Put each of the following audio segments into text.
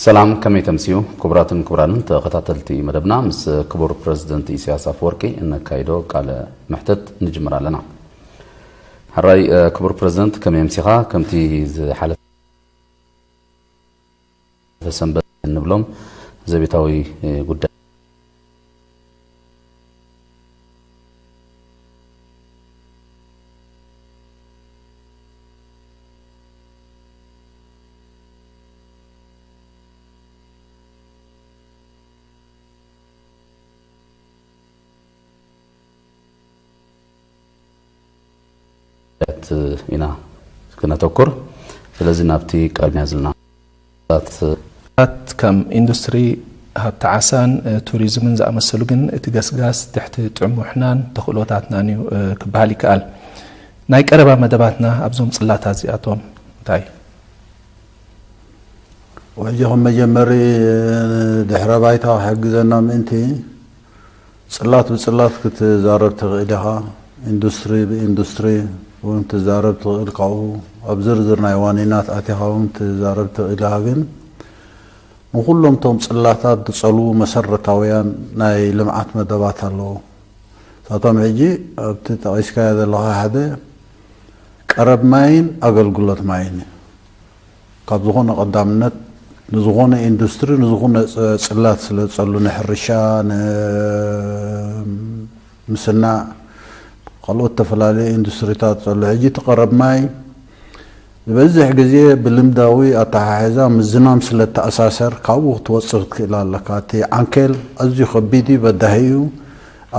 ሰላም፣ ከመይ ተምስዩ? ክቡራትን ክቡራንን ተኸታተልቲ መደብና፣ ምስ ክቡር ፕረዚደንት ኢሳያስ ኣፈወርቂ እነካይዶ ቃለ መሕተት ንጅምር ኣለና። ሕራይ፣ ክቡር ፕረዚደንት፣ ከመይ ኣምሲኻ? ከምቲ ዝሓለፈ ሰንበት እንብሎም ዘቤታዊ ጉዳይ ኢና ክነተኩር። ስለዚ ናብቲ ቀዳምያ ዝልና ታት ከም ኢንዱስትሪ፣ ሃብቲ ዓሳን ቱሪዝምን ዝኣመሰሉ ግን እቲ ገስጋስ ትሕቲ ጥዕሙ ሕናን ተኽእሎታትናን እዩ ክበሃል ይከኣል። ናይ ቀረባ መደባትና ኣብዞም ጽላታት እዚኣቶም እንታይ? ወጂ ከም መጀመሪ ድሕረ ባይታ ክሕግዘና ምእንቲ ጽላት ብጽላት ክትዛረብ ትኽእል ኢኻ። ኢንዱስትሪ ብኢንዱስትሪ እውን ትዛረብ ትኽእል፣ ካብኡ ኣብ ዝርዝር ናይ ዋኒናት ኣቲኻ እውን ትዛረብ ትኽእል ኢኻ። ግን ንኹሎም እቶም ጽላታት ዝጸልዉ መሰረታውያን ናይ ልምዓት መደባት ኣለዉ። ንሳቶም ሕጂ ኣብቲ ጠቒስካዮ ዘለኻ ሓደ ቀረብ ማይን ኣገልግሎት ማይን እዩ። ካብ ዝኾነ ቀዳምነት ንዝኾነ ኢንዱስትሪ ንዝኾነ ጽላት ስለ ዝጸሉ ንሕርሻ ንምስናዕ ካልኦት ዝተፈላለዩ ኢንዱስትሪታት ጸሉ። ሕጂ እቲ ቀረብ ማይ ዝበዝሕ ግዜ ብልምዳዊ ኣተሓሕዛ ምስ ዝናም ስለ እተኣሳሰር ካብኡ ክትወጽእ ክትክእል ኣለካ። እቲ ዓንኬል ኣዝዩ ከቢድ እዩ፣ በዳሂ እዩ።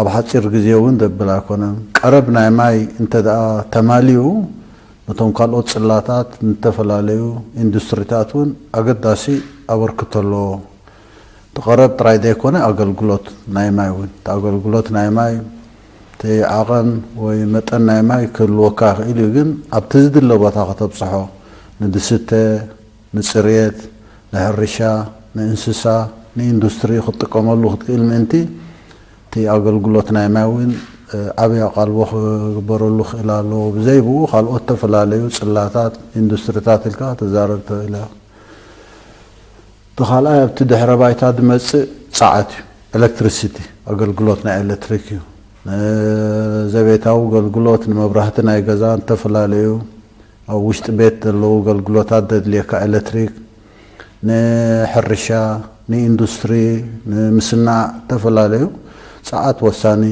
ኣብ ሓጺር ግዜ እውን ዘብል ኣይኮነን። ቀረብ ናይ ማይ እንተ ደኣ ተማሊኡ ነቶም ካልኦት ጽላታት ንተፈላለዩ ኢንዱስትሪታት እውን ኣገዳሲ ኣበርክቶ ኣለዎ። እቲ ቀረብ ጥራይ ዘይኮነ ኣገልግሎት ናይ ማይ እውን፣ እቲ ኣገልግሎት ናይ ማይ እቲ ዓቐን ወይ መጠን ናይ ማይ ክህልወካ ይኽእል እዩ፣ ግን ኣብቲ ዝድለ ቦታ ከተብጽሖ፣ ንድስተ፣ ንጽርየት፣ ንሕርሻ፣ ንእንስሳ፣ ንኢንዱስትሪ ክትጥቀመሉ ክትክእል ምእንቲ እቲ ኣገልግሎት ናይ ማይ እውን ዓብይ ኣቓልቦ ክግበረሉ ክእል ኣለዎ። ብዘይ ብኡ ካልኦት ዝተፈላለዩ ጽላታት ኢንዱስትሪታት ኢልካ ተዛረብ ትኽእል ኢኻ። እቲ ካልኣይ ኣብቲ ድሕረ ባይታ ዝመጽእ ጸዓት እዩ። ኤሌክትሪሲቲ ኣገልግሎት ናይ ኤሌክትሪክ እዩ። ንዘቤታዊ ኣገልግሎት ንመብራህቲ ናይ ገዛ እንተፈላለዩ ኣብ ውሽጢ ቤት ዘለዉ ኣገልግሎታት ዘድልየካ ኤሌክትሪክ ንሕርሻ፣ ንኢንዱስትሪ፣ ንምስናዕ ዝተፈላለዩ ጸዓት ወሳኒ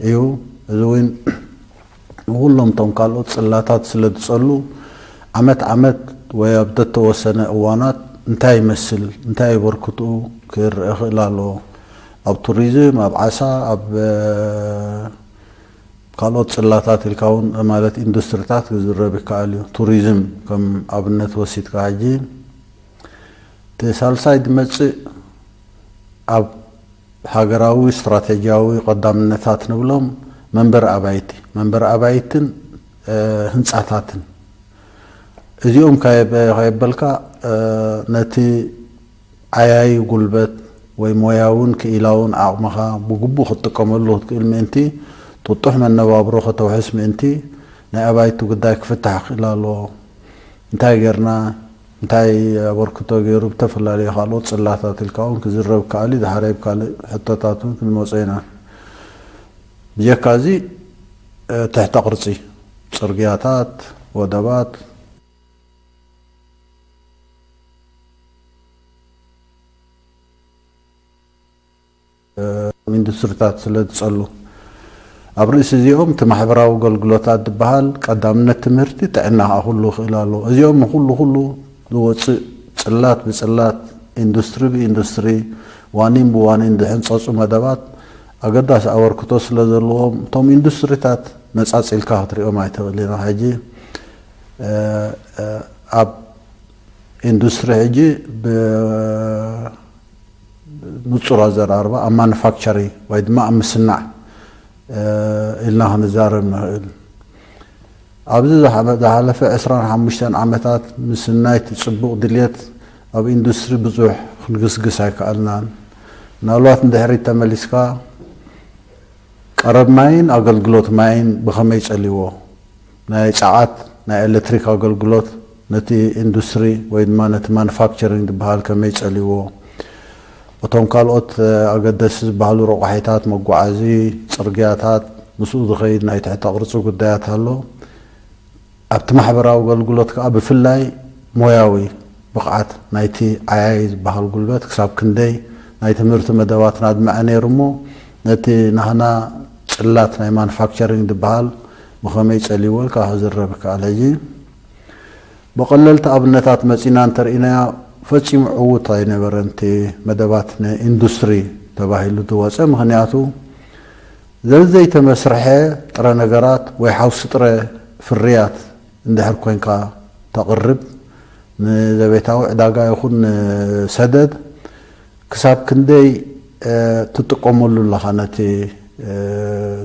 እዩ። እዚ እውን ንኹሎም እቶም ካልኦት ጽላታት ስለ ዝጸሉ ዓመት ዓመት ወይ ኣብ ዘተወሰነ እዋናት እንታይ ይመስል፣ እንታይ ኣበርክትኡ ክረአ ክእል ኣለዎ። ኣብ ቱሪዝም፣ ኣብ ዓሳ፣ ኣብ ካልኦት ጽላታት ኢልካ እውን ማለት ኢንዱስትሪታት ክዝረብ ይከኣል እዩ። ቱሪዝም ከም ኣብነት ወሲድካ ሕጂ እቲ ሳልሳይ ዝመጽእ ኣብ ሃገራዊ ስትራቴጂያዊ ቀዳምነታት ንብሎም መንበሪ ኣባይቲ፣ መንበሪ ኣባይትን ህንጻታትን እዚኦም ከየበልካ ነቲ ዓያዪ ጉልበት ወይ ሞያውን ክኢላውን ዓቕምኻ ብግቡእ ክትጥቀመሉ ክትክእል ምእንቲ ጥጡሕ መነባብሮ ከተውሕስ ምእንቲ ናይ ኣባይቲ ጉዳይ ክፍታሕ ክእል ኣለዎ። እንታይ ጌርና እንታይ ኣበርክቶ ገይሩ ብተፈላለየ ካልኦት ጽላታት ኢልካ እውን ክዝረብ ከኣል እዩ። ድሓረይ ብካልእ ሕቶታት እውን ክንመጾ ኢና። ብጀካ እዚ ትሕተ ቅርጺ ጽርግያታት፣ ወደባት፣ ኢንዱስትሪታት ስለ ዝጸሉ ኣብ ርእሲ እዚኦም እቲ ማሕበራዊ ኣገልግሎታት ዝበሃል ቀዳምነት ትምህርቲ ጥዕና ከዓ ክህሉ ይኽእል ኣለዎ። እዚኦም ንኹሉ ኩሉ ዝወፅእ ጽላት ብጽላት ኢንዱስትሪ ብኢንዱስትሪ ዋኒን ብዋኒን ዝሕንጸጹ መደባት ኣገዳሲ ኣበርክቶ ስለ ዘለዎም እቶም ኢንዱስትሪታት ነጻጺልካ ክትሪኦም ኣይትኽእል ኢና። ሕጂ ኣብ ኢንዱስትሪ ሕጂ ብንጹር ኣዘራርባ ኣብ ማኑፋክቸሪ ወይ ድማ ኣብ ምስናዕ ኢልና ክንዛረብ ንኽእል። ኣብዚ ዝሓመ- ዝሓለፈ ዕስራን ሓሙሽተን ዓመታት ምስናይ እቲ ጽቡቕ ድልየት ኣብ ኢንዱስትሪ ብዙሕ ክንግስግስ ኣይከኣልናን። ምናልባት ንድሕሪት ተመሊስካ ቀረብ ማይን ኣገልግሎት ማይን ብኸመይ ጸልይዎ? ናይ ጸዓት፣ ናይ ኤሌክትሪክ ኣገልግሎት ነቲ ኢንዱስትሪ ወይ ድማ ነቲ ማኑፋክቸሪንግ ዝበሃል ከመይ ጸልይዎ፣ እቶም ካልኦት ኣገደሲ ዝበሃሉ ረቋሒታት፣ መጓዓዚ፣ ጽርግያታት፣ ምስኡ ዝኸይድ ናይ ትሕተ ቅርጺ ጉዳያት ኣሎ። ኣብቲ ማሕበራዊ ኣገልግሎት ከኣ ብፍላይ ሞያዊ ብቕዓት ናይቲ ዓያዪ ዝበሃል ጉልበት ክሳብ ክንደይ፣ ናይ ትምህርቲ መደባትና ኣድመዐ ነይሩ እሞ፣ ነቲ ናህና ጽላት ናይ ማኑፋክቸሪንግ ዝበሃል ብኸመይ ጸልይዎ ኢልካ ክዝረብ ይከኣል። ሕጂ ብቐለልቲ ኣብነታት መጺና እንተርኢናዮ፣ ፈጺሙ ዕዉት ኣይነበረን እቲ መደባት ንኢንዱስትሪ ተባሂሉ ዝወጸ። ምኽንያቱ ዘዘይተመስርሐ ጥረ ነገራት ወይ ሓውሲ ጥረ ፍርያት እንድሕር ኮይንካ ተቕርብ፣ ንዘቤታዊ ዕዳጋ ይኹን ንሰደድ፣ ክሳብ ክንደይ ትጥቀመሉ ኣለኻ ነቲ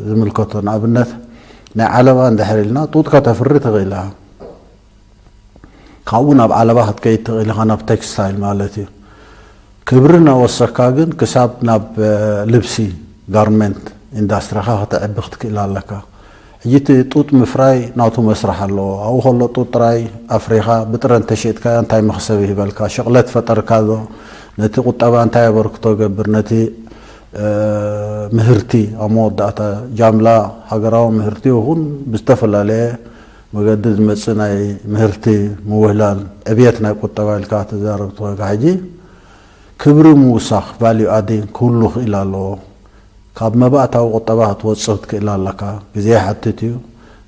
ዝምልከቶ። ንኣብነት ናይ ዓለባ እንድሕር ኢልና፣ ጡጥ ከተፍሪ ትኽእል ኢኻ። ካብኡ ናብ ዓለባ ክትከይድ ትኽእል ኢኻ፣ ናብ ቴክስታይል ማለት እዩ። ክብሪ እናወሰካ ግን ክሳብ ናብ ልብሲ፣ ጋርመንት ኢንዳስትሪኻ ከተዕቢ ክትክእል ኣለካ። ሕጂ እቲ ጡጥ ምፍራይ ናቱ መስርሕ ኣለዎ። ኣብኡ ከሎ ጡጥ ጥራይ ኣፍሪኻ ብጥረ እንተሸጥካዮ እንታይ መኽሰብ ይህበልካ? ሽቕለት ፈጠርካ ዶ? ነቲ ቁጠባ እንታይ ኣበርክቶ ገብር? ነቲ ምህርቲ ኣብ መወዳእታ ጃምላ ሃገራዊ ምህርቲ ይኹን ብዝተፈላለየ መገዲ ዝመጽእ ናይ ምህርቲ ምውህላል፣ ዕብየት ናይ ቁጠባ ኢልካ ትዛረብ ተኾይንካ፣ ሕጂ ክብሪ ምውሳኽ፣ ቫልዩ ኣዲንግ ክህሉ ክእል ኣለዎ። ካብ መባእታዊ ቁጠባ ክትወጽእ ክትክእል ኣለካ። ግዜ ይሓትት እዩ።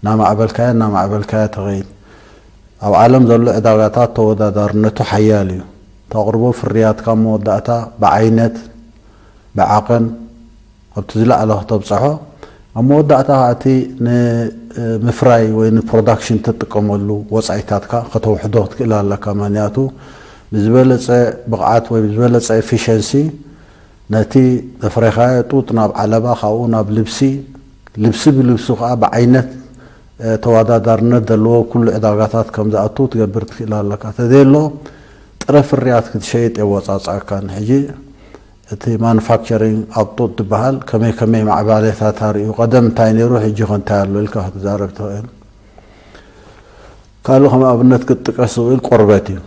እናማዕበልካዮ እናማዕበልካዮ ትኸይድ። ኣብ ዓለም ዘሎ ዕዳጋታት ተወዳዳርነቱ ሓያል እዩ። ተቕርቦ ፍርያትካ መወዳእታ ብዓይነት ብዓቐን ኣብቲ ዝለዓለ ከተብጽሖ፣ ኣብ መወዳእታ እቲ ንምፍራይ ወይ ንፕሮዳክሽን ትጥቀመሉ ወጻኢታትካ ከተውሕዶ ክትክእል ኣለካ። ምኽንያቱ ብዝበለጸ ብቕዓት ወይ ብዝበለጸ ኤፊሸንሲ ነቲ ዘፍረኻዮ ጡጥ ናብ ዓለባ፣ ካብኡ ናብ ልብሲ፣ ልብሲ ብልብሱ ከኣ ብዓይነት ተወዳዳርነት ዘለዎ ኩሉ ዕዳጋታት ከም ዝኣቱ ትገብር ትክእል ኣለካ። ተዘየሎ ጥረ ፍርያት ክትሸይጥ የወጻጽኣካን። ሕጂ እቲ ማኑፋክቸሪንግ ኣብ ጡጥ ዝበሃል ከመይ ከመይ ማዕባለታት ኣርእዩ፣ ቀደም እንታይ ነይሩ፣ ሕጂ ከ እንታይ ኣሎ ኢልካ ክትዛረብ ትኽእል። ካልእ ከም ኣብነት ክትጥቀስ ዝኽእል ቆርበት እዩ።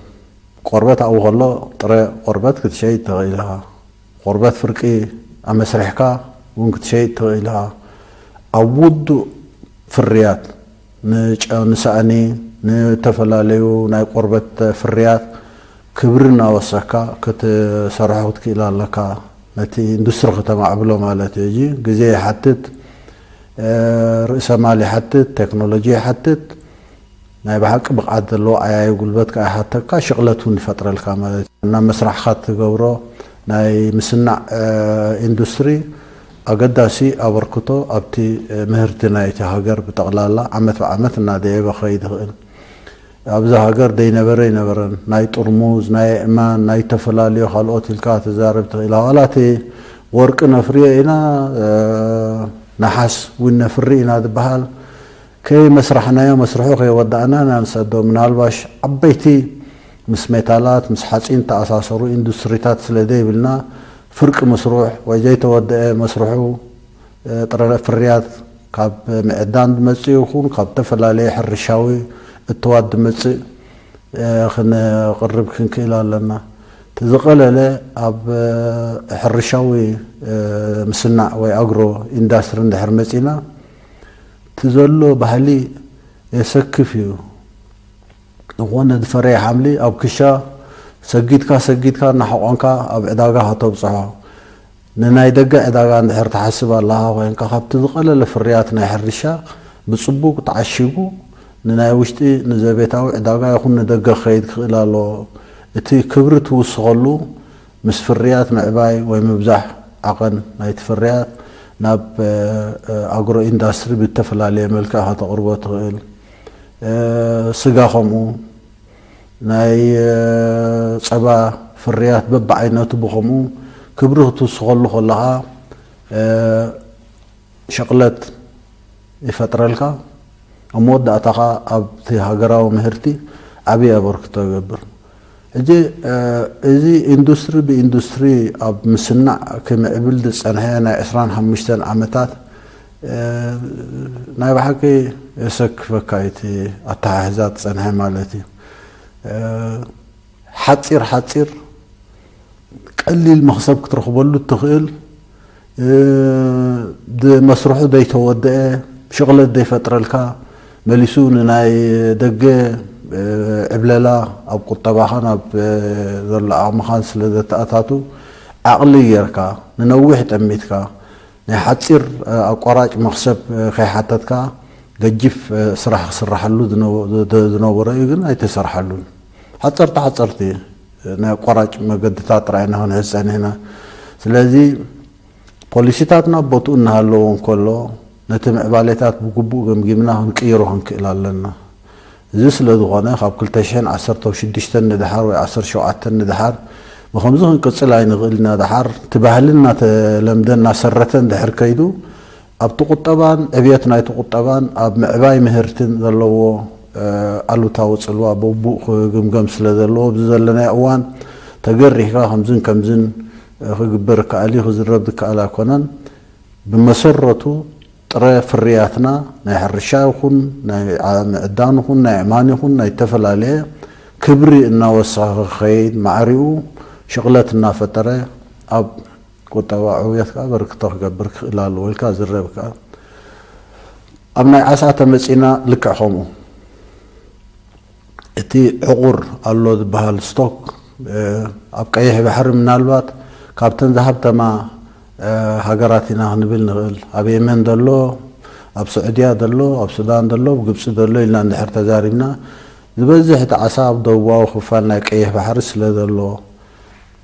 ቆርበት ኣብኡ ከሎ ጥረ ቆርበት ክትሸይጥ ትኽእል ኢኻ። ቆርበት ፍርቂ ኣመስሪሕካ እውን ክትሸይጥ ትኽእል ኢኻ። ኣብ ውዱእ ፍርያት ንጨ-፣ ንሳእኒ፣ ንተፈላለዩ ናይ ቆርበት ፍርያት ክብሪ እናወሰካ ክትሰርሖ ክትክእል ኣለካ። ነቲ ኢንዱስትሪ ከተማዕብሎ ማለት እዩ። እዚ ግዜ ይሓትት፣ ርእሰ ማል ይሓትት፣ ቴክኖሎጂ ይሓትት። ናይ ብሓቂ ብቕዓት ዘለዎ ዓያዪ ጉልበት ከኣ ይሓተካ፣ ሽቕለት እውን ይፈጥረልካ ማለት እዩ። ናብ መስራሕካ ትገብሮ ናይ ምስናዕ ኢንዱስትሪ ኣገዳሲ ኣበርክቶ ኣብቲ ምህርቲ ናይቲ ሃገር ብጠቕላላ ዓመት ብዓመት እናደየበ ክኸይድ ይኽእል። ኣብዛ ሃገር ደይነበረ ኣይነበረን። ናይ ጥርሙዝ፣ ናይ ኣእማን፣ ናይ ዝተፈላለዩ ካልኦት ኢልካ ትዛረብ ትኽእል። ዋላ እቲ ወርቂ ነፍርዮ ኢና፣ ነሓስ እውን ነፍሪ ኢና ዝበሃል ከይመስራሕናዮ፣ መስርሑ ከይወዳእና ኢና ንሰዶ። ምናልባሽ ዓበይቲ ምስ ሜታላት፣ ምስ ሓፂን ተኣሳሰሩ ኢንዱስትሪታት ስለ ዘይብልና፣ ፍርቂ ምስሩሕ ወይ ዘይተወደአ መስርሑ፣ ጥረ ፍርያት ካብ ምዕዳን ዝመጽእ ይኹን ካብ ዝተፈላለየ ሕርሻዊ እተዋት ዝመጽእ፣ ክነቕርብ ክንክእል ኣለና። እቲ ዝቐለለ ኣብ ሕርሻዊ ምስናዕ ወይ ኣግሮ ኢንዳስትሪ እንድሕር መጺና፣ እቲ ዘሎ ባህሊ የሰክፍ እዩ። ዝኾነ ዝፈረየ ሓምሊ ኣብ ክሻ ሰጊድካ ሰጊድካ እናሓቖንካ ኣብ ዕዳጋ ከተብጽሖ። ንናይ ደገ ዕዳጋ እንድሕር ትሓስብ ኣለኻ ኮይንካ፣ ካብቲ ዝቐለለ ፍርያት ናይ ሕርሻ ብጽቡቕ ተዓሺጉ ንናይ ውሽጢ ንዘቤታዊ ዕዳጋ ይኹን ንደገ ክኸይድ ክኽእል ኣለዎ። እቲ ክብሪ ትውስኸሉ ምስ ፍርያት ምዕባይ ወይ ምብዛሕ ዓቐን ናይቲ ፍርያት ናብ ኣግሮ ኢንዳስትሪ ብተፈላለየ መልክዕ ከተቕርቦ ትኽእል። ስጋ ከምኡ፣ ናይ ጸባ ፍርያት በብዓይነቱ ብኸምኡ ክብሪ ክትውስኸሉ ከለኻ ሸቕለት ይፈጥረልካ። ኣብ መወዳእታ ኸኣ ኣብቲ ሃገራዊ ምህርቲ ዓብዪ ኣበርክቶ ይገብር። ሕጂ እዚ ኢንዱስትሪ ብኢንዱስትሪ ኣብ ምስናዕ ክምዕብል ዝጸንሐ ናይ ዕስራን ሓሙሽተን ዓመታት ናይ ብሓቂ የሰክፈካ እቲ ኣተሓሕዛ ዝጸንሐ ማለት እዩ። ሓፂር ሓፂር ቀሊል መኽሰብ ክትረኽበሉ እትኽእል፣ መስርሑ ዘይተወደአ ሽቕለት ዘይፈጥረልካ፣ መሊሱ ንናይ ደገ ዕብለላ ኣብ ቁጠባኻን ኣብ ዘሎ ዓቕምኻን ስለ ዘተኣታቱ፣ ዓቕሊ ጌርካ ንነዊሕ ጠሚትካ ናይ ሓፂር ኣቋራጭ መኽሰብ ከይሓተትካ ገጂፍ ስራሕ ክስራሓሉ ዝነበሮ እዩ፣ ግን ኣይተሰርሓሉን። ሓፀርቲ ሓፀርቲ ናይ ኣቋራጭ መገድታት ጥራይ ኢና ክንሕዝ ፀኒሕና። ስለዚ ፖሊሲታትና ቦትኡ እናሃለዎ እንከሎ፣ ነቲ ምዕባሌታት ብግቡእ ገምጊምና ክንቅይሮ ክንክእል ኣለና። እዚ ስለ ዝኾነ፣ ካብ ክልተ ሽሕን ዓሰርተ ሽዱሽተን ንደሓር ወይ ዓሰርተ ሸውዓተን ንደሓር ብኸምዚ ክንቅጽል ኣይንኽእል ኢና። ደሓር እቲ ባህሊ እናተለምደ እናሰረተ እንድሕር ከይዱ፣ ኣብቲ ቁጠባን ዕብየት ናይቲ ቁጠባን ኣብ ምዕባይ ምህርትን ዘለዎ ኣሉታዊ ጽልዋ ብግቡእ ክግምገም ስለ ዘለዎ፣ ኣብዚ ዘለናዮ እዋን ተገሪህካ ከምዝን ከምዝን ክግበር ይከኣል እዩ፣ ክዝረብ ዝከኣል ኣይኮነን። ብመሰረቱ ጥረ ፍርያትና ናይ ሕርሻ ይኹን ናይ ምዕዳን ይኹን ናይ ዕማን ይኹን ናይ ዝተፈላለየ ክብሪ እናወሰኸ ክኸይድ፣ ማዕሪኡ ሽቕለት እናፈጠረ ኣብ ቁጠባ ዕውየት ከዓ በርክቶ ክገብር ክኽእል ኣለዎ ኢልካ ዝረብ ከዓ። ኣብ ናይ ዓሳ ተመፂና ልክዕ ከምኡ። እቲ ዕቑር ኣሎ ዝበሃል ስቶክ ኣብ ቀይሕ ባሕሪ ምናልባት ካብተን ዝሃብተማ ሃገራት ኢና ክንብል ንኽእል። ኣብ የመን ዘሎ፣ ኣብ ስዑድያ ዘሎ፣ ኣብ ሱዳን ዘሎ፣ ኣብ ግብፂ ዘሎ ኢልና እንድሕር ተዛሪብና፣ ዝበዝሕ እቲ ዓሳ ኣብ ደቡባዊ ክፋል ናይ ቀይሕ ባሕሪ ስለ ዘሎ፣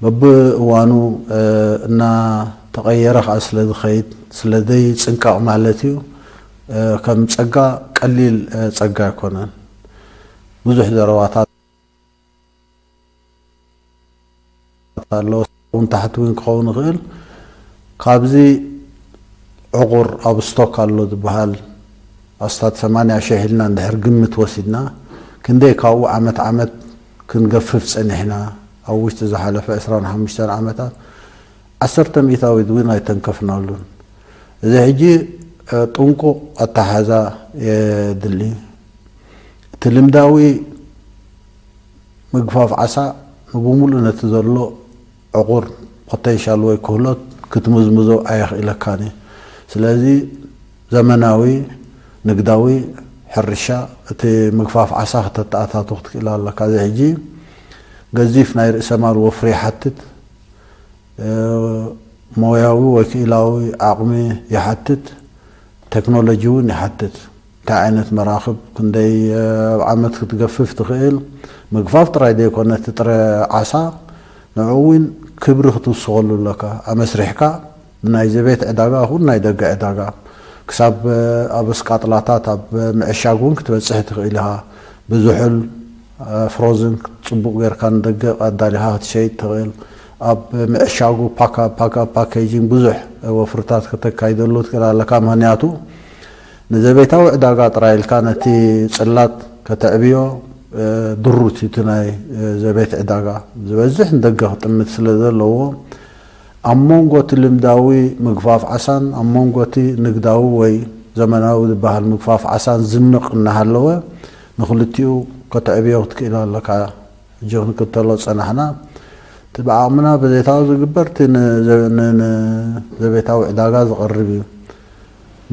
በብእዋኑ እናተቐየረ ከዓ ስለ ዝኸይድ፣ ስለ ዘይፅንቀቕ ማለት እዩ፣ ከም ፀጋ ቀሊል ፀጋ ኣይኮነን። ብዙሕ ዘረባታት ኣሎ፣ እውን ታሕቲ እውን ክኸውን ይኽእል። ካብዚ ዕቑር ኣብ ስቶክ ኣሎ ዝበሃል ኣስታት ሰማንያ ሽሕ ኢልና እንድሕር ግምት ወሲድና፣ ክንደይ ካብኡ ዓመት ዓመት ክንገፍፍ ጸኒሕና? ኣብ ውሽጢ ዝሓለፈ ዕስራን ሓሙሽተን ዓመታት ዓሰርተ ሚእታዊት እውን ኣይተንከፍናሉን። እዚ ሕጂ ጥንቁቕ ኣተሓዛ የድሊ። እቲ ልምዳዊ ምግፋፍ ዓሳ ንብሙሉእ ነቲ ዘሎ ዕቑር ፖቴንሻል ወይ ክህሎት ክትምዝምዞ ኣየኽእለካን እዩ። ስለዚ ዘመናዊ ንግዳዊ ሕርሻ እቲ ምግፋፍ ዓሳ ከተተኣታቱ ክትክእል ኣለካ። እዚ ሕጂ ገዚፍ ናይ ርእሰ ማል ወፍሪ ይሓትት። ሞያዊ ወይ ክኢላዊ ዓቕሚ ይሓትት፣ ቴክኖሎጂ እውን ይሓትት። እንታይ ዓይነት መራኽብ፣ ክንደይ ኣብ ዓመት ክትገፍፍ ትኽእል፣ ምግፋፍ ጥራይ ዘይኮነ እቲ ጥረ ዓሳ ንዕኡ እውን ክብሪ ክትውስኸሉ ኣለካ። ኣመስሪሕካ ንናይ ዘቤት ዕዳጋ ይኹን ናይ ደገ ዕዳጋ ክሳብ ኣብ ስቃጥላታት ኣብ ምዕሻግ እውን ክትበፅሕ ትኽእል ኢኻ። ብዝሑል ፍሮዝን ጽቡቕ ጌርካ ንደገ ኣዳሊኻ ክትሸይጥ ትኽእል። ኣብ ምዕሻጉ ፓካ ፓካ ፓኬጂንግ ብዙሕ ወፍርታት ከተካይደሉ ትኽእል ኣለካ። ምኽንያቱ ንዘቤታዊ ዕዳጋ ጥራይ ኢልካ ነቲ ጽላት ከተዕብዮ ድሩት እቲ ናይ ዘቤት ዕዳጋ ዝበዝሕ ንደገ ክጥምት ስለ ዘለዎ ኣብ መንጎ እቲ ልምዳዊ ምግፋፍ ዓሳን ኣብ መንጎ እቲ ንግዳዊ ወይ ዘመናዊ ዝበሃል ምግፋፍ ዓሳን ዝንቕ እናሃለወ ንክልቲኡ ከተዕብዮ ክትክእል ኣለካ። ሕጂ ክንክተሎ ዝጸናሕና እቲ ብዓቕምና ብዘታዊ ዝግበር እቲ ንዘቤታዊ ዕዳጋ ዝቐርብ እዩ።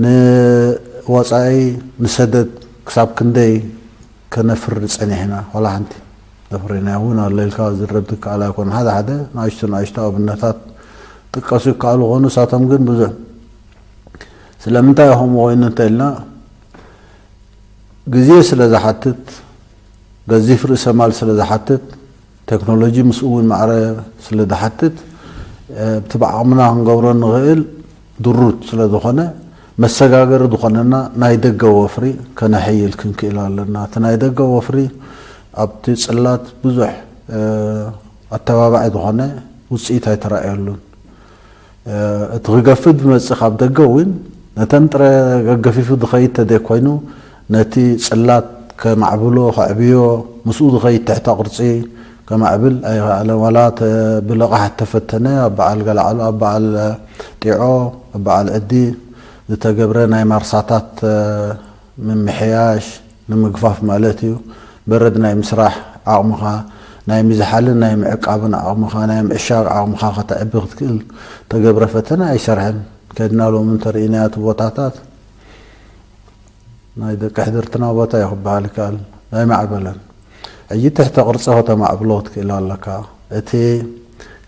ንወፃኢ ንሰደድ ክሳብ ክንደይ ከነፍሪ ጸኒሕና ዋላ ሓንቲ ዘፍሪናዮ እውን ኣሎ ኢልካ ዝረብ ትከኣል ኣይኮነ። ሓደ ሓደ ንኣሽቱ ንኣሽቱ ኣብነታት ጥቀሱ ይከኣሉ ኾኑ እሳቶም ግን ብዙሕ ስለምንታይ ከምኡ ኮይኑ እንተኢልና ግዜ ስለ ዝሓትት ገዚፍ ርእሰ ማል ስለ ዝሓትት ቴክኖሎጂ ምስኡ እውን ማዕረ ስለ ዝሓትት እቲ ብዓቕምና ክንገብሮ ንኽእል ድሩት ስለ ዝኾነ መሰጋገሪ ዝኾነና ናይ ደገ ወፍሪ ከነሐይል ክንክእል ኣለና። እቲ ናይ ደገ ወፍሪ ኣብቲ ጽላት ብዙሕ ኣተባባዒ ዝኾነ ውፅኢት ኣይተራእየሉን። እቲ ክገፍፍ ዝመፅእ ካብ ደገ እውን ነተን ጥረ ገገፊፉ ዝኸይድ ተዘይኮይኑ ነቲ ጽላት ከማዕብሎ ከዕብዮ ምስኡ ዝኸይድ ትሕተ ቅርፂ ከማዕብል ኣይኸኣለን። ዋላ ብልቓሕ ተፈተነ ኣብ በዓል ገላዓሉ ኣብ በዓል ጢዖ ኣብ በዓል ዕዲ ዝተገብረ ናይ ማርሳታት ምምሕያሽ ንምግፋፍ ማለት እዩ። በረድ ናይ ምስራሕ ዓቕምኻ ናይ ምዝሓልን ናይ ምዕቃብን ዓቕምኻ፣ ናይ ምዕሻግ ዓቕምኻ ከተዕቢ ክትክእል ተገብረ ፈተነ ኣይሰርሐን። ከድና ሎሚ እንተርኢናዮ እቲ ቦታታት ናይ ደቂ ሕድርትና ቦታ እዩ ክበሃል ይከኣል። ኣይማዕበለን። ሕጂ ትሕተ ቅርጺ ከተማዕብሎ ክትክእል ኣለካ። እቲ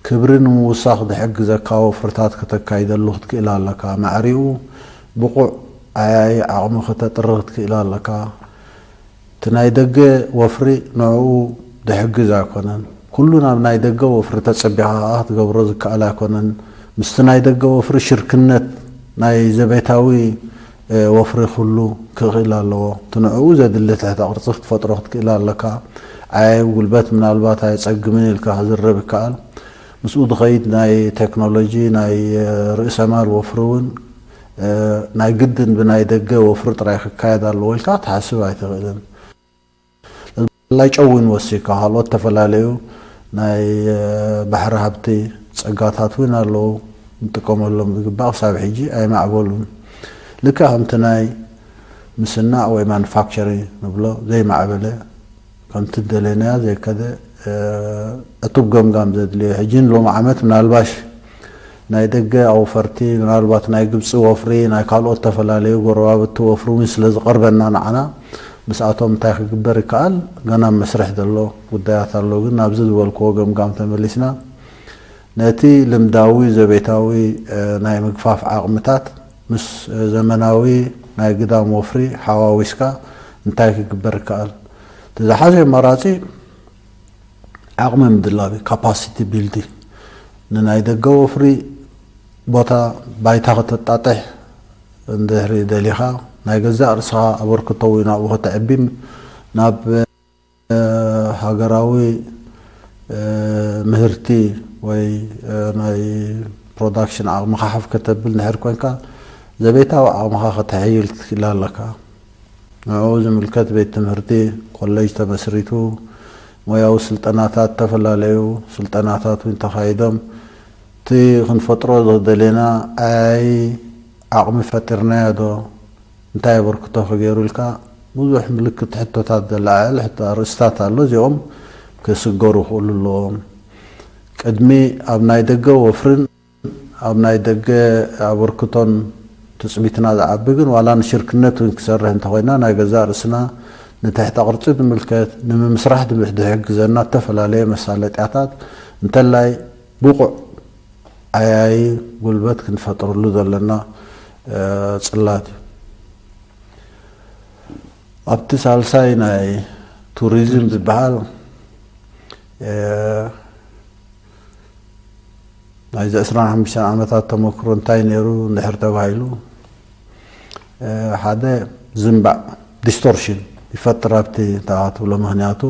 ክብሪ ንምውሳኽ ዝሕግዘካ ወፍርታት ከተካይደሉ ክትክእል ኣለካ። ማዕሪኡ ብቑዕ ዓያዪ ዓቕሚ ከተጥሪ ክትክእል ኣለካ። እቲ ናይ ደገ ወፍሪ ንዕኡ ዝሕግዝ ኣይኮነን። ኩሉ ናብ ናይ ደገ ወፍሪ ተጸቢኻ ከኣ ክትገብሮ ዝከኣል ኣይኮነን። ምስቲ ናይ ደገ ወፍሪ ሽርክነት ናይ ዘቤታዊ፣ እ፣ ወፍሪ ኩሉ ክኽእል ኣለዎ። እቲ ንዕኡ ዘድሊ ትሕተ ቅርጺ ክትፈጥሮ ክትክእል ኣለካ። ዓያዩ ጉልበት ምናልባት ኣየጸግምን ኢልካ ክዝረብ ይከኣል። ምስኡ ዝኸይድ ናይ ቴክኖሎጂ፣ ናይ፣ እ፣ ርእሰ ማል ወፍሪ እውን፣ እ፣ ናይ ግድን ብናይ ደገ ወፍሪ ጥራይ ክካየድ ኣለዎ ኢልካ ክትሓስብ ኣይትኽእልን። ብፍላይ ጨው እውን ወሲካ፣ ካልኦት ዝተፈላለዩ ናይ፣ እ፣ ባሕሪ ሃብቲ ጸጋታት እውን ኣለዉ፣ ንጥቀመሎም ዝግባእ ክሳብ ሕጂ ኣይማዕበሉን። ልክዕ ከምቲ ናይ ምስናዕ ወይ ማኑፋክቸሪንግ ንብሎ ዘይማዕበለ፣ ከምቲ ደለናዮ ዘይከደ፣ እ፣ ዕቱብ ገምጋም ዘድልዮ። ሕጂ ንሎሚ ዓመት ምናልባሽ ናይ ደገ ኣውፈርቲ፣ ምናልባት ናይ ግብጺ ወፍሪ፣ ናይ ካልኦት ተፈላለዩ ጎረባብቲ ወፍሪ እውን ስለ ዝቐርበና ንዓና፣ ምስኣቶም እንታይ ክግበር ይከኣል? ገና ኣብ መስርሕ ዘሎ ጉዳያት ኣሎ። ግን ናብዚ ዝበልክዎ ገምጋም ተመሊስና፣ ነቲ ልምዳዊ ዘቤታዊ፣ እ፣ ናይ ምግፋፍ ዓቕምታት ምስ፣ እ፣ ዘመናዊ ናይ ግዳም ወፍሪ ሓዋዊስካ እንታይ ክግበር ይከኣል? እቲ ዝሓሸ ኣማራጺ ዓቕሚ ምድላው እዩ፣ ካፓሲቲ ቢልዲንግ። ንናይ ደገ ወፍሪ ቦታ ባይታ ከተጣጥሕ እንድሕሪ ደሊኻ፣ ናይ ገዛእ ርእስኻ ኣበርክቶ እውን ናብኡ ከተዕቢም፣ ናብ፣ እ፣ ሃገራዊ፣ እ፣ ምህርቲ ወይ፣ እ፣ ናይ ፕሮዳክሽን ዓቕምኻ ሓፍ ከተብል እንድሕር ኮንካ፣ ዘቤታዊ ዓቕምኻ ከተሐይል ትክእል ኣለካ። ንዕኡ ዝምልከት ቤት ትምህርቲ፣ ኮሌጅ ተመስሪቱ፣ ሞያዊ ስልጠናታት፣ ዝተፈላለዩ ስልጠናታት እውን ተኻይዶም፣ እቲ ክንፈጥሮ ዝደሌና ዓያዪ ዓቕሚ ፈጢርናዮ ዶ? እንታይ ኣበርክቶ ከገይሩ ኢልካ ብዙሕ ምልክት ሕቶታት ዘለዓዕል ሕቶ ኣርእስታት ኣሎ። እዚኦም ክስገሩ ክእሉ ኣለዎም። ቅድሚ ኣብ ናይ ደገ ወፍርን ኣብ ናይ ደገ ኣበርክቶን ትጽቢትና ዝዓቢ ግን ዋላ ንሽርክነት እውን ክሰርሕ እንተኾይና ናይ ገዛእ ርእስና ንትሕተ ቅርጺ ዝምልከት ንምምስራሕ ዝምሕ-፣ ዝሕግዘና እተፈላለየ መሳለጥያታት እንተላይ ብቑዕ ዓያዪ ጉልበት ክንፈጥረሉ ዘለና፣ እ፣ ጽላት እዩ። ኣብቲ ሳልሳይ ናይ ቱሪዝም ዝበሃል፣ እ፣ ናይዚ ዕስራን ሓሙሽተን ዓመታት ተመክሮ እንታይ ነይሩ እንድሕር ተባሂሉ፣ እ፣ ሓደ ዝንባዕ ዲስቶርሽን ይፈጥር ኣብቲ እንታይ ትብሎ፣ ምኽንያቱ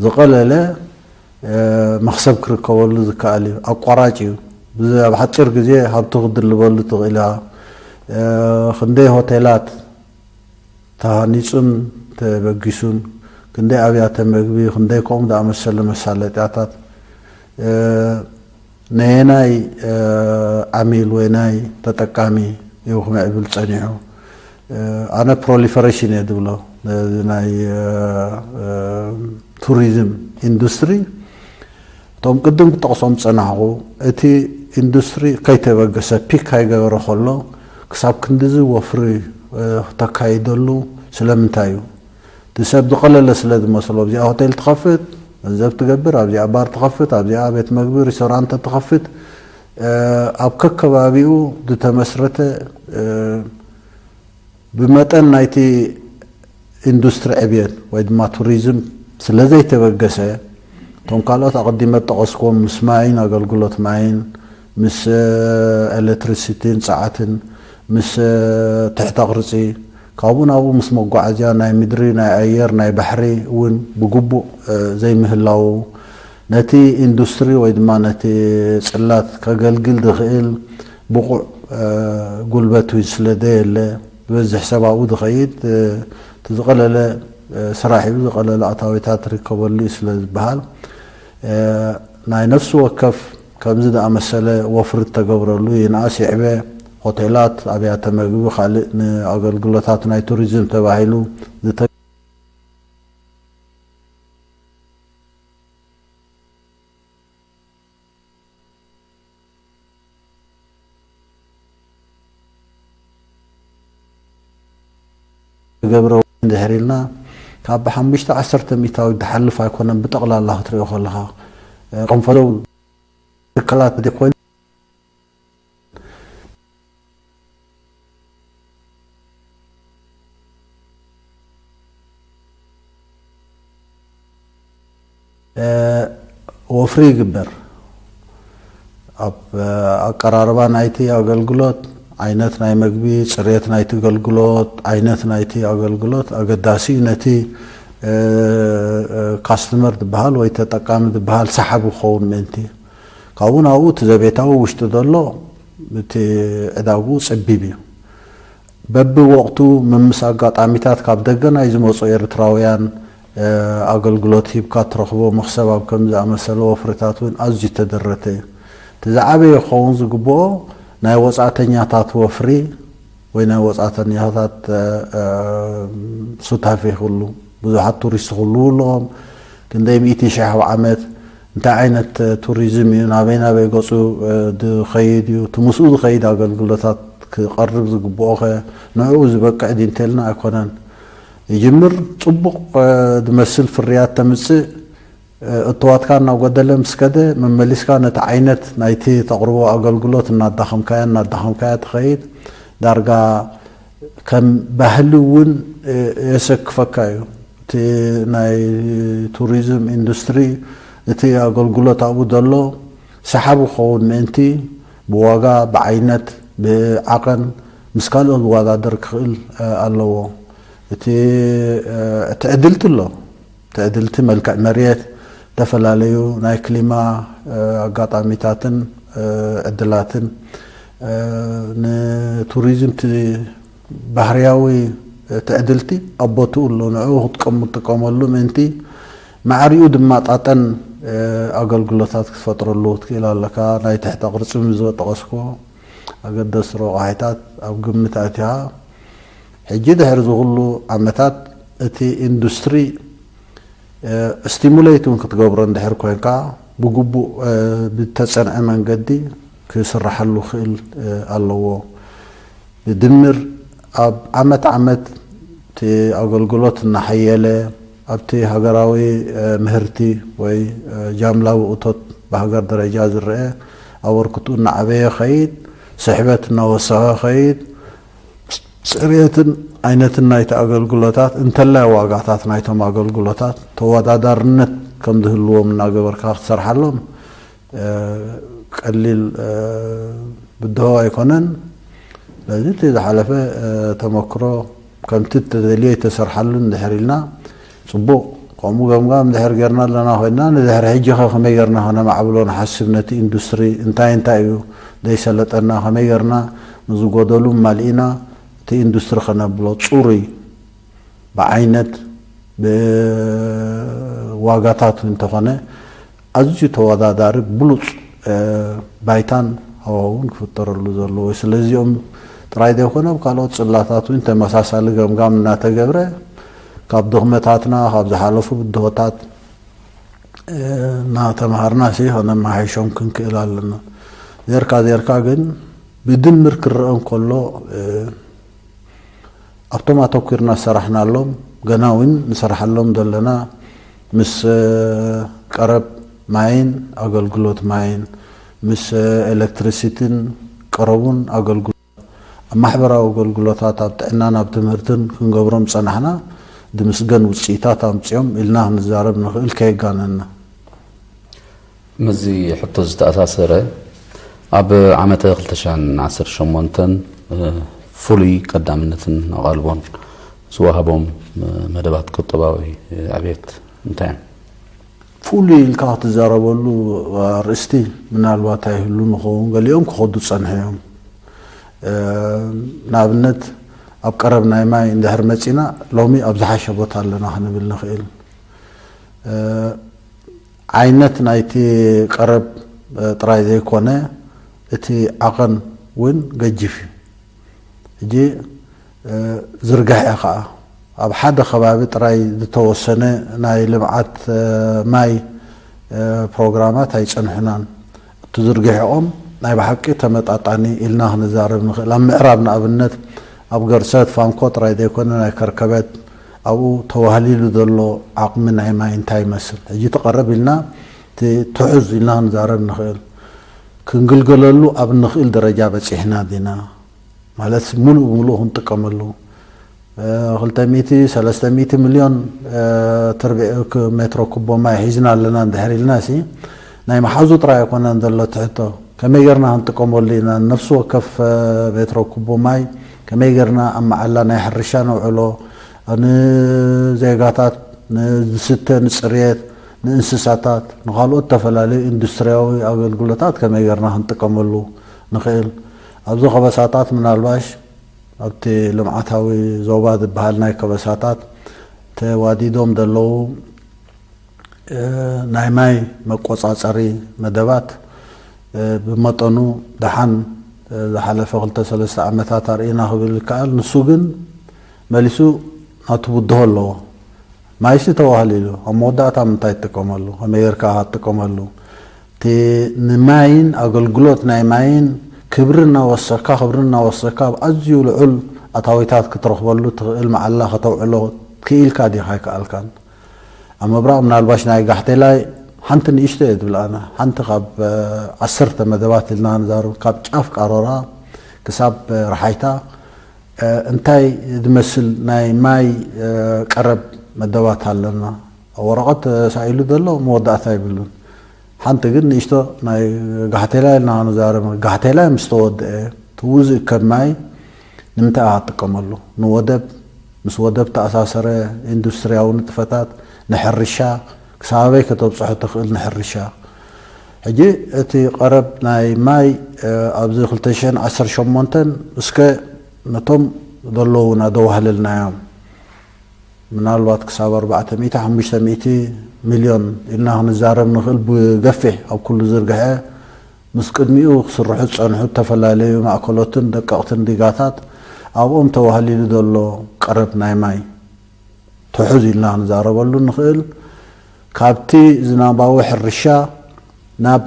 ዝቐለለ፣ እ፣ መኽሰብ ክርከበሉ ዝከኣል እዩ። ኣቋራጭ እዩ። ብዚ ኣብ ሓፂር ግዜ ሃብቲ ክትድልበሉ ትኽእል ኢኻ። እ፣ ክንደይ ሆቴላት ተሃኒጹን ተበጊሱን፣ ክንደይ ኣብያተ መግቢ፣ ክንደይ ከምኡ ዝኣመሰለ መሳለጥያታት፣ እ፣ ነየናይ፣ እ፣ ዓሚል ወይ ናይ ተጠቃሚ እዩ ክምዕብል ጸኒሑ? እ፣ ኣነ ፕሮሊፈሬሽን እየ ዝብሎ፣ ነዚ ናይ፣ እ፣ እ፣ ቱሪዝም ኢንዱስትሪ። እቶም ቅድም ክጠቕሶም ዝጸናሕኩ፣ እቲ ኢንዱስትሪ ከይተበገሰ፣ ፒክ ከይገበረ ከሎ፣ ክሳብ ክንድዚ ወፍሪ፣ እ፣ ክተካይደሉ ስለምንታይ እዩ? እቲ ሰብ ዝቐለለ ስለ ዝመስሎ፣ ኣብዚኣ ሆቴል ትኸፍት፣ ገንዘብ ትገብር፣ ኣብዚኣ ባር ትኸፍት፣ ኣብዚኣ ቤት መግቢ፣ ሪስቶራንት ትኸፍት፣ እ፣ ኣብ ከከባቢኡ ዝተመስረተ፣ እ፣ ብመጠን ናይቲ ኢንዱስትሪ ዕብየት ወይ ድማ ቱሪዝም ስለ ዘይተበገሰ፣ እቶም ካልኦት ኣቐዲመ ዝጠቐስክዎም ምስ ማይን ኣገልግሎት ማይን፣ ምስ፣ እ፣ ኤሌክትሪሲቲን ጸዓትን፣ ምስ፣ እ፣ ትሕተ ቅርጺ፣ ካብኡ ናብኡ ምስ መጓዓዝያ ናይ ምድሪ፣ ናይ ኣየር፣ ናይ ባሕሪ እውን ብግቡእ፣ እ፣ ዘይምህላዉ፣ ነቲ ኢንዱስትሪ ወይ ድማ ነቲ ጽላት ከገልግል ዝኽእል ብቑዕ፣ እ፣ ጉልበት እውን ስለ ዘየለ፣ ዝበዝሕ ሰብ ኣብኡ ዝኸይድ፣ እ፣ እቲ ዝቐለለ፣ እ፣ ስራሕ እዩ፣ ዝቐለለ ኣታዊታት ርከበሉ እዩ ስለ ዝበሃል፣ እ፣ ናይ ነፍሲ ወከፍ ከምዚ ዝኣመሰለ ወፍሪ እተገብረሉ ይንኣስ ይዕበ፣ ሆቴላት፣ ኣብያተ መግቢ፣ ካልእ ንኣገልግሎታት ናይ ቱሪዝም ተባሂሉ ዝተ-፣ ገብረ እንድሕር ኢልና ካብ ሓሙሽተ ዓሰርተ ሚእታዊት ዝሓልፍ ኣይኮነን። ብጠቕላላ ክትሪኦ ከለኻ፣ እ፣ ቅንፈለው ትካላት እንዲኮይኑ፣ እ፣ ወፍሪ ይግበር። ኣብ፣ እ፣ ኣቀራርባ ናይቲ ኣገልግሎት፣ ዓይነት ናይ መግቢ፣ ጽሬት ናይቲ ኣገልግሎት፣ ዓይነት ናይቲ ኣገልግሎት ኣገዳሲ እዩ። ነቲ፣ እ፣ እ፣ ካስትመር ዝበሃል ወይ ተጠቃሚ ዝበሃል ሰሓቢ ክኸውን ምእንቲ። ካብኡ ናብኡ እቲ ዘቤታዊ ውሽጢ ዘሎ እቲ ዕዳግኡ ጸቢብ እዩ። በብወቕቱ ምምስ ኣጋጣሚታት ካብ ደገ ናይ ዝመጹ ኤርትራውያን፣ እ፣ ኣገልግሎት ሂብካ ትረኽቦ መኽሰብ ኣብ ከምዚ ዝኣመሰለ ወፍርታት እውን ኣዝዩ ተደረተ እዩ። እቲ ዝዓበየ ክኸውን ዝግብኦ ናይ ወጻእተኛታት ወፍሪ ወይ ናይ ወጻእተኛታት፣ እ፣ እ፣ ሱታፌ ክህሉ፣ ብዙሓት ቱሪስት ክህልዉ ኣለዎም። ክንደይ ሚእቲ ሺሕ ኣብ ዓመት፣ እንታይ ዓይነት ቱሪዝም እዩ፣ ናበይ ናበይ ገጹ፣ እ፣ ዝኸይድ እዩ፣ እቲ ምስኡ ዝኸይድ ኣገልግሎታት ክቐርብ ዝግብኦ ኸ ንዕኡ ዝበቅዕ ድዩ እንተልና ኣይኮነን። ይጅምር፣ ጽቡቕ፣ እ፣ ዝመስል ፍርያት ተምጽእ፣ እ፣ እተዋትካ እናጎደለ ምስ ከደ፣ መመሊስካ ነቲ ዓይነት ናይቲ ተቕርቦ ኣገልግሎት እናዳኸምካያ እናዳኸምካያ ትኸይድ። ዳርጋ ከም ባህሊ እውን፣ እ፣ የሰክፈካ እዩ። እቲ ናይ ቱሪዝም ኢንዱስትሪ፣ እቲ ኣገልግሎት ኣብኡ ዘሎ ሰሓቢ ክኸውን ምእንቲ፣ ብዋጋ፣ ብዓይነት፣ ብዓቐን ምስ ካልኦት ዝወዳደር ክኽእል፣ እ፣ ኣለዎ። እቲ፣ እ፣ ትዕድልቲ ኣሎ። ትዕድልቲ፣ መልክዕ መሬት፣ ዝተፈላለዩ ናይ ክሊማ፣ እ፣ ኣጋጣሚታትን፣ እ፣ ዕድላትን፣ እ፣ ንቱሪዝም እቲ ባህርያዊ ትዕድልቲ ኣብ ቦትኡ ኣሎ። ንዕኡ ክትጥቀሙ፣ ትጥቀመሉ ምእንቲ ማዕሪኡ ዝመጣጠን፣ እ፣ ኣገልግሎታት ክትፈጥረሉ ክትክእል ኣለካ። ናይ ትሕተ ቅርጺ ምስ ዝጠቐስክዎ ኣገደስቲ ረቋሒታት ኣብ ግምት ኣእቲኻ፣ ሕጂ ድሕሪ እዚ ኩሉ ዓመታት እቲ ኢንዱስትሪ፣ እ፣ ስቲሙሌት እውን ክትገብሮ እንድሕር ኮንካ፣ ብግቡእ፣ እ፣ ብተጸንዐ መንገዲ ክስራሓሉ ክእል፣ እ፣ ኣለዎ። ብድምር ኣብ ዓመት ዓመት እቲ ኣገልግሎት እናሓየለ፣ ኣብቲ ሃገራዊ፣ እ፣ ምህርቲ ወይ፣ እ፣ ጃምላዊ እቶት ብሃገር ደረጃ ዝረአ ኣበርክትኡ እናዓበየ ኸይድ፣ ስሕበት እናወሰኸ ኸይድ፣ ጽሬትን ዓይነትን ናይቲ ኣገልግሎታት፣ እንተላይ ዋጋታት ናይቶም ኣገልግሎታት ተወዳዳርነት ከም ዝህልዎም እናገበርካ ክትሰርሓሎም፣ እ፣ ቀሊል፣ እ፣ ብድሆ ኣይኮነን። ስለዚ እቲ ዝሓለፈ፣ እ፣ ተመክሮ ከምቲ እተደልዮ ኣይተሰርሓሉን እንድሕር ኢልና፣ ጽቡቕ፣ ከምኡ ገምጋም እንድሕር ጌርና ኣለና ኮይንና፣ ንድሕሪ ሕጂ ኸ ከመይ ጌርና ከነማዕብሎ ንሓስብ? ነቲ ኢንዱስትሪ እንታይ እንታይ እዩ ዘይሰለጠና? ከመይ ጌርና ንዝጎደሉ ማልኢና እቲ ኢንዱስትሪ ከነብሎ ጽሩይ ብዓይነት ብዋጋታት እንተኾነ ኣዝዩ ተወዳዳሪ ብሉጽ፣ እ፣ ባይታን ሃዋውን ክፍጠረሉ ዘለዎ። ስለዚኦም ጥራይ ዘይኮነ ኣብ ካልኦት ጽላታት እውን ተመሳሳሊ ገምጋም እናተገብረ ካብ ድኽመታትና፣ ካብ ዝሓለፉ ብድሆታት፣ እ፣ እናተምሃርና ሲ ከነመሓይሾም ክንክእል ኣለና። ዜርካ ዜርካ ግን ብድምር ክረአ እንከሎ፣ እ፣ ኣብቶም ኣተኲርና ዝሰራሕናሎም፣ ገና እውን ንሰርሓሎም ዘለና፣ ምስ፣ እ፣ ቀረብ ማይን ኣገልግሎት ማይን፣ ምስ፣ እ፣ ኤሌክትሪሲቲን ቀረቡን ኣገልግሎት፣ ኣብ ማሕበራዊ ኣገልግሎታት፣ ኣብ ጥዕናን ኣብ ትምህርትን ክንገብሮም ዝጸናሕና፣ ዝምስገን ውጽኢታት ኣምጺኦም ኢልና ክንዛረብ ንኽእል ከየጋነና። ምስዚ ሕቶ ዝተኣሳሰረ፣ ኣብ ዓመተ ክልተ ሽሕን ዓሰርተ ሸሞንተን፣ እ፣ ፍሉይ ቀዳምነትን ኣቓልቦን ዝወሃቦም፣ እ፣ መደባት ቁጠባዊ፣ እ፣ ዕብየት እንታይ እዮም? ፍሉይ ኢልካ ክትዛረበሉ ኣርእስቲ ምናልባት ኣይህሉን ይኸውን፣ ገሊኦም ክኸዱ ዝጸንሑ እዮም። እ፣ ንኣብነት፣ ኣብ ቀረብ ናይ ማይ እንድሕር መጺና፣ ሎሚ ኣብ ዝሓሸ ቦታ ኣለና ክንብል ንኽእል። እ፣ ዓይነት ናይቲ ቀረብ፣ እ፣ ጥራይ ዘይኮነ፣ እቲ ዓቐን እውን ገጂፍ እዩ። ሕጂ፣ እ፣ ዝርግሐ ኸኣ፣ ኣብ ሓደ ከባቢ ጥራይ ዝተወሰነ ናይ ልምዓት፣ እ፣ ማይ፣ እ፣ ፕሮግራማት ኣይጸንሑናን። እቲ ዝርግሐኦም ናይ ብሓቂ ተመጣጣኒ ኢልና ክንዛረብ ንኽእል። ኣብ ምዕራብ ንኣብነት ኣብ ገርሰት ፋንኮ ጥራይ ዘይኮነ ናይ ከርከበት ኣብኡ ተዋህሊሉ ዘሎ ዓቕሚ ናይ ማይ እንታይ ይመስል? ሕጂ ትቐረብ ኢልና እቲ ትሑዝ ኢልና ክንዛረብ ንኽእል። ክንግልገለሉ ኣብ ንኽእል ደረጃ በፂሕና ዲና? ማለት ሙሉእ ብምሉእ ክንጥቀመሉ፣ እ፣ ክልተ ሚእቲ፣ ሰለስተ ሚእቲ ሚልዮን፣ እ፣ ትርብዒ ክ-፣ ሜትሮ ኩቦ ማይ ሒዝና ኣለና እንድሕር ኢልና ሲ፣ ናይ መሓዙ ጥራይ ኣይኮነን ዘሎ እቲ ሕቶ። ከመይ ጌርና ክንጥቀመሉ ኢና? ነፍሲ ወከፍ፣ እ፣ ሜትሮ ኩቦ ማይ ከመይ ጌርና ኣብ መዓላ ናይ ሕርሻ ነውዕሎ? ንዜጋታት፣ ንዝስተ፣ ንጽርየት፣ ንእንስሳታት፣ ንኻልኦት ዝተፈላለዩ ኢንዱስትሪያዊ ኣገልግሎታት ከመይ ጌርና ክንጥቀመሉ ንኽእል? ኣብዚ ከበሳታት ምናልባሽ ኣብቲ ልምዓታዊ ዞባ ዝበሃል ናይ ከበሳታት ተዋዲዶም ዘለዉ፣ እ፣ ናይ ማይ መቆጻጸሪ መደባት፣ እ፣ ብመጠኑ ደሓን፣ እ፣ ዝሓለፈ ክልተ ሰለስተ ዓመታት ኣርእና ክብል ይከኣል። ንሱ ግን መሊሱ ናቱ ብድሆ ኣለዎ። ማይሲ ተዋህሊሉ፣ ኣብ መወዳእታ ምንታይ ትጥቀመሉ? ከመይ ጌርካ ኢኻ ትጥቀመሉ? እቲ ንማይን ኣገልግሎት ናይ ማይን ክብሪ እናወሰካ፣ ክብሪ እናወሰካ፣ ኣብ ኣዝዩ ልዑል ኣታዊታት ክትረኽበሉ ትኽእል መዓላ ከተውዕሎ ክኢልካ ዲኻ ኣይከኣልካን? ኣብ ምብራቕ ምናልባሽ ናይ ጋሕቴላይ ሓንቲ ንእሽቶ እየ ዝብል ኣነ። ሓንቲ ካብ፣ እ፣ ዓሰርተ መደባት ኢልና ንዛረብ፣ ካብ ጫፍ ቃሮራ ክሳብ፣ እ፣ ረሓይታ፣ እ፣ እንታይ ዝመስል ናይ ማይ፣ እ፣ ቀረብ መደባት ኣለና? ኣብ ወረቐት ተሳኢሉ ዘሎ መወዳእታ የብሉን። ሓንቲ ግን ንእሽቶ ናይ ጋሕቴላይ ኢልና ንዛረብ። ጋሕቴላይ ምስ ተወድአ፣ እቲ ውዝእ ከም ማይ ንምንታይ ኢኻ ትጥቀመሉ? ንወደብ፣ ምስ ወደብ ተኣሳሰረ ኢንዱስትሪያዊ ንጥፈታት፣ ንሕርሻ፣ ክሳብ ኣበይ ከተብጽሖ ትኽእል ንሕርሻ? ሕጂ እቲ ቀረብ ናይ ማይ፣ እ፣ ኣብዚ ክልተ ሽሕን ዓሰርተ ሸሞንተን እስከ ነቶም ዘለዉ እናተዋህለልናዮም፣ ምናልባት ክሳብ ኣርባዕተ ሚእቲ፣ ሓሙሽተ ሚእቲ ሚልዮን ኢልና ክንዛረብ ንኽእል። ብገፊሕ ኣብ ኩሉ ዝርግሐ፣ ምስ ቅድሚኡ ክስርሑ ዝጸንሑ ዝተፈላለዩ ማእከሎትን ደቀቕትን ዲጋታት፣ ኣብኦም ተዋህሊሉ ዘሎ ቀረብ ናይ ማይ ትሑዝ ኢልና ክንዛረበሉ ንኽእል። ካብቲ ዝናባዊ ሕርሻ ናብ፣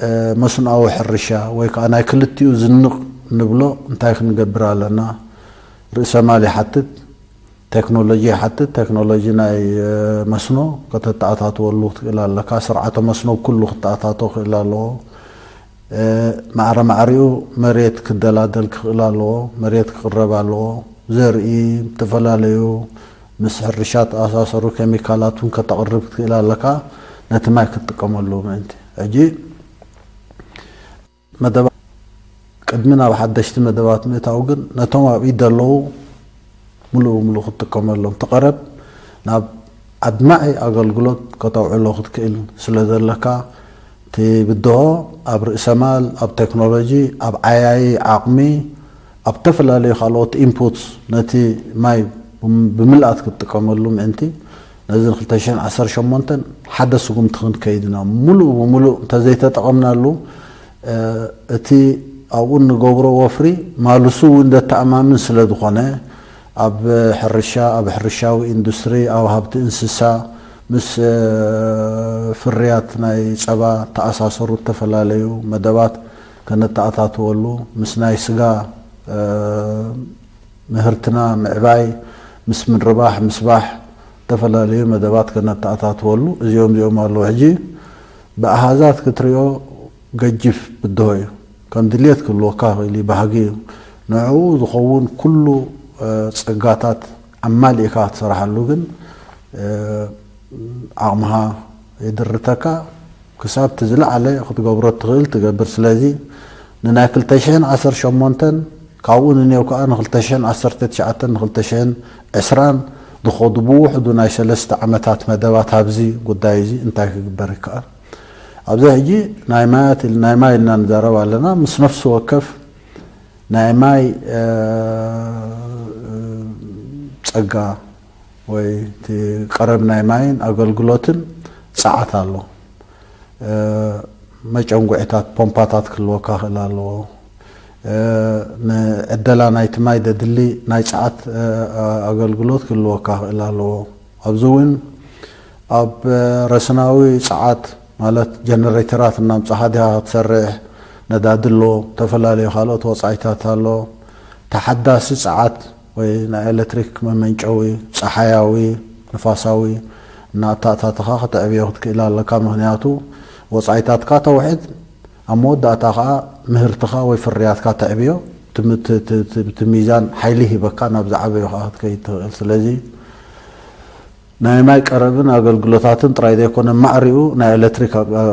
እ፣ መስኖኣዊ ሕርሻ ወይ ከዓ ናይ ክልቲኡ ዝንቕ ንብሎ እንታይ ክንገብር ኣለና? ርእሰ ማል ይሓትት፣ ቴክኖሎጂ ይሓትት። ቴክኖሎጂ ናይ፣ እ፣ መስኖ ከተተኣታትወሉ ክትክእል ኣለካ። ስርዓተ መስኖ ኩሉ ክተኣታቶ ክእል ኣለዎ። እ፣ ማዕረ ማዕሪኡ መሬት ክደላደል ክኽእል ኣለዎ። መሬት ክቕረብ ኣለዎ። ዘርኢ፣ ዝተፈላለዩ ምስ ሕርሻ ተኣሳሰሩ ኬሚካላት እውን ከተቕርብ ክትክእል ኣለካ፣ ነቲ ማይ ክትጥቀመሉ ምእንቲ። ሕጂ መደባት፣ ቅድሚ ናብ ሓደሽቲ መደባት ምእታው ግን፣ ነቶም ኣብ ኢድ ዘለዉ ምሉእ ብምሉእ ክትጥቀመሎም፣ እቲ ቀረብ ናብ ኣድማዒ ኣገልግሎት ከተውዕሎ ክትክእል ስለ ዘለካ፣ እቲ ብድሆ ኣብ ርእሰ ማል፣ ኣብ ቴክኖሎጂ፣ ኣብ ዓያዪ ዓቕሚ፣ ኣብ ዝተፈላለዩ ካልኦት ኢንፑትስ ነቲ ማይ ብም-፣ ብምልኣት ክትጥቀመሉ ምእንቲ፣ ነዚ ክልተ ሽሕን ዓሰርተ ሸሞንተን ሓደ ስጉምቲ ክንከይድ ኢና። ምሉእ ብምሉእ እንተዘይተጠቐምናሉ፣ እ፣ እቲ ኣብኡ እንገብሮ ወፍሪ ማልሱ እውን ዘተኣማምን ስለ ዝኾነ፣ ኣብ ሕርሻ፣ ኣብ ሕርሻዊ ኢንዱስትሪ፣ ኣብ ሃብቲ እንስሳ፣ ምስ፣ እ፣ ፍርያት ናይ ጸባ ተኣሳሰሩ ዝተፈላለዩ መደባት ከነተኣታትወሉ፣ ምስ ናይ ስጋ፣ እ፣ ምህርትና ምዕባይ፣ ምስ ምርባሕ፣ ምስባሕ፣ ዝተፈላለዩ መደባት ከነተኣታትወሉ፣ እዚኦም እዚኦም ኣለዉ። ሕጂ ብኣሃዛት ክትሪኦ ገጅፍ ብድሆ እዩ። ከም ድልየት ክህልወካ ይኽእል እዩ፣ ባህጊ እዩ። ንዕኡ ዝኸውን ኩሉ፣ እ፣ ጸጋታት ኣማሊእካ ክትሰርሓሉ ግን፣ እ፣ ዓቕምኻ የድርተካ። ክሳብ እቲ ዝለዓለ ክትገብሮ እትኽእል ትገብር። ስለዚ ንናይ ክልተ ሽሕን ዓሰርተ ሸሞንተን፣ ካብኡ ንኔው ከኣ ን ክልተ ሽሕን ዓሰርተ ትሽዓተን ን ክልተ ሽሕን ዕስራን ዝኸዱ ብውሕዱ ናይ ሰለስተ ዓመታት መደባት ኣብዚ ጉዳይ እዚ እንታይ ክግበር ይከኣል? ኣብዚ ሕጂ ናይ ማያት ኢል-፣ ናይ ማይ ኢልና ንዛረብ ኣለና። ምስ ነፍሲ ወከፍ ናይ ማይ፣ እ፣ ጸጋ ወይ እቲ ቀረብ ናይ ማይን ኣገልግሎትን ጸዓት ኣሎ። እ፣ መጨንጉዒታት ፖምፓታት ክህልወካ ክእል ኣለዎ። እ፣ ንዕደላ ናይቲ ማይ ደድሊ ናይ ጸዓት፣ እ፣ ኣገልግሎት ክህልወካ ክእል ኣለዎ። ኣብዚ እውን ኣብ ረስናዊ ጸዓት፣ ማለት ጀነሬተራት እናምጻኻ ዲኻ ክትሰርሕ፣ ነዳዲ ኣሎ፣ ዝተፈላለዩ ካልኦት ወጻኢታት ኣሎ። ተሓዳሲ ጸዓት ወይ ናይ ኤሌክትሪክ መመንጨዊ፣ ጸሓያዊ፣ ንፋሳዊ፣ እናኣታእታተኻ ከተዕብዮ ክትክእል ኣለካ። ምኽንያቱ ወጻኢታትካ ተውሕድ፣ ኣብ መወዳእታ ኸኣ ምህርትኻ ወይ ፍርያትካ ተዕብዮ። እቲ ም-፣ እቲ፣ እቲ፣ እቲ፣ እቲ ሚዛን ሓይሊ ሂበካ ናብ ዝዓበዮ ኸኣ ክትከይድ ትኽእል። ስለዚ ናይ ማይ ቀረብን ኣገልግሎታትን ጥራይ ዘይኮነ፣ ማዕሪኡ ናይ ኤሌክትሪክ ኣ-፣ ኣ-፣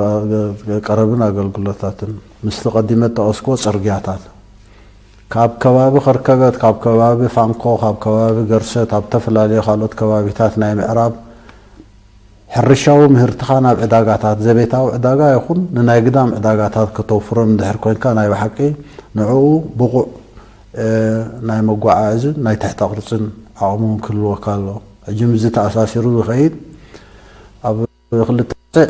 ኣ-፣ ቀረብን ኣገልግሎታትን፣ ምስቲ ቀዲመ እተቐስክዎ ጽርግያታት፣ ካብ ከባቢ ከርከበት፣ ካብ ከባቢ ፋንኮ፣ ካብ ከባቢ ገርሰት፣ ኣብ ዝተፈላለዩ ካልኦት ከባቢታት ናይ ምዕራብ፣ ሕርሻዊ ምህርትኻ ናብ ዕዳጋታት፣ ዘቤታዊ ዕዳጋ ይኹን ንናይ ግዳም ዕዳጋታት ከተውፍሮም እንድሕር ኮንካ፣ ናይ ብሓቂ ንዕኡ ብቑዕ፣ እ፣ ናይ መጓዓዓዝን ናይ ትሕተ ቅርጽን ዓቕሚ እውን ክህልወካ ኣለዎ። ሕጂ ምስዚ ተኣሳሲሩ ዝኸይድ፣ ኣብ ክልተ ስዕ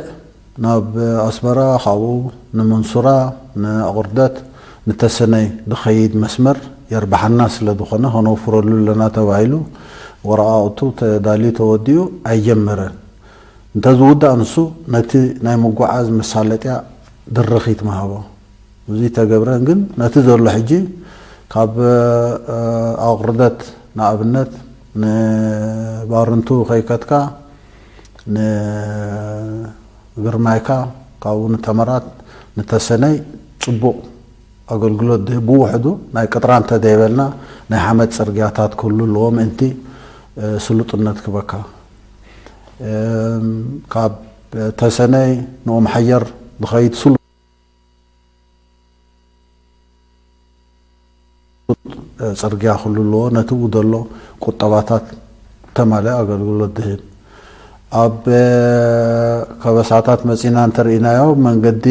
ናብ ኣስመራ፣ ካብኡ ንመንሱራ፣ ንኣቑርደት፣ ንተሰነይ ዝኸይድ መስመር የርብሓና ስለ ዝኾነ፣ ከነውፍረሉ ኣለና ተባሂሉ ወረቓቕቱ ተዳልዩ ተወዲኡ ኣይጀመረን። እንተዝውዳእ፣ ንሱ ነቲ ናይ ምጉዓዝ መሳለጥያ ድርኺት ምሃቦ። እዚ ተገብረን ግን፣ ነቲ ዘሎ ሕጂ ካብ፣ እ፣ ኣቑርደት ንኣብነት ንባርንቱ ከይከድካ ንግርማይካ፣ ካብኡ ንተመራት፣ ንተሰነይ ጽቡቕ ኣገልግሎት ድህብ፣ ብውሕዱ ናይ ቅጥራ እንተደይበልና ናይ ሓመድ ጽርግያታት ክህሉ ኣለዎ ምእንቲ፣ እ፣ ስሉጥነት ክበካ። እም፣ ካብ ተሰነይ ንኦም ሓየር ዝኸይድ ስሉጥ ጽርግያ ክህሉ ኣለዎ። ነቲ ብኡ ዘሎ ቁጠባታት ተማልአ ኣገልግሎት ዝህብ። ኣብ፣ እ፣ ከበሳታት መጺና እንተርኢናዮ፣ መንገዲ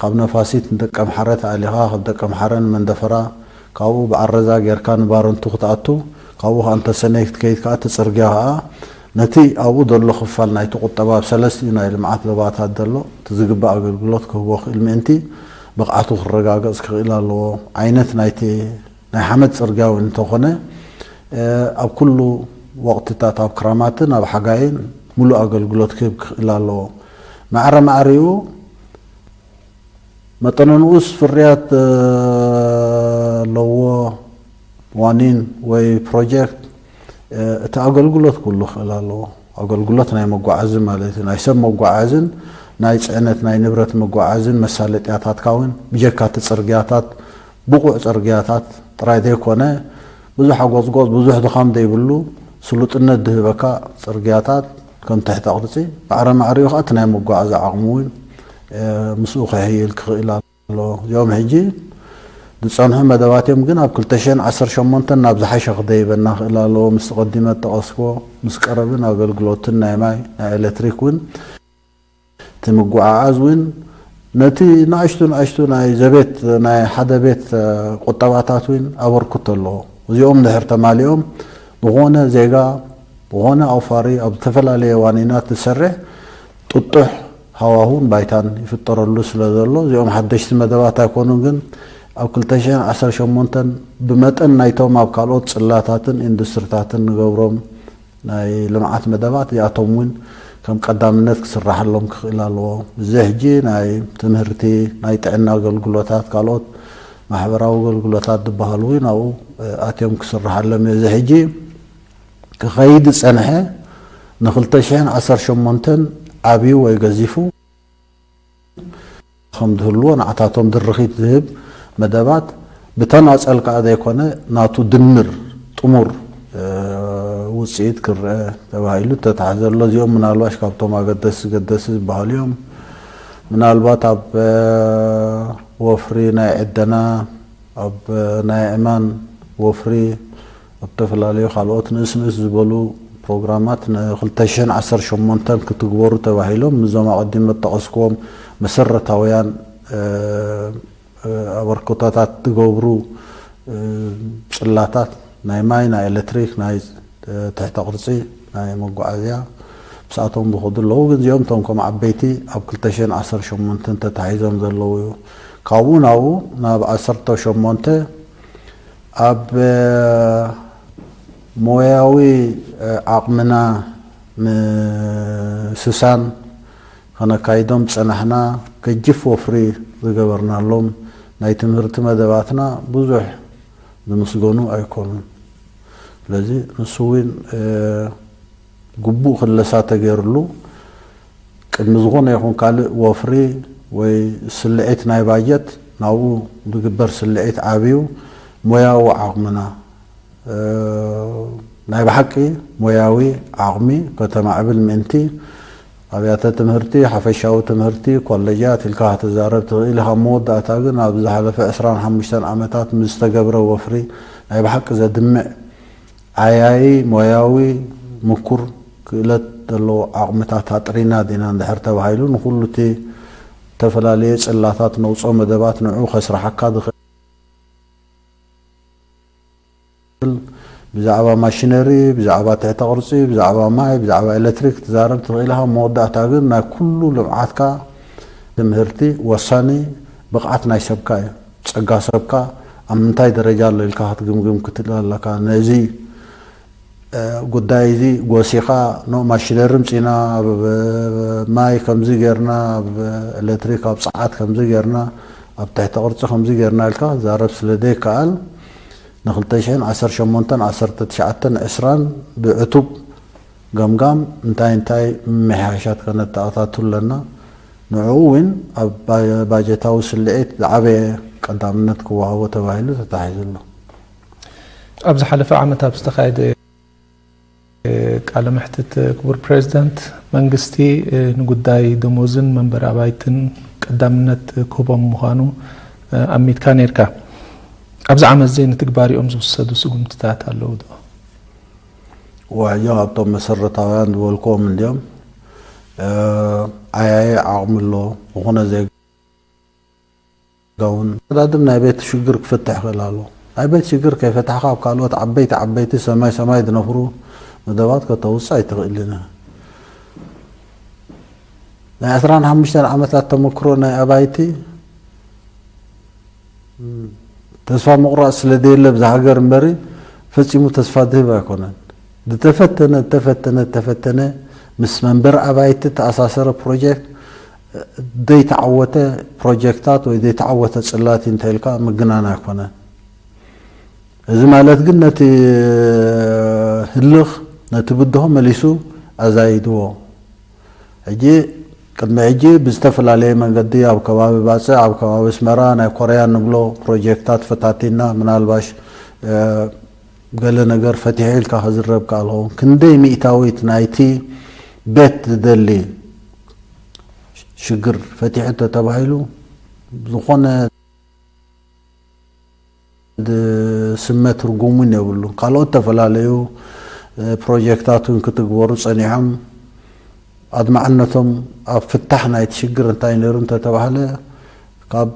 ካብ ነፋሲት ንደቀምሓረ ተኣሊኻ፣ ካብ ደቀምሓረ ንመንደፈራ፣ ካብኡ ብዓረዛ ጌርካ ንባረንቱ ክትኣቱ፣ ካብኡ ከኣ እንተሰነይ ክትከይድ ከኣ፣ እቲ ጽርግያ ከኣ ነቲ ኣብኡ ዘሎ ክፋል ናይቲ ቁጠባ፣ ኣብ ሰለስቲኡ ናይ ልምዓት ዞባታት ዘሎ፣ እቲ ዝግባእ ኣገልግሎት ክህቦ ክእል ምእንቲ፣ ብቕዓቱ ክረጋገጽ ክኽእል ኣለዎ። ዓይነት ናይቲ ናይ ሓመድ ጽርግያ እውን እንተኾነ፣ እ፣ ኣብ ኩሉ ወቕትታት፣ ኣብ ክራማትን ኣብ ሓጋይን፣ ምሉእ ኣገልግሎት ክህብ ክኽእል ኣለዎ። ማዕረ ማዕሪኡ፣ መጠነ ንኡስ ፍርያት፣ እ፣ ኣለዎ ዋኒን ወይ ፕሮጀክት፣ እ፣ እቲ ኣገልግሎት ክህሉ ክኽእል ኣለዎ። ኣገልግሎት ናይ መጓዓዚ ማለት እዩ። ናይ ሰብ መጓዓዝን ናይ ጽዕነት፣ ናይ ንብረት መጓዓዝን መሳለጥያታትካ እውን፣ ብጀካ እቲ ጽርግያታት፣ ብቑዕ ጽርግያታት ጥራይ ዘይኮነ፣ ብዙሕ ኣጎጽጎጽ፣ ብዙሕ ድኻም ዘይብሉ፣ ስሉጥነት ድህበካ ጽርግያታት ከም ትሕተ ቅርጺ፣ ማዕረ ማዕሪኡ ከኣ እቲ ናይ መጓዓዚ ዓቕሚ እውን፣ እ፣ ምስኡ ክሕይል ክኽእል ኣሎ። እዚኦም ሕጂ ዝጸንሑ መደባት እዮም፣ ግን ኣብ ክልተ ሽሕን ዓሰርተ ሸሞንተን ናብ ዝሓሸ ክደይበና ክእል ኣለዎ። ምስ ቀዲመ እተቐስክዎ፣ ምስ ቀረብን ኣገልግሎትን ናይ ማይ፣ ናይ ኤሌክትሪክ እውን፣ እቲ ምጉዓዓዝ እውን ነቲ ንኣሽቱ ንኣሽቱ ናይ ዘቤት፣ ናይ ሓደ ቤት፣ እ፣ ቁጠባታት እውን ኣበርክቶ ኣለዎ። እዚኦም እንድሕር ተማሊኦም፣ ዝኾነ ዜጋ፣ ዝኾነ ኣውፋሪ ኣብ ዝተፈላለየ ዋኒናት ዝሰርሕ ጥጡሕ ሃዋሁን ባይታን ይፍጠረሉ ስለ ዘሎ፣ እዚኦም ሓደሽቲ መደባት ኣይኮኑን፣ ግን ኣብ ክልተ ሽሕን ዓሰርተ ሸሞንተን ብመጠን ናይቶም ኣብ ካልኦት ጽላታትን ኢንዱስትሪታትን ንገብሮም ናይ ልምዓት መደባት፣ እዚኣቶም እውን ከም ቀዳምነት ክስራሓሎም ክኽእል ኣለዎ። እዚ ሕጂ ናይ ትምህርቲ፣ ናይ ጥዕና ኣገልግሎታት፣ ካልኦት ማሕበራዊ ኣገልግሎታት ዝበሃሉ እውን ኣብኡ፣ እ፣ ኣትዮም ክስርሓሎም እዩ። እዚ ሕጂ ክኸይድ ዝጸንሐ ንክልተ ሽሕን ዓሰርተ ሸሞንተን ዓብዩ ወይ ገዚፉ ከም ዝህልዎ፣ ንዓታቶም ድርኺት ዝህብ መደባት ብተናጸል ከኣ ዘይኮነ፣ ናቱ ድምር ጥሙር፣ እ፣ ውጽኢት ክረአ ተባሂሉ እተታሕዘ ኣሎ። እዚኦም ምናልባሽ ካብቶም ኣገደሲ ገደሲ ዝበሃሉ እዮም። ምናልባት ኣብ፣ እ፣ ወፍሪ ናይ ዕደና፣ ኣብ፣ እ፣ ናይ ኣእማን ወፍሪ፣ ኣብ ዝተፈላለዩ ካልኦት ንእስ ንእስ ዝበሉ ፕሮግራማት ን ክልተ ሽሕን ዓሰርተ ሸሞንተን ክትግበሩ ተባሂሎም፣ ምስዞም ኣቐዲመ እተጠቐስክዎም መሰረታውያን፣ እ፣ እ፣ ኣበርክቶታት ዝገብሩ፣ እ፣ ጽላታት፣ ናይ ማይ፣ ናይ ኤሌክትሪክ፣ ናይ፣ እ፣ ትሕተ ቅርጺ፣ ናይ መጓዓዝያ፣ ምስኣቶም ዝኸዱ ኣለዉ። ግን እዚኦም እቶም ከም ዓበይቲ ኣብ ክልተ ሽሕን ዓሰርተ ሸሞንተን ተታሒዞም ዘለዉ እዩ። ካብኡ ናብኡ ናብ ዓሰርተ ሸሞንተ ኣብ፣ እ፣ ሞያዊ፣ እ፣ ዓቕምና ምስሳን ከነካይዶም ዝጸናሕና፣ ገጅፍ ወፍሪ ዝገበርናሎም፣ ናይ ትምህርቲ መደባትና ብዙሕ ዝምስገኑ ኣይኮኑን። ስለዚ ንሱ እውን ግቡእ ክለሳ ተገይርሉ ቅድሚ ዝኾነ ይኹን ካልእ ወፍሪ ወይ ስልዒት ናይ ባጀት ናብኡ ዝግበር ስልዒት ዓብዩ ሞያዊ ዓቕምና ናይ ብሓቂ ሞያዊ ዓቕሚ ከተማዕብል ምእንቲ ኣብያተ ትምህርቲ፣ ሓፈሻዊ ትምህርቲ፣ ኮለጃት ኢልካ ክትዛረብ ትኽእል ኢኻ። መወዳእታ ግን ኣብ ዝሓለፈ ዕስራን ሓሙሽተን ዓመታት ምስ ዝተገብረ ወፍሪ ናይ ብሓቂ ዘድምዕ ዓያዪ ሞያዊ ምኩር ክእለት ዘለዎ ዓቕምታት ኣጥሪና ዲና እንድሕር ተባሂሉ ንኹሉ እቲ ዝተፈላለየ ጽላታት ነውጾ መደባት ንዑ ከስራሓካ ዝኽእል ብዛዕባ ማሽነሪ፣ ብዛዕባ ትሕተ ቅርጺ፣ ብዛዕባ ማይ፣ ብዛዕባ ኤሌክትሪክ ትዛረብ ትኽእል ኢኻ። መወዳእታ ግን ናይ ኩሉ ልምዓትካ ትምህርቲ ወሳኒ ብቕዓት ናይ ሰብካ እዩ። ጸጋ ሰብካ ኣብ ምንታይ ደረጃ ኣሎ ኢልካ ክትግምግም ክትእል ኣለካ። ነዚ ጉዳይ እዚ ጎሲኻ ኖ ማሽነሪ ምጺና ኣብ ማይ ከምዚ ጌርና ኣብ ኤሌክትሪክ ኣብ ጸዓት ከምዚ ጌርና ኣብ ትሕተ ቅርጺ ከምዚ ጌርና ኢልካ ዛረብ ስለ ዘይከኣል ንክልተ ሽሕን ዓሰርተ ሸሞንተን ዓሰርተ ትሽዓተን ዕስራን ብዕቱብ ገምጋም እንታይ እንታይ ምምሕያሻት ከነተኣታቱ ኣለና ንዕኡ እውን ኣብ ባጀታዊ ስልዒት ዝዓበየ ቀዳምነት ክወሃቦ ተባሂሉ ተታሒዙ ኣሎ። ኣብ ዝሓለፈ ዓመት ኣብ ዝተኻየደ ቃለ መሕትት ክቡር ፕሬዚደንት መንግስቲ ንጉዳይ ደሞዝን መንበሪ ኣባይትን ቀዳምነት ክህቦም ምዃኑ ኣሚትካ ነይርካ። ኣብዚ ዓመት እዚ ንትግባሪኦም ዝውሰዱ ስጉምትታት ኣለዉ ዶ? ዋዮ ካብቶም መሰረታውያን ዝበልክዎም እንዲዮም። ዓያየ ዓቕሚ ኣሎ ዝኾነ ዜጋ እውን ቀዳድም ናይ ቤት ሽግር ክፍትሕ ክእል ኣሎ። ናይ ቤት ሽግር ከይፈታሕካ ኣብ ካልኦት ዓበይቲ ዓበይቲ ሰማይ ሰማይ ዝነፍሩ መደባት ከተውፅእ ኣይትኽእልን። ናይ ዕስራን ሓሙሽተን ዓመታት ተመክሮ ናይ ኣባይቲ ተስፋ ምቑራፅ ስለ ደየለ ብዛ ሃገር እምበሪ ፈፂሙ ተስፋ ዝህብ ኣይኮነን። ዝተፈተነ ዝተፈተነ ዝተፈተነ ምስ መንበር ኣባይቲ ተኣሳሰረ ፕሮጀክት ዘይተዓወተ ፕሮጀክታት ወይ ዘይተዓወተ ፅላት እንተኢልካ ምግናን ኣይኮነን። እዚ ማለት ግን ነቲ ህልኽ ነቲ ብድሆ መሊሱ ኣዛይድዎ። ሕጂ ቅድሚ ሕጂ ብዝተፈላለየ መንገዲ ኣብ ከባቢ ባፅዕ ኣብ ከባቢ ኣስመራ ናይ ኮርያ ንብሎ ፕሮጀክታት ፈታቲና ምናልባሽ ገለ ነገር ፈቲሑ ኢልካ ክዝረብ ከኣል ኸውን ክንደይ ሚእታዊት ናይቲ ቤት ዝደሊ ሽግር ፈቲሑ ተተባሂሉ ዝኾነ ስመ ትርጉም እውን የብሉን። ካልኦት ዝተፈላለዩ ፕሮጀክታት እውን ክትግበሩ ፀኒሖም ኣድማዕነቶም ኣብ ፍታሕ ናይቲ ሽግር እንታይ ነይሩ እንተተባህለ ካብ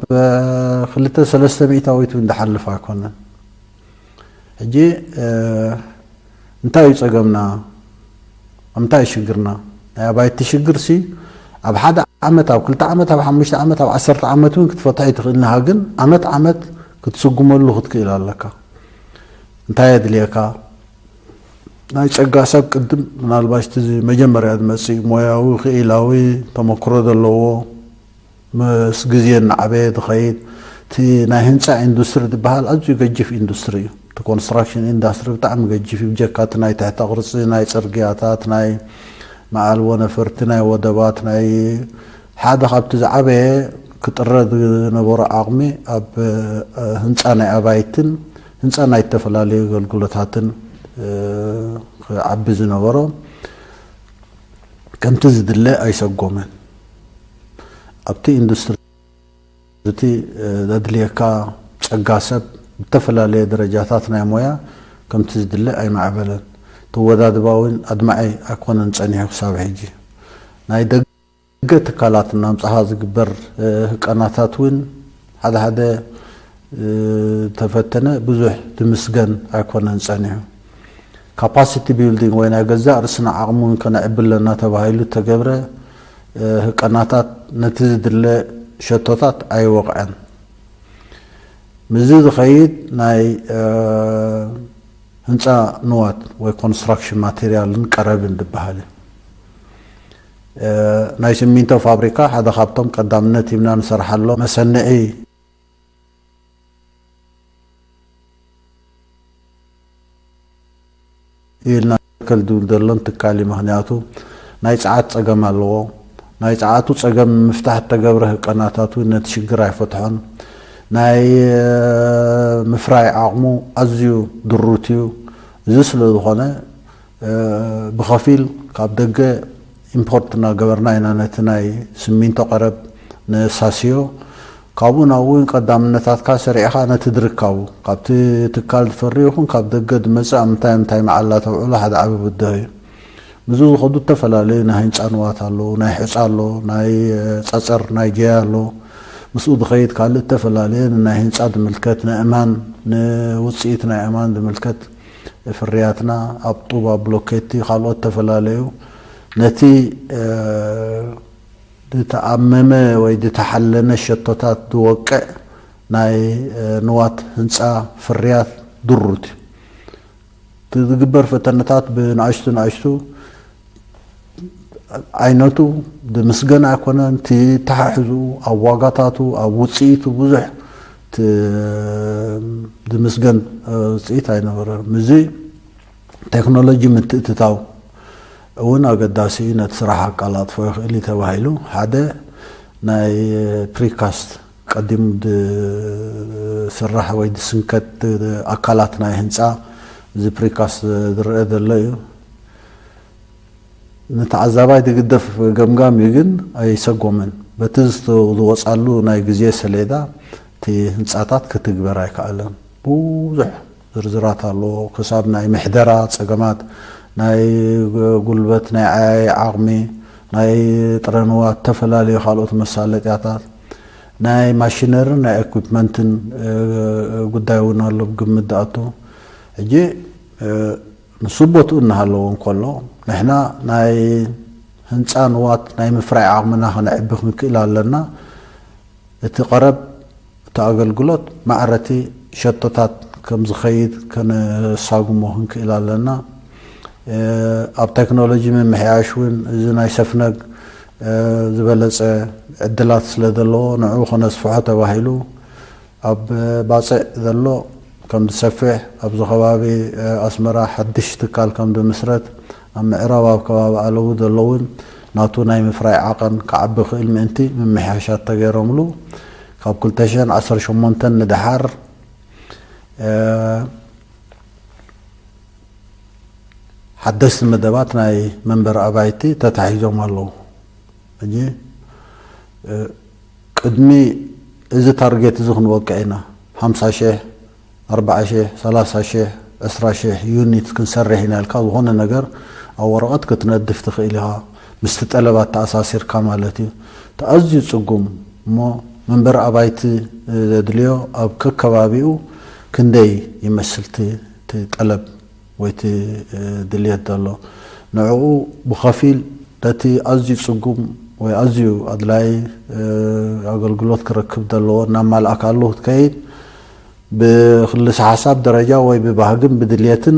ክልተ ሰለስተ ሚእታዊት እውን ዝሓልፍ ኣይኮነን። ሕጂ እንታይ እዩ ፀገምና? እንታይ እዩ ሽግርና? ናይ ኣባይቲ ሽግር ሲ ኣብ ሓደ ዓመት ኣብ ክልተ ዓመት ኣብ ሓሙሽተ ዓመት ኣብ ዓሰርተ ዓመት እውን ክትፈትሖ ይትኽእል ንሃ ግን ዓመት ዓመት ክትስጉመሉ ክትክእል ኣለካ። እንታይ የድልየካ? ናይ ጸጋ ሰብ ቅድም ምናልባሽ እቲ መጀመርያ ዝመጽእ ሞያዊ ክኢላዊ ተመክሮ ዘለዎ ምስ ግዜ እናዓበየ ዝኸይድ እቲ ናይ ህንፃ ኢንዱስትሪ ዝበሃል ኣዝዩ ገጅፍ ኢንዱስትሪ እዩ። እቲ ኮንስትራክሽን ኢንዳስትሪ ብጣዕሚ ገጅፍ እዩ። ብጀካ እቲ ናይ ትሕተ ቅርፂ ናይ ፅርግያታት ናይ መዓልቦ ነፈርቲ ናይ ወደባት ናይ ሓደ ካብቲ ዝዓበየ ክጥረ ዝነበሮ ዓቕሚ ኣብ ህንፃ ናይ ኣባይትን ህንፃ ናይ ዝተፈላለዩ ኣገልግሎታትን ክዓቢ ዝነበሮ ከምቲ ዝድለ ኣይሰጎመን። ኣብቲ ኢንዱስትሪ እቲ ዘድልየካ ጸጋ ሰብ ብተፈላለየ ደረጃታት ናይ ሞያ ከምቲ ዝድለ ኣይማዕበለን። ተወዳድባ እውን ኣድማዒ ኣይኮነን ጸኒሑ ክሳብ ሕጂ። ናይ ደገ ትካላት እናምጻኻ ዝግበር ህቀናታት እውን ሓደ ሓደ ተፈተነ ብዙሕ ዝምስገን ኣይኮነን ጸኒሑ። ካፓሲቲ ቢልዲንግ ወይ ናይ ገዛእ ርእስና ዓቕሚ እውን ከነዕቢ ኣለና ተባሂሉ እተገብረ ህቀናታት ነቲ ዝድለ ሸቶታት ኣይወቕዐን። ምስዚ ዝኸይድ ናይ ህንፃ ንዋት ወይ ኮንስትራክሽን ማቴሪያልን ቀረብን ዝበሃል እዩ። ናይ ሲሚንቶ ፋብሪካ ሓደ ካብቶም ቀዳምነት ሂብና ንሰርሓሎም መሰንዒ ኢልና ከል ዝብል ዘሎን ትካል እዩ። ምክንያቱ ናይ ጸዓት ጸገም ኣለዎ። ናይ ጸዓቱ ጸገም ንምፍታሕ እተገብረ ህቀናታት እውን ነቲ ሽግር ኣይፈትሖን። ናይ ምፍራይ ዓቕሙ ኣዝዩ ድሩት እዩ። እዚ ስለ ዝኾነ ብኸፊል ካብ ደገ ኢምፖርት እናገበርና ኢና ነቲ ናይ ስሚንቶ ቀረብ ነሳስዮ። ካብኡ ናብኡ እውን ቀዳምነታትካ ሰሪዕኻ ነቲ ድርካቡ ካብቲ ትካል ዝፈሪ ይኹን ካብ ደገ ዝመጽእ ኣብ ምንታይ ምንታይ መዓላ ተውዕሎ ሓደ ዓቢ ብድሆ እዩ። ምስኡ ዝኸዱ ዝተፈላለዩ ናይ ህንፃ ንዋት ኣሎ፣ ናይ ሕፃ ኣሎ፣ ናይ ፀፀር ናይ ጀያ ኣሎ። ምስኡ ዝኸይድ ካልእ ዝተፈላለየ ንናይ ህንፃ ዝምልከት ንእማን ንውፅኢት ናይ እማን ዝምልከት ፍርያትና ኣብ ጡብ ኣብ ብሎኬቲ ካልኦት ዝተፈላለዩ ነቲ ዝተኣመመ ወይ ዝተሓለነ ሸቶታት ዝወቅዕ ናይ ንዋት ህንፃ ፍርያት ድሩት እዩ። እቲ ዝግበር ፈተነታት ብንኣሽቱ ንኣሽቱ ዓይነቱ ዝምስገን ኣይኮነን። እቲ ተሓሕዙ ኣብ ዋጋታቱ ኣብ ውፅኢቱ ብዙሕ ዝምስገን ውፅኢት ኣይነበረን። እዚ ቴክኖሎጂ ምትእትታው እውን ኣገዳሲ እዩ። ነቲ ስራሕ ኣቀላጥፎ ይኽእል እዩ ተባሂሉ ሓደ ናይ ፕሪካስት ቀዲሙ ዝስራሕ ወይ ዝስንከት ኣካላት ናይ ህንፃ እዚ ፕሪካስት ዝረአ ዘሎ እዩ። ንተዓዛባይ ዝግደፍ ገምጋም እዩ፣ ግን ኣይሰጎምን። በቲ ዝወፃሉ ናይ ግዜ ሰሌዳ እቲ ህንፃታት ክትግበር ኣይከኣለን። ብዙሕ ዝርዝራት ኣለዎ። ክሳብ ናይ ምሕደራ ፀገማት፣ ናይ ጉልበት፣ ናይ ዓያይ ዓቕሚ፣ ናይ ጥረንዋት፣ ዝተፈላለዩ ካልኦት መሳለጥያታት፣ ናይ ማሽነርን ናይ ኤኩፕመንትን ጉዳይ እውን ኣሎ ብግምት ዝኣቱ። ሕጂ ንሱ ቦትኡ እናሃለዎ እንከሎ ንሕና ናይ ህንፃ ንዋት ናይ ምፍራይ ዓቕምና ከነዕቢ ክንክእል ኣለና። እቲ ቀረብ እቲ ኣገልግሎት ማዕረቲ ሸቶታት ከም ዝኸይድ ከነሳጉሞ ክንክእል ኣለና። ኣብ ቴክኖሎጂ ምምሕያሽ እውን እዚ ናይ ሰፍነግ ዝበለፀ ዕድላት ስለ ዘለዎ ንዕኡ ከነስፍሖ ተባሂሉ ኣብ ባፅዕ ዘሎ ከም ዝሰፍሕ ኣብዚ ከባቢ ኣስመራ ሓድሽ ትካል ከም ዝምስረት ኣብ ምዕራብ ኣብ ከባቢ ኣለዉ ዘለውን ናቱ ናይ ምፍራይ ዓቐን ክዓቢ ክእል ምእንቲ ምምሕያሻት ተገይሮምሉ ካብ ክልተ ሽሕን ዓሰርተ ሸሞንተን ንደሓር ሓደስቲ መደባት ናይ መንበሪ ኣባይቲ ተታሒዞም ኣለዉ። ሕጂ ቅድሚ እዚ ታርጌት እዚ ክንወቅዕ ኢና ሓምሳ ሽሕ ኣርባዓ ሽሕ ሰላሳ ሽሕ ዕስራ ሽሕ ዩኒት ክንሰርሕ ኢና ኢልካ ዝኾነ ነገር ኣብ ወረቐት ክትነድፍ ትኽእል ኢኻ። ምስቲ ጠለባት ተኣሳሲርካ ማለት እዩ። እቲ ኣዝዩ ጽጉም እሞ መንበሪ ኣባይቲ ዘድልዮ ኣብ ከከባቢኡ ክንደይ ይመስል እቲ ጠለብ ወይ እቲ ድልየት ዘሎ ንዕኡ ብኸፊል ነቲ ኣዝዩ ጽጉም ወይ ኣዝዩ ኣድላይ ኣገልግሎት ክረክብ ዘለዎ እናማልኣካሉ ክትከይድ ብክልሰ ሓሳብ ደረጃ ወይ ብባህግን ብድልየትን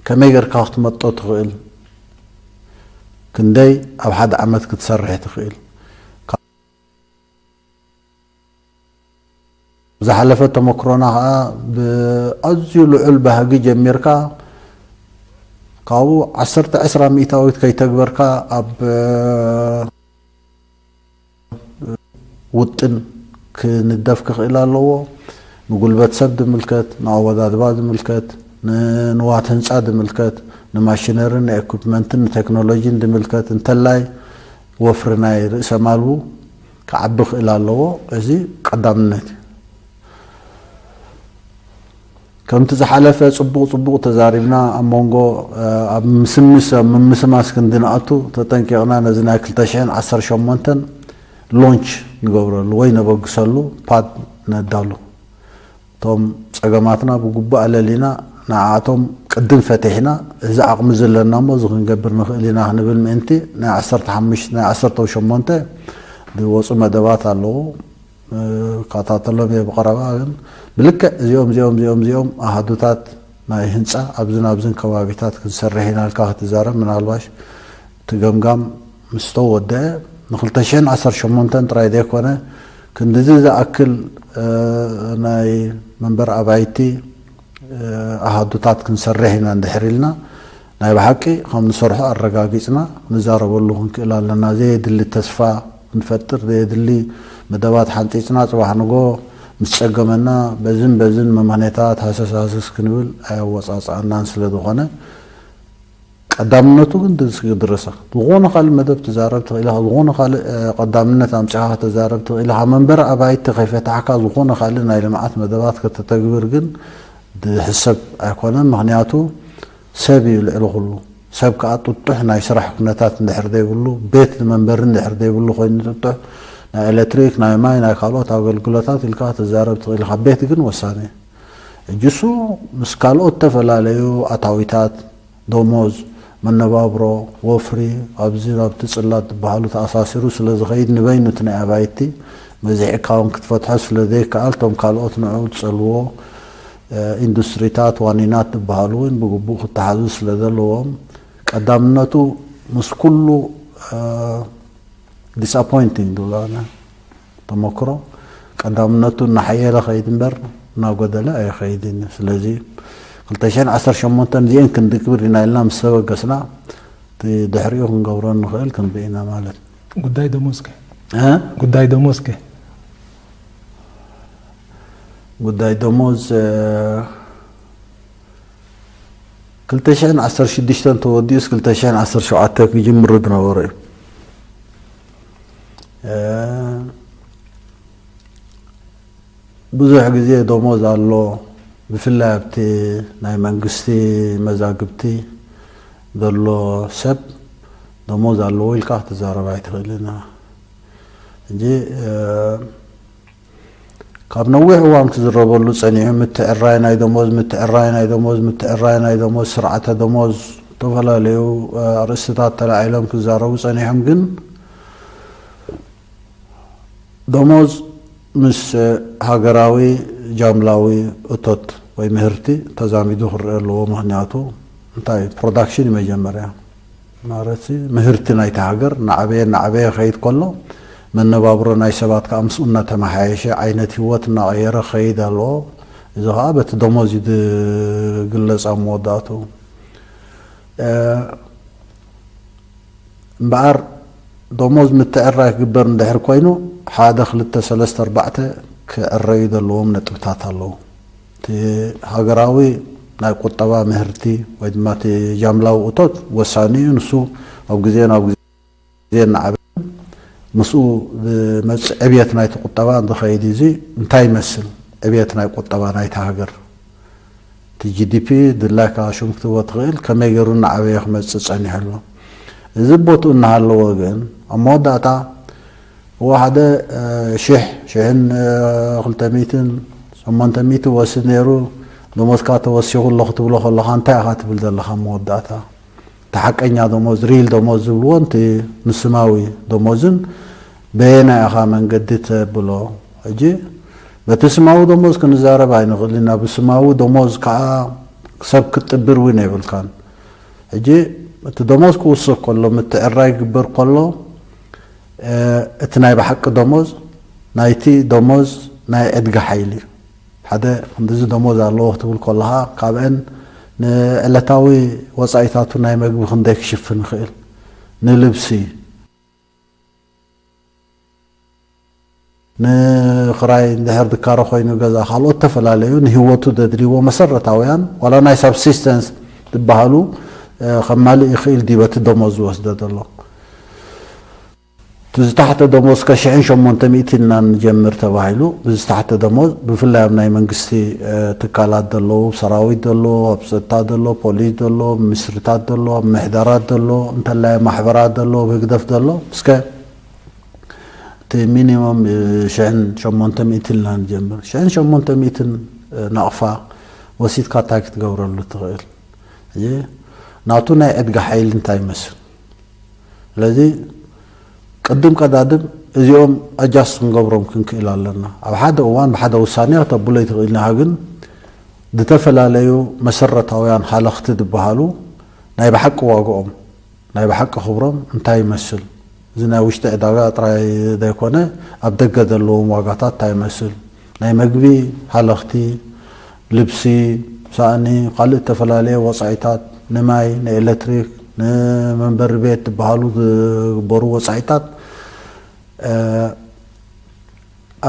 ከመይ ጌርካ ክትመጦ ትኽእል፣ ክንደይ ኣብ ሓደ ዓመት ክትሰርሕ ትኽእል። ዝሓለፈ ተመክሮና ከዓ ብኣዝዩ ልዑል ባህጊ ጀሚርካ ካብኡ ዓሰርተ ዕስራ ሚእታዊት ከይተግበርካ ኣብ ውጥን ክንደፍ ክኽእል ኣለዎ። ንጉልበት ሰብ ዝምልከት፣ ንኣወዳድባ ዝምልከት፣ ንንዋት ህንፃ ዝምልከት፣ ንማሽነርን ንኤኩፕመንትን ንቴክኖሎጂን ዝምልከት እንተላይ ወፍሪ ናይ ርእሰ ማሉ ክዓቢ ክእል ኣለዎ። እዚ ቀዳምነት እዩ። ከምቲ ዝሓለፈ ጽቡቕ ጽቡቕ ተዛሪብና ኣብ መንጎ ኣብ ምስምስ ኣብ ምምስማስ ክንዲ ንኣቱ ተጠንቂቕና ነዚ ናይ ክልተ ሽሕን ዓሰርተ ሸሞንተን ሎንች ንገብረሉ ወይ ነበግሰሉ ፓድ ነዳሉ። እቶም ጸገማትና ብግቡእ ኣለሊና ንዓኣቶም ቅድም ፈቲሕና እዚ ዓቕሚ ዘለና እሞ እዚ ክንገብር ንኽእል ኢና ክንብል ምእንቲ ናይ ዓሰርተ ሓሙሽተ ናይ ዓሰርተ ሸሞንተ ዝወፁ መደባት ኣለዉ። እከታተሎም እየ ብቐረባ። ግን ብልክዕ እዚኦም እዚኦም እዚኦም እዚኦም ኣሃዱታት ናይ ህንፃ ኣብዝን ኣብዝን ከባቢታት ክንሰርሕ ኢና ኢልካ ክትዛረብ ምናልባሽ እቲ ገምጋም ምስ ተወደአ ንክልተ ሽሕን ዓሰርተ ሸሞንተን ጥራይ ዘይኮነ ክንድዚ ዝኣክል ናይ መንበር ኣባይቲ ኣሃዱታት ክንሰርሕ ኢና እንድሕር ኢልና ናይ ብሓቂ ከም ንሰርሖ ኣረጋጊጽና ክንዛረበሉ ክንክእል ኣለና። ዘየድሊ ተስፋ ክንፈጥር፣ ዘየድሊ መደባት ሓንጺጽና ጽባሕ ንጎ ምስ ጸገመና በዝን በዝን መምክንያታት ሃሰስ ሃሰስ ክንብል ኣየወጻጽኣናን ስለ ዝኾነ፣ ቀዳምነቱ ግን ድስ-፣ ድረሳ። ዝኾነ ካልእ መደብ ትዛረብ ትኽእል ኢኻ፣ ዝኾነ ካልእ፣ እ፣ ቀዳምነት ኣምጺኻ ክትዛረብ ትኽእል ኢኻ። መንበሪ ኣባይቲ ከይፈታሕካ ዝኾነ ካልእ ናይ ልምዓት መደባት ከተተግብር ግን ዝሕሰብ ኣይኮነን። ምኽንያቱ ሰብ እዩ ልዕሊ ኩሉ። ሰብ ከኣ ጥጡሕ ናይ ስራሕ ኩነታት እንድሕር ዘይብሉ፣ ቤት ንመንበሪ እንድሕር ዘይብሉ ኮይኑ ጥጡሕ ናይ ኤሌክትሪክ፣ ናይ ማይ፣ ናይ ካልኦት ኣገልግሎታት ኢልካ ክትዛረብ ትኽእል ኢኻ። ቤት ግን ወሳኒ እዩ። ሕጂ እሱ ምስ ካልኦት ዝተፈላለዩ ኣታዊታት፣ ደሞዝ፣ መነባብሮ፣ ወፍሪ፣ ኣብዚ ናብቲ ጽላት ዝበሃሉ ተኣሳሲሩ ስለ ዝኸይድ፣ ንበይኑ እቲ ናይ ኣባይቲ መዚዕካ እውን ክትፈትሖ ስለ ዘይከኣል፣ እቶም ካልኦት ንዕኡ ዝጸልዎ፣ እ፣ ኢንዱስትሪታት፣ ዋኒናት ዝበሃሉ እውን ብግቡእ ክተሓዙ ስለ ዘለዎም፣ ቀዳምነቱ ምስ ኩሉ፣ እ፣ ዲስኣፖይንቲንግ ዝብሎ ኣነ ተመክሮ፣ ቀዳምነቱ እናሓየለ ኸይድ እምበር እናጎደለ ኣይኸይድን እዩ። ስለዚ ክልተ ሽሕን ዓሰርተ ሸሞንተን እዚአን ክንድግብር ኢና ኢልና ምስ ተበገስና፣ እቲ ድሕሪኡ ክንገብሮ እንኽእል ክንርኢ ኢና ማለት እዩ። ጉዳይ ደሞዝ ከ? እ? ጉዳይ ደሞዝ ከ? ጉዳይ ደሞዝ፣ እ፣ ክልተ ሽሕን ዓሰርተ ሽዱሽተን ተወዲኡስ ክልተ ሽሕን ዓሰርተ ሸውዓተን ክጅምር ዝነበሮ እዩ። እ፣ ብዙሕ ግዜ ደሞዝ ኣሎ፣ ብፍላይ ኣብቲ ናይ መንግስቲ መዛግብቲ ዘሎ ሰብ ደሞዝ ኣለዎ ኢልካ ክትዛረብ ኣይትኽእልን። ሕጂ፣ እ፣ ካብ ነዊሕ እዋን ክዝረበሉ ጸኒሑ፣ ምትዕራይ ናይ ደሞዝ፣ ምትዕራይ ናይ ደሞዝ፣ ምትዕራይ ናይ ደሞዝ፣ ስርዓተ ደሞዝ፣ ዝተፈላለዩ፣ እ፣ ኣርእስትታት ተላዒሎም ክዛረቡ ጸኒሖም። ግን ደሞዝ ምስ፣ እ፣ ሃገራዊ ጃምላዊ እቶት ወይ ምህርቲ ተዛሚዱ ክረአ ኣለዎ። ምኽንያቱ እንታይ? ፕሮዳክሽን እዩ መጀመርያ። ማለት ምህርቲ ናይቲ ሃገር እናዓበየ እናዓበየ ክኸይድ ከሎ፣ መነባብሮ ናይ ሰባት ከዓ ምስኡ እናተመሓየሸ፣ ዓይነት ህይወት እናቐየረ ክኸይድ ኣለዎ። እዚ ከዓ በቲ ደሞዝ እዩ ዝግለጽ ኣብ መወዳእትኡ። እ፣ እምበኣር ደሞዝ ምትዕራይ ክግበር እንድሕር ኮይኑ፣ ሓደ፣ ክልተ፣ ሰለስተ፣ ኣርባዕተ ክዕረዩ ዘለዎም ነጥብታት ኣለዉ። እቲ ሃገራዊ ናይ ቁጠባ ምህርቲ ወይ ድማ እቲ ጃምላዊ እቶት ወሳኒ እዩ። ንሱ ኣብ ግዜ ናብ ግዜ እናዓበየ ምስኡ ዝመጽእ ዕብየት ናይቲ ቁጠባ እንትኸይድ፣ እዚ እንታይ ይመስል? ዕብየት ናይ ቁጠባ ናይቲ ሃገር፣ እቲ ጂ ዲ ፒ ድላይካ ሽም ክትህቦ ትኽእል፣ ከመይ ገይሩ እናዓበየ ክመጽእ ጸኒሑ ኣሎ። እዚ ቦትኡ እናሃለዎ ግን ኣብ መወዳእታ እዎ ሓደ፣ እ፣ ሽሕ፣ ሽሕን፣ እ፣ ክልተ ሚእትን፣ ሸሞንተ ሚእቲ ወስድ ነይሩ፣ ደሞዝካ ተወሲኹ ኣሎ ክትብሎ ከለኻ እንታይ ኢኻ ትብል ዘለኻ ኣብ መወዳእታ? እቲ ሓቀኛ ደሞዝ፣ ሪል ደሞዝ ዝብልዎ፣ እቲ ንስማዊ ደሞዝን በየናይ ኢኻ መንገዲ ተብሎ? ሕጂ በቲ ስማዊ ደሞዝ ክንዛረብ ኣይንኽእል ኢና። ብስማዊ ደሞዝ ከዓ ሰብ ክትጥብር እውን የብልካን። ሕጂ እቲ ደሞዝ ክውስኽ ከሎ፣ ምትዕራይ ክግበር ከሎ፣ እ፣ እቲ ናይ ብሓቂ ደሞዝ ናይቲ ደሞዝ ናይ ዕድጊ ሓይሊ እዩ። ሓደ ክንድዚ ደሞዝ ኣለዎ ክትብል ከለኻ፣ ካብአን ንዕለታዊ ወጻኢታቱ ናይ መግቢ ክንደይ ክሽፍን ይኽእል፣ ንልብሲ፣ ንኽራይ እንድሕር ድካረ ኮይኑ ገዛ፣ ካልኦት ተፈላለዩ ንህይወቱ ዘድልይዎ መሰረታውያን ዋላ ናይ ሳብሲስተንስ ዝበሃሉ፣ እ፣ ከማልእ ይኽእል ድዩ በቲ ደሞዝ ዝወስዶ ዘሎ? እቲ ዝተሓተ ደሞዝ እስከ ሽሕን ሸሞንተ ሚእቲ ኢልና ንጀምር ተባሂሉ፣ ብዝተሓተ ደሞዝ ብፍላይ ኣብ ናይ መንግስቲ፣ እ፣ ትካላት ዘለዉ፣ ሰራዊት ዘሎ፣ ኣብ ጸጥታ ዘሎ፣ ፖሊስ ዘሎ፣ ሚኒስትሪታት ዘሎ፣ ኣብ ምሕደራት ዘሎ፣ እንተላይ ማሕበራት ዘሎ፣ ኣብ ህግደፍ ዘሎ፣ እስከ እቲ ሚኒመም፣ እ፣ ሽሕን ሸሞንተ ሚእቲ ኢልና ንጀምር። ሽሕን ሸሞንተ ሚእትን፣ እ፣ ናቕፋ ወሲድካ እንታይ ክትገብረሉ ትኽእል? ሕጂ ናቱ ናይ ዕድጊ ሓይሊ እንታይ ይመስል? ስለዚ ቅድም ቀዳድም እዚኦም ኣጃስት ክንገብሮም ክንክእል ኣለና። ኣብ ሓደ እዋን ብሓደ ውሳኔ ከተብሎ ኣይትኽእልን ኢኻ፣ ግን ዝተፈላለዩ መሰረታውያን ሃለኽቲ ዝበሃሉ ናይ ብሓቂ ዋግኦም፣ ናይ ብሓቂ ክብሮም እንታይ ይመስል? እዚ ናይ ውሽጢ ዕዳጋ ጥራይ ዘይኮነ፣ ኣብ ደገ ዘለዎም ዋጋታት እንታይ ይመስል? ናይ መግቢ ሃለኽቲ፣ ልብሲ፣ ሳእኒ፣ ካልእ እተፈላለየ ወጻኢታት፣ ንማይ፣ ንኤሌክትሪክ፣ ንመንበሪ ቤት ዝበሃሉ ዝግበሩ ወፃኢታት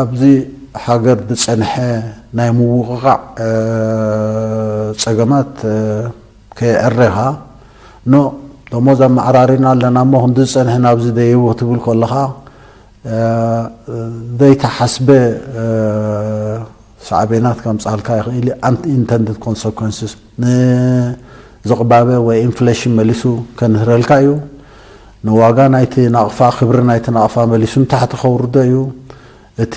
ኣብዚ ሃገር ዝፀንሐ ናይ ምውቕቓዕ ፀገማት ከየዕሬኻ፣ ኖ፣ ደሞዝ ኣመዓራሪና ኣለና እሞ ክንዲ ዝፀንሐ ናብዚ ደይቡ ክትብል ከለኻ ዘይተሓስበ ሳዕቤናት ከምፃልካ ይኽእል። Unintended consequences፣ ንዝቕባበ ወይ ኢንፍሌሽን መሊሱ ከንህረልካ እዩ። ንዋጋ ናይቲ ናቕፋ፣ ክብሪ ናይቲ ናቕፋ መሊሱ ንታሕቲ ከውርዶ እዩ። እቲ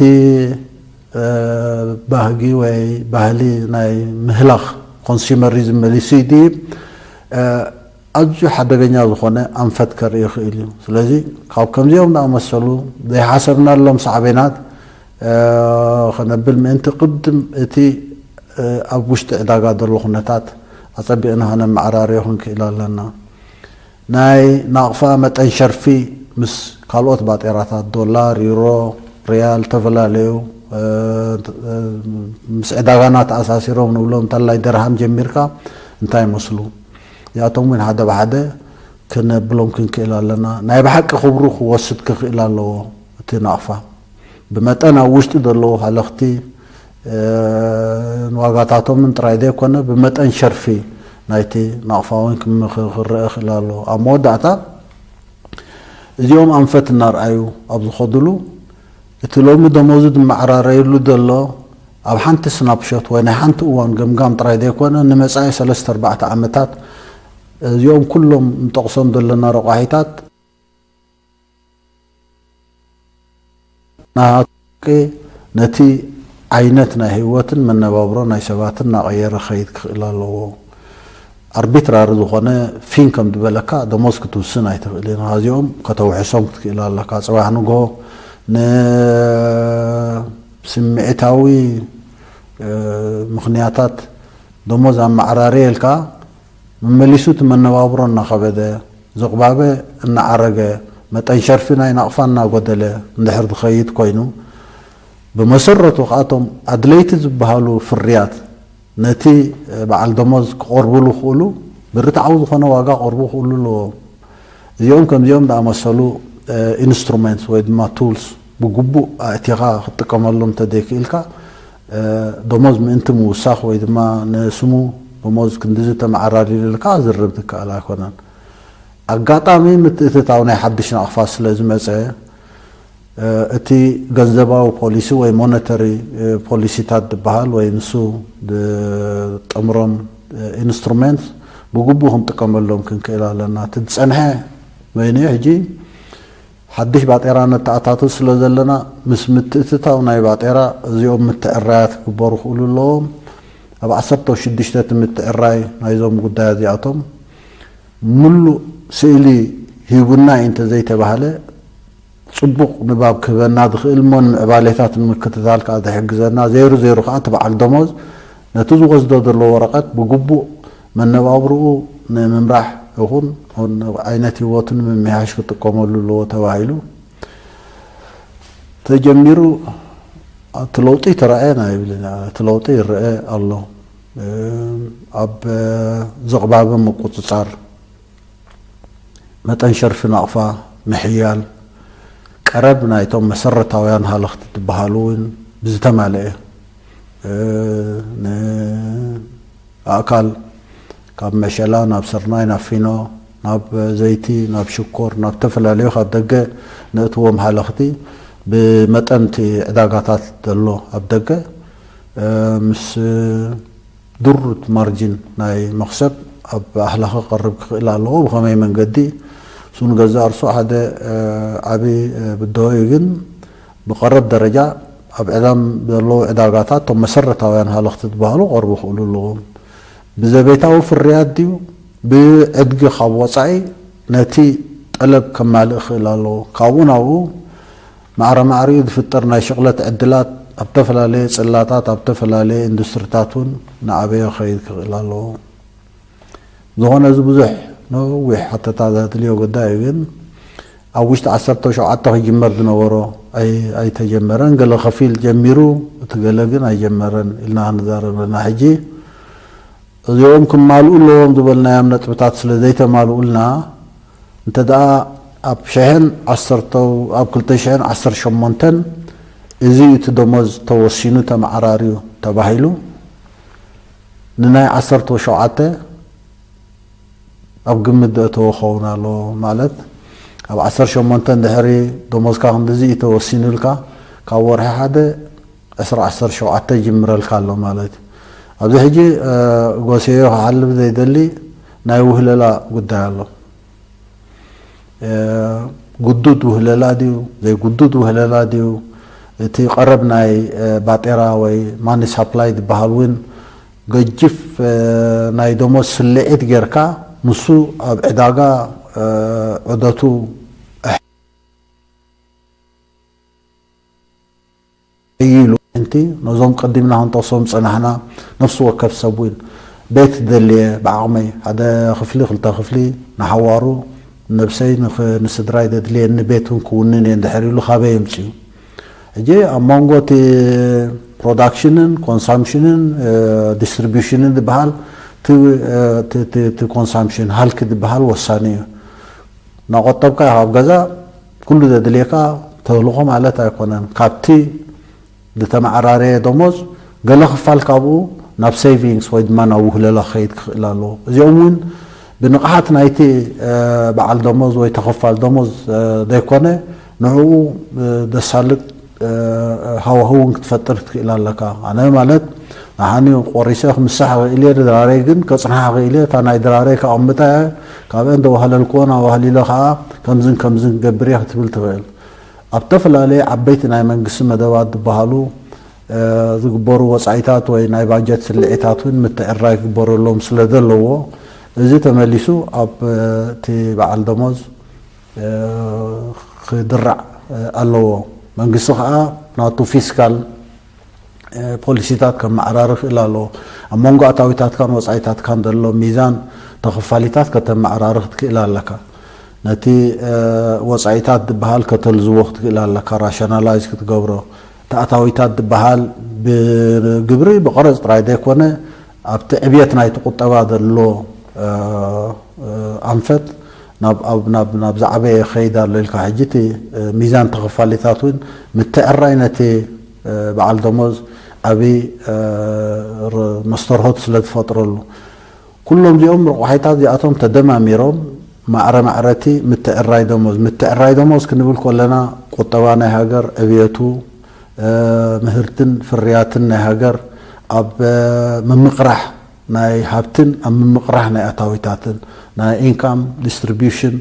ባህጊ ወይ ባህሊ ናይ ምህላኽ፣ ኮንሱመሪዝም መሊሱ ይድይብ። ኣዝዩ ሓደገኛ ዝኾነ ኣንፈት ከርኢ ይኽእል እዩ። ስለዚ ካብ ከምዚኦም ዝኣመሰሉ ዘይሓሰብናሎም ሳዕቤናት ከነብል ምእንቲ፣ ቅድም እቲ ኣብ ውሽጢ ዕዳጋ ዘሎ ኩነታት ኣጸቢቕና ከነመዓራርዮ ክንክእል ኣለና። ናይ ናቕፋ መጠን ሸርፊ ምስ ካልኦት ባጤራታት፣ ዶላር፣ ዩሮ፣ ሪያል፣ ዝተፈላለዩ ምስ ዕዳጋና ተኣሳሲሮም ንብሎም፣ እንተላይ ደርሃም ጀሚርካ እንታይ ይመስሉ? እዚኣቶም እውን ሓደ ብሓደ ክነብሎም ክንክእል ኣለና። ናይ ብሓቂ ክብሩ ክወስድ ክኽእል ኣለዎ። እቲ ናቕፋ ብመጠን ኣብ ውሽጢ ዘለዉ ሃለኽቲ ንዋጋታቶምን ጥራይ ዘይኮነ፣ ብመጠን ሸርፊ ናይቲ ናቕፋ እውን ክረአ ክእል ኣለዎ። ኣብ መወዳእታ እዚኦም ኣንፈት እናርኣዩ ኣብ ዝኸድሉ፣ እቲ ሎሚ ደሞዙ ዝመዓራረየሉ ዘሎ ኣብ ሓንቲ ስናፕሾት ወይ ናይ ሓንቲ እዋን ገምጋም ጥራይ ዘይኮነ፣ ንመጻኢ ሰለስተ ኣርባዕተ ዓመታት እዚኦም ኩሎም ንጠቕሶም ዘለና ረቋሒታት ናሃቂ ነቲ ዓይነት ናይ ህይወትን መነባብሮ ናይ ሰባትን እናቐየረ ክኸይድ ክኽእል ኣለዎ። ኣርቢትራሪ ዝኾነ ፊን ከም ዝበለካ ደሞዝ ክትውስን ኣይትኽእልን። እዚኦም ከተውሕሶም ክትክእል ኣለካ። ጽባሕ ንግሆ ንስምዒታዊ ምኽንያታት ደሞዝ ኣመዓራርየ ኢልካ መመሊሱ እቲ መነባብሮ እናኸበደ፣ ዝቕባበ እናዓረገ፣ መጠን ሸርፊ ናይ ናቕፋ እናጎደለ እንድሕር ዝኸይድ ኮይኑ፣ ብመሰረቱ ከኣቶም ኣድለይቲ ዝበሃሉ ፍርያት ነቲ በዓል ደሞዝ ክቐርቡሉ ክኽእሉ ብርትዓዊ ዝኾነ ዋጋ ክቐርቡ ክኽእሉ ኣለዎም። እዚኦም ከምዚኦም ዝኣመሰሉ ኢንስትሩመንትስ ወይ ድማ ቱልስ ብግቡእ ኣእቲኻ ክትጥቀመሎም እንተዘይክእልካ፣ ደሞዝ ምእንቲ ምውሳኽ ወይ ድማ ንስሙ ደሞዝ ክንድዚ ተመዓራሪርልካ ዝርብ ትከኣል ኣይኮነን። ኣጋጣሚ ምትእትታው ናይ ሓድሽ ናቕፋ ስለ ዝመጸ፣ እቲ ገንዘባዊ ፖሊሲ ወይ ሞነተሪ ፖሊሲታት ዝበሃል ወይ ንሱ ዝጥምሮም ኢንስትሩመንት ብግቡእ ክንጥቀመሎም ክንክእል ኣለና። እቲ ዝጸንሐ በይኑ ሕጂ ሓድሽ ባጤራ ነተኣታቱ ስለ ዘለና፣ ምስ ምትእትታው ናይ ባጤራ እዚኦም ምትዕራያት ክግበሩ ክእሉ ኣለዎም። ኣብ ዓሰርተ ሽዱሽተ እቲ ምትዕራይ ናይዞም ጉዳያት እዚኣቶም ምሉእ ስእሊ ሂቡና እዩ እንተዘይተባህለ፣ ጽቡቕ ንባብ ክህበና ዝኽእል እሞ ንምዕባሌታት ንምክትታል ከኣ ዝሕግዘና፣ ዘይሩ ዘይሩ ከኣ እቲ በዓል ደሞዝ ነቲ ዝወስዶ ዘሎ ወረቐት ብግቡእ መነባብርኡ ንምምራሕ ይኹን ዓይነት ህይወቱ ንምምሕያሽ ክጥቀመሉ ኣለዎ ተባሂሉ ተጀሚሩ። እቲ ለውጢ ተራእየን ኣይብልን። እቲ ለውጢ ይረአ ኣሎ። ኣብ ዝቕባበ ምቁጽጻር፣ መጠን ሸርፊ ናቕፋ ምሕያል፣ ቀረብ ናይቶም መሰረታውያን ሃለኽቲ ዝበሃሉ እውን ብዝተማልአ፣ ንኣእካል ካብ መሸላ ናብ ስርናይ፣ ናብ ፊኖ፣ ናብ ዘይቲ፣ ናብ ሽኮር፣ ናብ ዝተፈላለዩ ካብ ደገ ነእትዎም ሃለኽቲ ብመጠን እቲ ዕዳጋታት ዘሎ ኣብ ደገ ምስ ድሩት ማርጂን ናይ መኽሰብ ኣብ ኣህላኺ ክቐርብ ክኽእል ኣለዎ። ብኸመይ መንገዲ? እሱ ንገዛእ ርእሱ ሓደ ዓቢ ብድሆ እዩ፣ ግን ብቐረብ ደረጃ ኣብ ዕዳም ዘለዉ ዕዳጋታት እቶም መሰረታውያን ሃለኽቲ ዝበሃሉ ክቐርቡ ክኽእሉ ኣለዎም። ብዘቤታዊ ፍርያት ድዩ ብዕድጊ ካብ ወጻኢ ነቲ ጠለብ ከማልእ ክኽእል ኣለዎ። ካብኡ ናብኡ ማዕረ ማዕሪኡ ዝፍጠር ናይ ሽቕለት ዕድላት ኣብ ዝተፈላለየ ጽላታት፣ ኣብ ዝተፈላለየ ኢንዱስትሪታት እውን እናዓበየ ክኸይድ ክኽእል ኣለዎ። ዝኾነ እዚ ብዙሕ ነዊሕ ሓተታ ዘድልዮ ጉዳይ እዩ፣ ግን ኣብ ውሽጢ ዓሰርተ ሸውዓተ ክጅመር ዝነበሮ ኣይ-፣ ኣይተጀመረን። ገለ ከፊል ጀሚሩ፣ እቲ ገለ ግን ኣይጀመረን ኢልና ክንዛረብ ኣለና። ሕጂ እዚኦም ክማልኡ ኣለዎም ዝበልናዮም ነጥብታት ስለ ዘይተማልኡልና፣ እንተ ደኣ ኣብ ሽሕን ዓሰርተ፣ ኣብ ክልተ ሽሕን ዓሰርተ ሸሞንተን እዚ እዩ እቲ ደሞዝ ተወሲኑ ተመዓራርዩ ተባሂሉ፣ ንናይ ዓሰርተ ሸውዓተ ኣብ ግምት ዘእተወ ክኸውን ኣለዎ። ማለት ኣብ ዓሰርተ ሸሞንተ እንድሕሪ ደሞዝካ ክንድዚ እዩ ተወሲኑልካ፣ ካብ ወርሒ ሓደ ዕስራ ዓሰርተ ሸውዓተ ይጅምረልካ ኣሎ ማለት እዩ። ኣብዚ ሕጂ ጎሰዮ ክሓልፍ ዘይደሊ ናይ ውህለላ ጉዳይ ኣሎ። ግዱድ ውህለላ ድዩ ዘይግዱድ ውህለላ ድዩ? እቲ ቀረብ ናይ ባጤራ ወይ ማኒ ሳፕላይ ዝበሃል እውን ገጅፍ ናይ ደሞዝ ስልዒት ጌርካ፣ ንሱ ኣብ ዕዳጋ ዑደቱ ኢሉ። እንቲ ነዞም ቀዲምና ክንጠቕሶም ዝጸናሕና ነፍሲ ወከፍ ሰብ እውን ቤት ደልየ ብዓቕመይ ሓደ ክፍሊ ክልተ ክፍሊ ንሓዋሩ ነብሰይ ንኽ-፣ ንስድራይ ደድልየኒ ቤት እውን ክውንን እየ እንድሕር ኢሉ ካበይ የምጽኡ? ሕጂ ኣብ መንጎ እቲ ፕሮዳክሽንን ኮንሳምፕሽንን ዲስትሪቢሽንን ዝበሃል እቲ ኮንሳምፕሽን ሃልኪ ዝበሃል ወሳኒ እዩ። እናቆጠብካ ኢኻ ኣብ ገዛ ኩሉ ዘድልየካ ተህልኾ ማለት ኣይኮነን። ካብቲ ዝተመዓራረየ ደሞዝ ገለ ክፋል ካብኡ ናብ ሴቪንግስ ወይ ድማ ናብ ውህለላ ክኸይድ ክኽእል ኣለዎ። እዚኦም እውን ብንቕሓት ናይቲ በዓል ደሞዝ ወይ ተኸፋል ደሞዝ ዘይኮነ ንዕኡ ደሳልጥ ሃዋህው እውን ክትፈጥር ክትክእል ኣለካ። ኣነ ማለት ንሓኒ ቆሪሰ ክምሳሕ ክእል እየ፣ ድራረይ ግን ከፅንሓ ክእል እየ። እታ ናይ ድራረይ ከቐምጣ እየ፣ ካብአን ተዋህለልክወን ኣዋህሊለ ከዓ ከምዝን ከምዝን ክገብር እየ ክትብል ትኽእል። ኣብ ዝተፈላለየ ዓበይቲ ናይ መንግስቲ መደባት ዝበሃሉ ዝግበሩ ወፃኢታት ወይ ናይ ባጀት ስልዒታት እውን ምትዕራይ ክግበረሎም ስለ ዘለዎ፣ እዚ ተመሊሱ ኣብ እቲ በዓል ደሞዝ ክድራዕ ኣለዎ። መንግስቲ ከዓ ናቱ ፊስካል ፖሊሲታት ከመዓራሪ ክእል ኣለዎ። ኣብ መንጎ ኣታዊታትካን ወፃኢታትካን ዘሎ ሚዛን ተኸፋሊታት ከተመዓራሪ ክትክእል ኣለካ። ነቲ ወፃኢታት ዝበሃል ከተልዝቦ ክትክእል ኣለካ፣ ራሽናላይዝ ክትገብሮ። እቲ ኣታዊታት ዝበሃል ብግብሪ ብቐረፅ ጥራይ ዘይኮነ ኣብቲ ዕብየት ናይቲ ቁጠባ ዘሎ ኣንፈት ናብ ዝዓበየ ይኸይድ ኣሎ ኢልካ። ሕጂ እቲ ሚዛን ተኸፋሊታት እውን ምትዕራይ ነቲ በዓል ደሞዝ ዓብዪ መስተርሆት ስለ ዝፈጥረሉ፣ ኩሎም እዚኦም ረቋሒታት እዚኣቶም ተደማሚሮም ማዕረ ማዕረቲ ምትዕራይ ደሞዝ። ምትዕራይ ደሞዝ ክንብል ከለና ቁጠባ ናይ ሃገር ዕብየቱ፣ ምህርትን ፍርያትን ናይ ሃገር ኣብ ምምቕራሕ ናይ ሃብትን ኣብ ምምቕራሕ ናይ ኣታዊታትን ናይ ኢንካም ዲስትሪቢዩሽን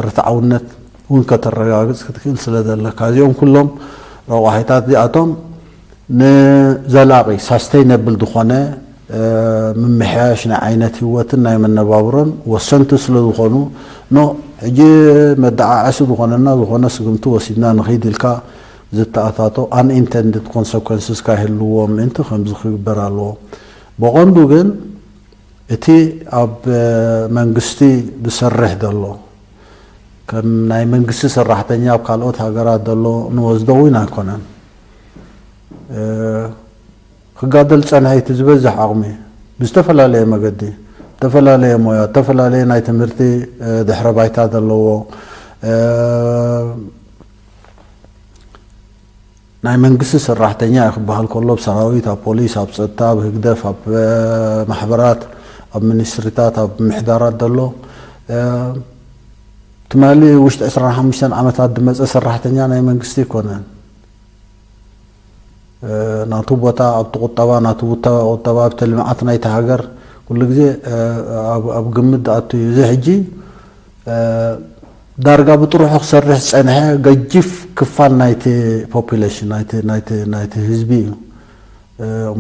ርትዓውነት እውን ከተረጋግፅ ክትክእል ስለ ዘለካ፣ እዚኦም ኩሎም ረቋሒታት እዚኣቶም ንዘላቒ ሳስተይነብል ዝኾነ ምምሕያሽ ናይ ዓይነት ህይወትን ናይ መነባብሮን ወሰንቲ ስለ ዝኾኑ፣ ኖ ሕጂ መደዓዓሲ ዝኾነና ዝኾነ ስግምቲ ወሲድና ንኽይድ ኢልካ ዝተኣታቶ unintended consequences ከይህልዎም ምእንቲ ከምዚ ክግበር ኣለዎ። ብቐንዱ ግን እቲ ኣብ መንግስቲ ዝሰርሕ ዘሎ ከም ናይ መንግስቲ ሰራሕተኛ ኣብ ካልኦት ሃገራት ዘሎ ንወስዶ እውን ኣይኮነን። ክጋደል ዝጸንሐ እቲ ዝበዝሕ ዓቕሚ ብዝተፈላለየ መገዲ፣ ዝተፈላለየ ሞያ፣ ዝተፈላለየ ናይ ትምህርቲ ድሕረ ባይታ ዘለዎ ናይ መንግስቲ ሰራሕተኛ እዩ ክበሃል ከሎ፣ ኣብ ሰራዊት፣ ኣብ ፖሊስ፣ ኣብ ጸጥታ፣ ኣብ ህግደፍ፣ ኣብ ማሕበራት፣ ኣብ ሚኒስትሪታት፣ ኣብ ምምሕዳራት ዘሎ ትማሊ ውሽጢ ዕስራን ሓሙሽተን ዓመታት ዝመጸ ሰራሕተኛ ናይ መንግስቲ ኣይኮነን። ናቱ ቦታ ኣብቲ ቁጠባ፣ ናቱ ቁጠባ ኣብቲ ልምዓት ናይቲ ሃገር ኩሉ ግዜ ኣብ ግምት ዝኣቱ እዩ። እዚ ሕጂ ዳርጋ ብጥርሑ ክሰርሕ ዝጸንሐ ገጂፍ ክፋል ናይቲ ፖፑሌሽን፣ ናይቲ ህዝቢ እዩ።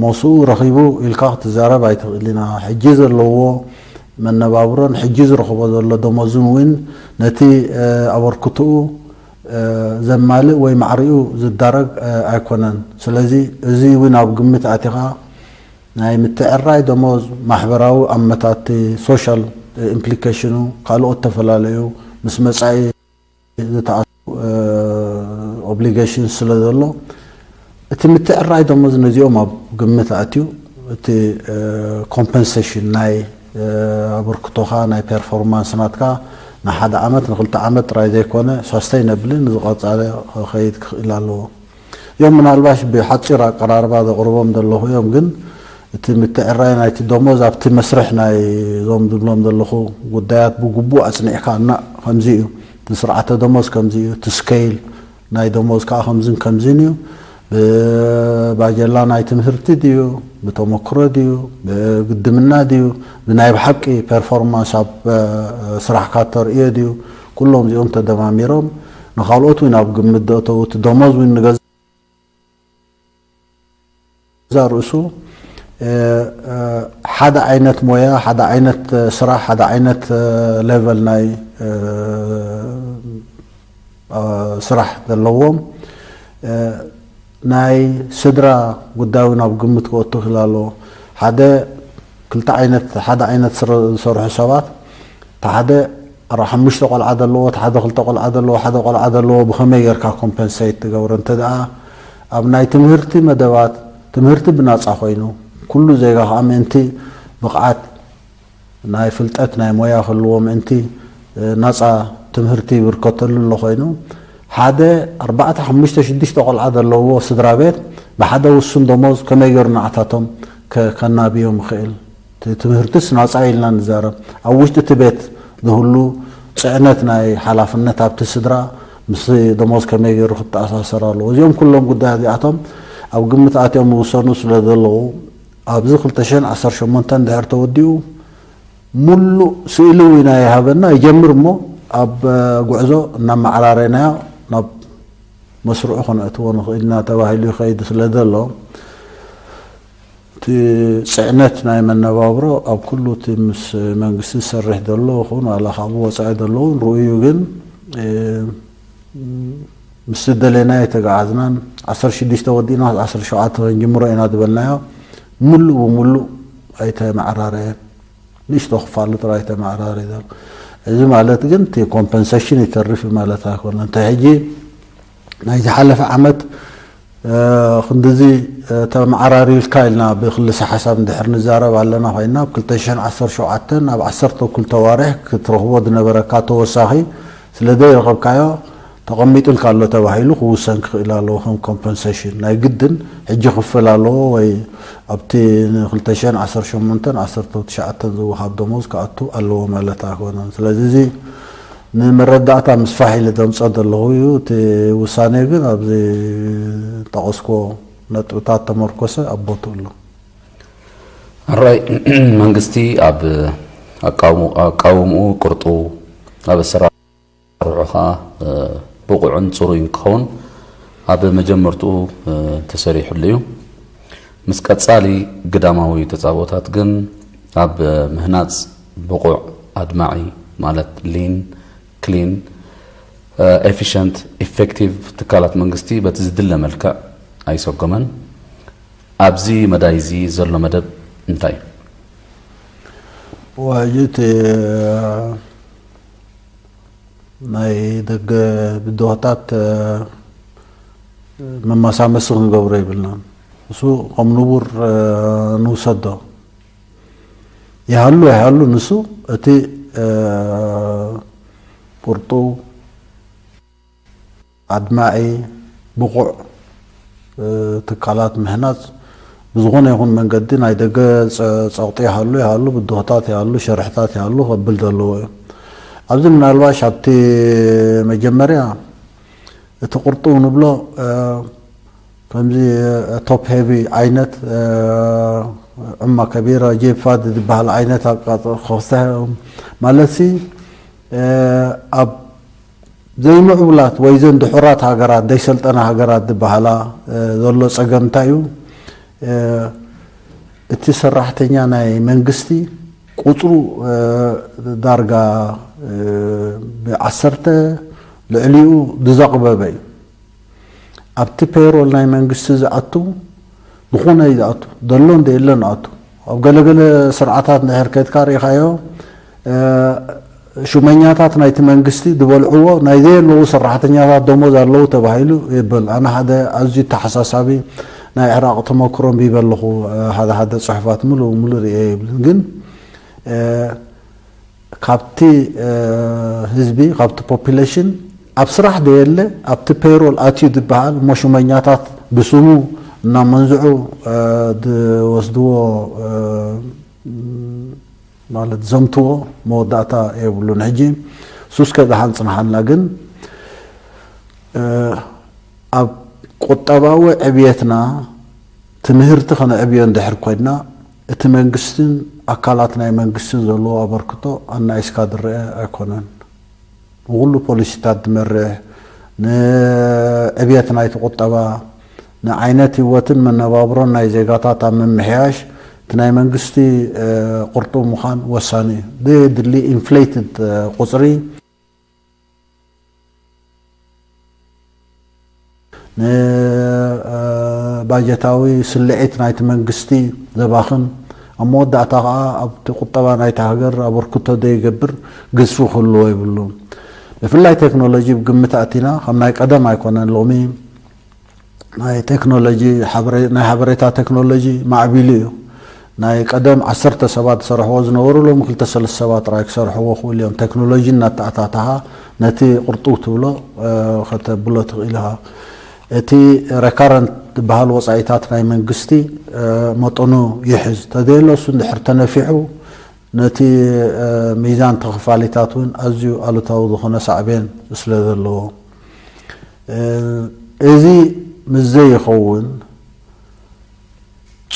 ሞስኡ ረኺቡ ኢልካ ክትዛረብ ኣይትኽእል ኢና። ሕጂ ዘለዎ መነባብሮን ሕጂ ዝረኽቦ ዘሎ ደሞዝን እውን ነቲ ኣበርክትኡ ዘማልእ ወይ ማዕሪኡ ዝዳረግ ኣይኮነን። ስለዚ እዚ እውን ኣብ ግምት ኣቲኻ ናይ ምትዕራይ ደሞዝ ማሕበራዊ ኣመታቲ፣ ሶሻል ኢምፕሊኬሽኑ፣ ካልኦት ተፈላለዩ ምስ መጻኢ ዝተኣሱ ኦብሊጌሽን ስለ ዘሎ፣ እቲ ምትዕራይ ደሞዝ ነዚኦም ኣብ ግምት ኣትዩ እቲ ኮምፐንሴሽን ናይ ኣበርክቶኻ ናይ ፐርፎርማንስ ናትካ ንሓደ ዓመት ንክልተ ዓመት ጥራይ ዘይኮነ ሳስተይነብሊ ንዝቐፃለ ክኸይድ ክኽእል ኣለዎ። እዮም ምናልባሽ ብሓፂር ኣቀራርባ ዘቕርቦም ዘለኹ እዮም፣ ግን እቲ ምትዕራይ ናይቲ ደሞዝ ኣብቲ መስርሕ ናይ እዞም ዝብሎም ዘለኹ ጉዳያት ብግቡእ ኣፅኒዕካ እና ከምዚ እዩ፣ እቲ ስርዓተ ደሞዝ ከምዚ እዩ፣ እቲ ስኬይል ናይ ደሞዝ ከዓ ከምዝን ከምዝን እዩ። ብባጀላ ናይ ትምህርቲ ድዩ፣ ብተመክሮ ድዩ፣ ብግድምና ድዩ፣ ብናይ ብሓቂ ፐርፎርማንስ ኣብ ስራሕካ ተርእዮ ድዩ፣ ኩሎም እዚኦም ተደማሚሮም ንካልኦት እውን ኣብ ግምት ደእተው። እቲ ደሞዝ እውን ንገዛ ርእሱ ሓደ ዓይነት ሞያ፣ ሓደ ዓይነት ስራሕ፣ ሓደ ዓይነት ሌቨል ናይ ስራሕ ዘለዎም ናይ ስድራ ጉዳዩ ናብ ግምት ክወቱ ክል ኣለዎ። ሓደ ክልተ ዓይነት ሓደ ዓይነት ዝሰርሑ ሰባት፣ እቲ ሓደ ሓሙሽተ ቆልዓ ዘለዎ፣ እቲ ሓደ ክልተ ቆልዓ ዘለዎ፣ ሓደ ቆልዓ ዘለዎ፣ ብኸመይ ጌርካ ኮምፐንሴት ትገብሮ? እንተ ደኣ ኣብ ናይ ትምህርቲ መደባት ትምህርቲ ብናፃ ኮይኑ ኩሉ ዜጋ ከዓ ምእንቲ ብቕዓት ናይ ፍልጠት ናይ ሞያ ክህልዎ ምእንቲ ናፃ ትምህርቲ ይብርከተሉ ኣሎ ኮይኑ፣ ሓደ ኣርባዕተ ሓሙሽተ ሽዱሽተ ቆልዓ ዘለውዎ ስድራ ቤት ብሓደ ውሱን ደሞዝ ከመይ ገይሩ ንዓታቶም ከናብዮም ይኽእል? ትምህርትስ ናፃ ኢልና ንዛረብ፣ ኣብ ውሽጢ እቲ ቤት ዝህሉ ፅዕነት ናይ ሓላፍነት ኣብቲ ስድራ ምስ ደሞዝ ከመይ ገይሩ ክተኣሳሰር ኣለዎ? እዚኦም ኩሎም ጉዳያት እዚኣቶም ኣብ ግምት ኣትዮም ይውሰኑ ስለ ዘለዉ ኣብዚ ክልተ ሽሕን ዓሰርተ ሸሞንተን ድሕር ተወዲኡ ሙሉእ ስእሊ ዊና ይሃበና ይጀምር እሞ ኣብ ጉዕዞ እናመዓራረናዮ ናብ መስርዑ ከነእትዎ ንኽእል ኢና ተባሂሉ ይኸይድ ስለ ዘሎ እቲ ፅዕነት ናይ መነባብሮ ኣብ ኩሉ እቲ ምስ መንግስቲ ዝሰርሕ ዘሎ ይኹን ዋላ ካብኡ ወፃኢ ዘለውን ርኡዩ ግን ምስ ዝደለናዮ ኣይተገዓዝናን። ዓሰርተ ሽዱሽተ ወዲእና ዓሰርተ ሸውዓተ ክንጅምሮ ኢና ዝበልናዮ ሙሉእ ብሙሉእ ኣይተመዓራረየን። ንእሽቶ ክፋሉ ጥራይ ተመዓራሪ ዘሎ። እዚ ማለት ግን እቲ ኮምፐንሴሽን ይተርፍ ማለት ኣይኮነን። እንተ ሕጂ ናይ ዝሓለፈ ዓመት ክንድዚ ተመዓራሪልካ ኢልና ብክልሰ ሓሳብ እንድሕር ንዛረብ ኣለና ኮይና ኣብ ክልተ ሽሕን ዓሰርተ ሸውዓተን ኣብ ዓሰርተ ክልተ ዋርሕ ክትረኽቦ ዝነበረካ ተወሳኺ ስለ ዘይረኸብካዮ ተቐሚጡልካ ኣሎ ተባሂሉ ክውሰን ክኽእል ኣለዎ። ከም ኮምፐንሴሽን ናይ ግድን ሕጂ ክፍል ኣለዎ ወይ ኣብቲ ን ክልተ ሽሕን ዓሰርተ ሸሞንተን ዓሰርተ ትሽዓተን ዝወሃብ ደሞዝ ክኣቱ ኣለዎ ማለት ኣይኮነን። ስለዚ እዚ ንመረዳእታ ምስፋሕ ኢለ ዘምፀ ዘለኹ እዩ። እቲ ውሳኔ ግን ኣብዚ ጠቐስኮ ነጥብታት ተመርኮሰ ኣብ ቦትኡ ኣሎ። ኣራይ መንግስቲ ኣብ ኣቃውምኡ ቅርጡ ኣብ ኣሰራርሑ ከዓ ብቑዕን ፅሩይን ክኸውን ኣብ መጀመርትኡ ተሰሪሑሉ እዩ። ምስ ቀፃሊ ግዳማዊ ተፃብኦታት ግን ኣብ ምህናፅ ብቑዕ ኣድማዒ ማለት ሊን ክሊን ኤፊሸንት ኢፌክቲቭ ትካላት መንግስቲ በቲ ዝድለ መልክዕ ኣይሰጎመን። ኣብዚ መዳይ እዚ ዘሎ መደብ እንታይ እዩ? ዋጅት ናይ ደገ ብድሆታት መመሳመሲ ክንገብሮ ይብልናን እሱ ከም ንቡር ንውሰዶ ይሃሉ ይሃሉ ንሱ እቲ ቁርጡ ኣድማዒ ብቑዕ ትካላት ምህናፅ ብዝኾነ ይኹን መንገዲ ናይ ደገ ፀቕጢ ይሃሉ ይሃሉ ብድሆታት ይሃሉ ሸርሕታት ይሃሉ ከብል ዘለዎ እዩ። ኣብዚ ምናልባሽ ኣብቲ መጀመርያ እቲ ቁርጡ ንብሎ ከምዚ ቶፕ ሄቪ ዓይነት ዑማ ከቢራ ጄፓድ ዝበሃል ዓይነት ኣቃ ማለት ሲ ኣብ ዘይምዕቡላት ወይ ዘን ድሑራት ሃገራት ዘይሰልጠና ሃገራት ዝበሃላ ዘሎ ፀገም እንታይ እዩ? እቲ ሰራሕተኛ ናይ መንግስቲ ቁፅሩ ዳርጋ ብዓሰርተ ልዕሊኡ ዝዘቕበበ እዩ። ኣብቲ ፔሮል ናይ መንግስቲ ዝኣቱ ዝኾነ እዩ ዝኣቱ ዘሎ እንደ የለን ኣቱ ኣብ ገለገለ ስርዓታት እንድሕር ከድካ ርኢኻዮ ሹመኛታት ናይቲ መንግስቲ ዝበልዕዎ ናይ ዘየለዉ ሰራሕተኛታት ደሞዝ ኣለዉ ተባሂሉ ይብል። ኣነ ሓደ ኣዝዩ ተሓሳሳቢ ናይ ዕራቕ ተመክሮ ኣንቢበ ኣለኹ። ሓደ ሓደ ጽሑፋት ምሉእ ምሉእ ርእየ ይብልን፣ ግን ካብቲ ህዝቢ፣ ካብቲ ፖፑሌሽን ኣብ ስራሕ ደየለ፣ ኣብቲ ፔይሮል ኣትዩ ዝበሃል እሞ ሹመኛታት ብስሙ እናመንዝዑ ዝወስድዎ ማለት ዘምትዎ መወዳእታ የብሉን። ሕጂ ሱስከ ደሓን ጽንሓልና፣ ግን ኣብ ቁጠባዊ ዕብየትና ትምህርቲ ከነዕብዮ እንድሕር ኮይንና፣ እቲ መንግስትን ኣካላት ናይ መንግስትን ዘለዎ ኣበርክቶ ኣናኢስካ ዝረአ ኣይኮነን። ንኹሉ ፖሊሲታት ዝመርሕ፣ ንዕብየት ናይቲ ቁጠባ፣ ንዓይነት ህይወትን መነባብሮን ናይ ዜጋታት ኣብ ምምሕያሽ እቲ ናይ መንግስቲ ቅርጡው ምዃን ወሳኒ እዩ። ዘየድሊ ኢንፍሌትድ ቁጽሪ ንባጀታዊ ስልዒት ናይቲ መንግስቲ ዘባኽን፣ ኣብ መወዳእታ ከኣ ኣብቲ ቁጠባ ናይቲ ሃገር ኣበርክቶ ዘይገብር ግዝፊ ክህልዎ የብሉን። ብፍላይ ቴክኖሎጂ ብግምት ኣቲና፣ ከም ናይ ቀደም ኣይኮነን። ሎሚ ናይ ቴክኖሎጂ፣ ናይ ሓበሬታ ቴክኖሎጂ ማዕቢሉ እዩ። ናይ ቀደም ዓሰርተ ሰባት ዝሰርሕዎ ዝነበሩ ሎሚ ክልተ ሰለስተ ሰባት ጥራይ ክሰርሕዎ ክእሉ እዮም። ቴክኖሎጂ እናተኣታተኻ ነቲ ቅርጡው ትብሎ ከተብሎ ትኽእል ኢኻ። እቲ ረካረንት ዝበሃል ወጻኢታት ናይ መንግስቲ መጠኑ ይሕዝ። ተዘየሎ እሱ እንድሕር ተነፊሑ ነቲ ሚዛን ተኸፋሊታት እውን ኣዝዩ ኣሉታዊ ዝኾነ ሳዕቤን ስለ ዘለዎ፣ እዚ ምስ ዘይኸውን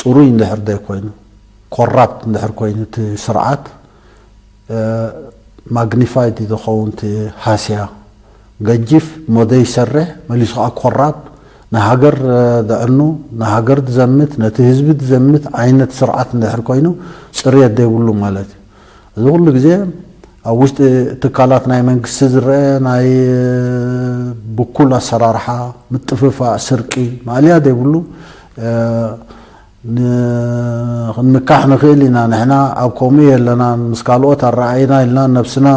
ጽሩይ እንድሕር ዘይኮይኑ፣ ኮራፕት እንድሕር ኮይኑ እቲ ስርዓት፣ ማግኒፋይድ እዩ ዝኸውን እቲ ሃስያ። ገጂፍ እሞ ዘይሰርሕ፣ መሊሱ ከዓ ኮራፕት፣ ንሃገር ዘዕኑ፣ ንሃገር ዝዘምት፣ ነቲ ህዝቢ ዝዘምት ዓይነት ስርዓት እንድሕር ኮይኑ ጽርየት ዘይብሉ ማለት እዩ። እዚ ኩሉ ግዜ ኣብ ውሽጢ ትካላት ናይ መንግስቲ ዝረአ ናይ ብኩል ኣሰራርሓ፣ ምጥፍፋእ፣ ስርቂ፣ ማእለያ ዘይብሉ፣ ክንምካሕ ንኽእል ኢና። ንሕና ኣብ ከምኡ የለናን፣ ምስ ካልኦት ኣረኣኢና ኢልና ነብስና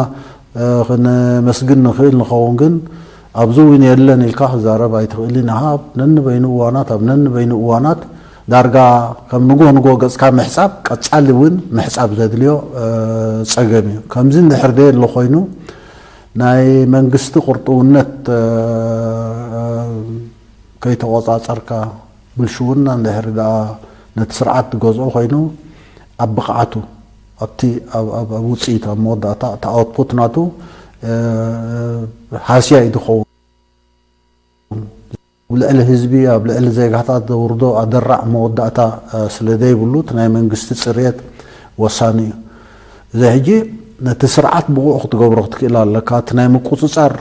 ክነመስግን ንኽእል ንኸውን፣ ግን ኣብዚ እውን የለን ኢልካ ክዛረብ ኣይትኽእልን ኢኻ። ኣብ ነንበይኑ እዋናት፣ ኣብ ነንበይኑ እዋናት ዳርጋ ከም ንጎ ንጎ ገጽካ ምሕጻብ ቀጻሊ እውን ምሕጻብ ዘድልዮ ጸገም እዩ። ከምዚ እንድሕር ደየሎ ኮይኑ ናይ መንግስቲ ቅርጥውነት ከይተቆጻጸርካ፣ ብልሽውና እንድሕር ደኣ ነቲ ስርዓት ዝገዝኦ ኮይኑ፣ ኣብ ብቕዓቱ፣ ኣብቲ ኣብ ውፅኢት፣ ኣብ መወዳእታ እቲ ኣውትፑት ናቱ ሃስያ እዩ ዝኸውን። ኣብ ልዕሊ ህዝቢ፣ ኣብ ልዕሊ ዜጋታት ዘውርዶ ኣደራዕ መወዳእታ ስለ ዘይብሉ፣ እቲ ናይ መንግስቲ ፅርየት ወሳኒ እዩ። እዚ ሕጂ ነቲ ስርዓት ብቑዕ ክትገብሮ ክትክእል ኣለካ። እቲ ናይ ምቁፅፃር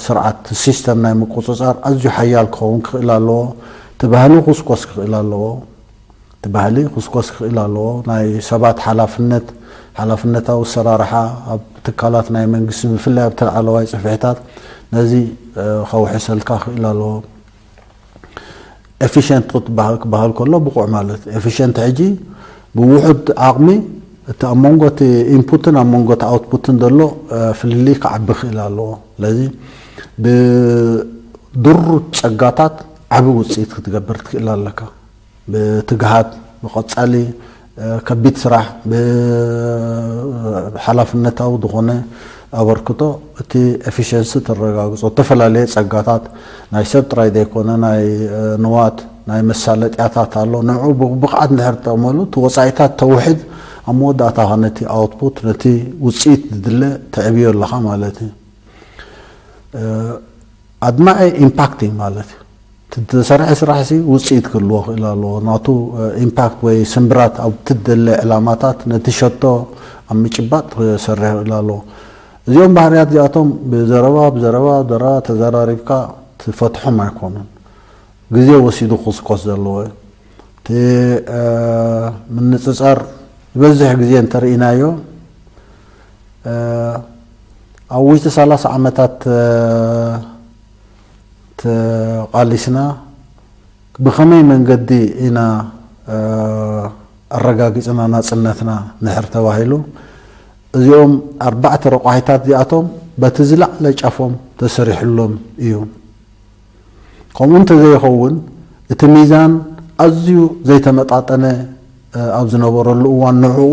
ስርዓት፣ ሲስተም ናይ ምቁፅፃር ኣዝዩ ሓያል ክኸውን ክኽእል ኣለዎ። እቲ ባህሊ ኩስኮስ ክኽእል ኣለዎ። እቲ ባህሊ ኩስኮስ ክኽእል ኣለዎ። ናይ ሰባት ሓላፍነት፣ ሓላፍነታዊ ኣሰራርሓ ኣብ ትካላት ናይ መንግስቲ፣ ብፍላይ ኣብቲ ላዕለዋይ ፅፍሕታት ነዚ ከውሕሰልካ ክኽእል ኣለዎ። ኤፊሽንት ክትበሃል፣ ክበሃል ከሎ ብቑዕ ማለት ኤፊሽንት ሕጂ ብውሑድ ዓቕሚ እቲ ኣብ መንጎ እቲ ኢንፑትን ኣብ መንጎ እቲ ኣውትፑትን ዘሎ ፍልልይ ክዓቢ ክኽእል ኣለዎ። ስለዚ ብድሩት ጸጋታት ዓቢ ውጽኢት ክትገብር ትክእል ኣለካ። ብትግሃት፣ ብቐጻሊ ከቢድ ስራሕ፣ ብሓላፍነታዊ ዝኾነ ኣበርክቶ እቲ ኤፊሽንሲ ተረጋግጾ። ዝተፈላለየ ጸጋታት ናይ ሰብ ጥራይ ዘይኮነ፣ ናይ ንዋት፣ ናይ መሳለጥያታት ኣሎ። ንዕኡ ብብቕዓት እንድሕር ትጠቕመሉ፣ እቲ ወጻኢታት ተውሕድ፣ ኣብ መወዳእታ ነቲ ኣውትፑት፣ ነቲ ውጽኢት ዝድለ ተዕብዮ ኣለኻ ማለት እዩ። ኣድማዒ ኢምፓክት እዩ ማለት እዩ። እቲ ዝተሰርሐ ስራሕ ሲ ውፅኢት ክህልዎ ክእል ኣለዎ። ናቱ ኢምፓክት ወይ ስምብራት ኣብ ትደለ ዕላማታት ነቲ ሸቶ ኣብ ምጭባጥ ክሰርሕ ክእል ኣለዎ። እዚኦም ባህርያት እዚኣቶም ብዘረባ ብዘረባ ዘረባ ተዘራሪብካ ትፈትሖም ኣይኮኑን። ግዜ ወሲዱ ክስኮስ ዘለዎ እዩ። እቲ ምንፅፃር ዝበዝሕ ግዜ እንተርኢናዮ ኣብ ውሽጢ ሰላሳ ዓመታት ተቓሊስና ብኸመይ መንገዲ ኢና ኣረጋጊፅና ናፅነትና ንሕር ተባሂሉ፣ እዚኦም ኣርባዕተ ረቋሒታት እዚኣቶም በቲ ዝለዓለ ጫፎም ተሰሪሕሎም እዩ። ከምኡ እንተዘይኸውን እቲ ሚዛን ኣዝዩ ዘይተመጣጠነ ኣብ ዝነበረሉ እዋን ንዕኡ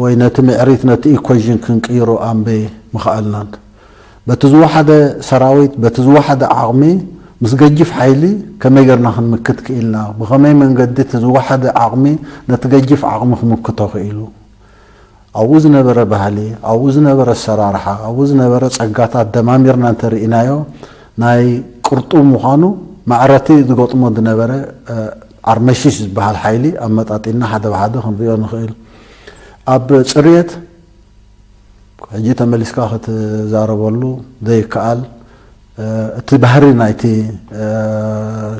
ወይ ነቲ ምዕሪት ነቲ ኢኮዥን ክንቅይሮ ኣምበይ ምኽኣልናን። በቲ ዝወሓደ ሰራዊት በቲ ዝወሓደ ዓቕሚ ምስ ገጅፍ ሓይሊ ከመይ ገርና ክንምክት ክኢልና? ብኸመይ መንገዲ እቲ ዝወሓደ ዓቕሚ ነቲ ገጅፍ ዓቕሚ ክምክቶ ክኢሉ? ኣብኡ ዝነበረ ባህሊ፣ ኣብኡ ዝነበረ ኣሰራርሓ፣ ኣብኡ ዝነበረ ጸጋታት ደማሚርና እንተርኢናዮ ናይ ቅርጡ ምዃኑ ማዕረቲ ዝገጥሞ ዝነበረ ኣርመሽሽ ዝበሃል ሓይሊ ኣመጣጢና ሓደ ብሓደ ክንሪኦ ንኽእል። ኣብ ጽርየት ሕጂ ተመሊስካ ክትዛረበሉ ዘይከኣል እቲ ባህሪ ናይቲ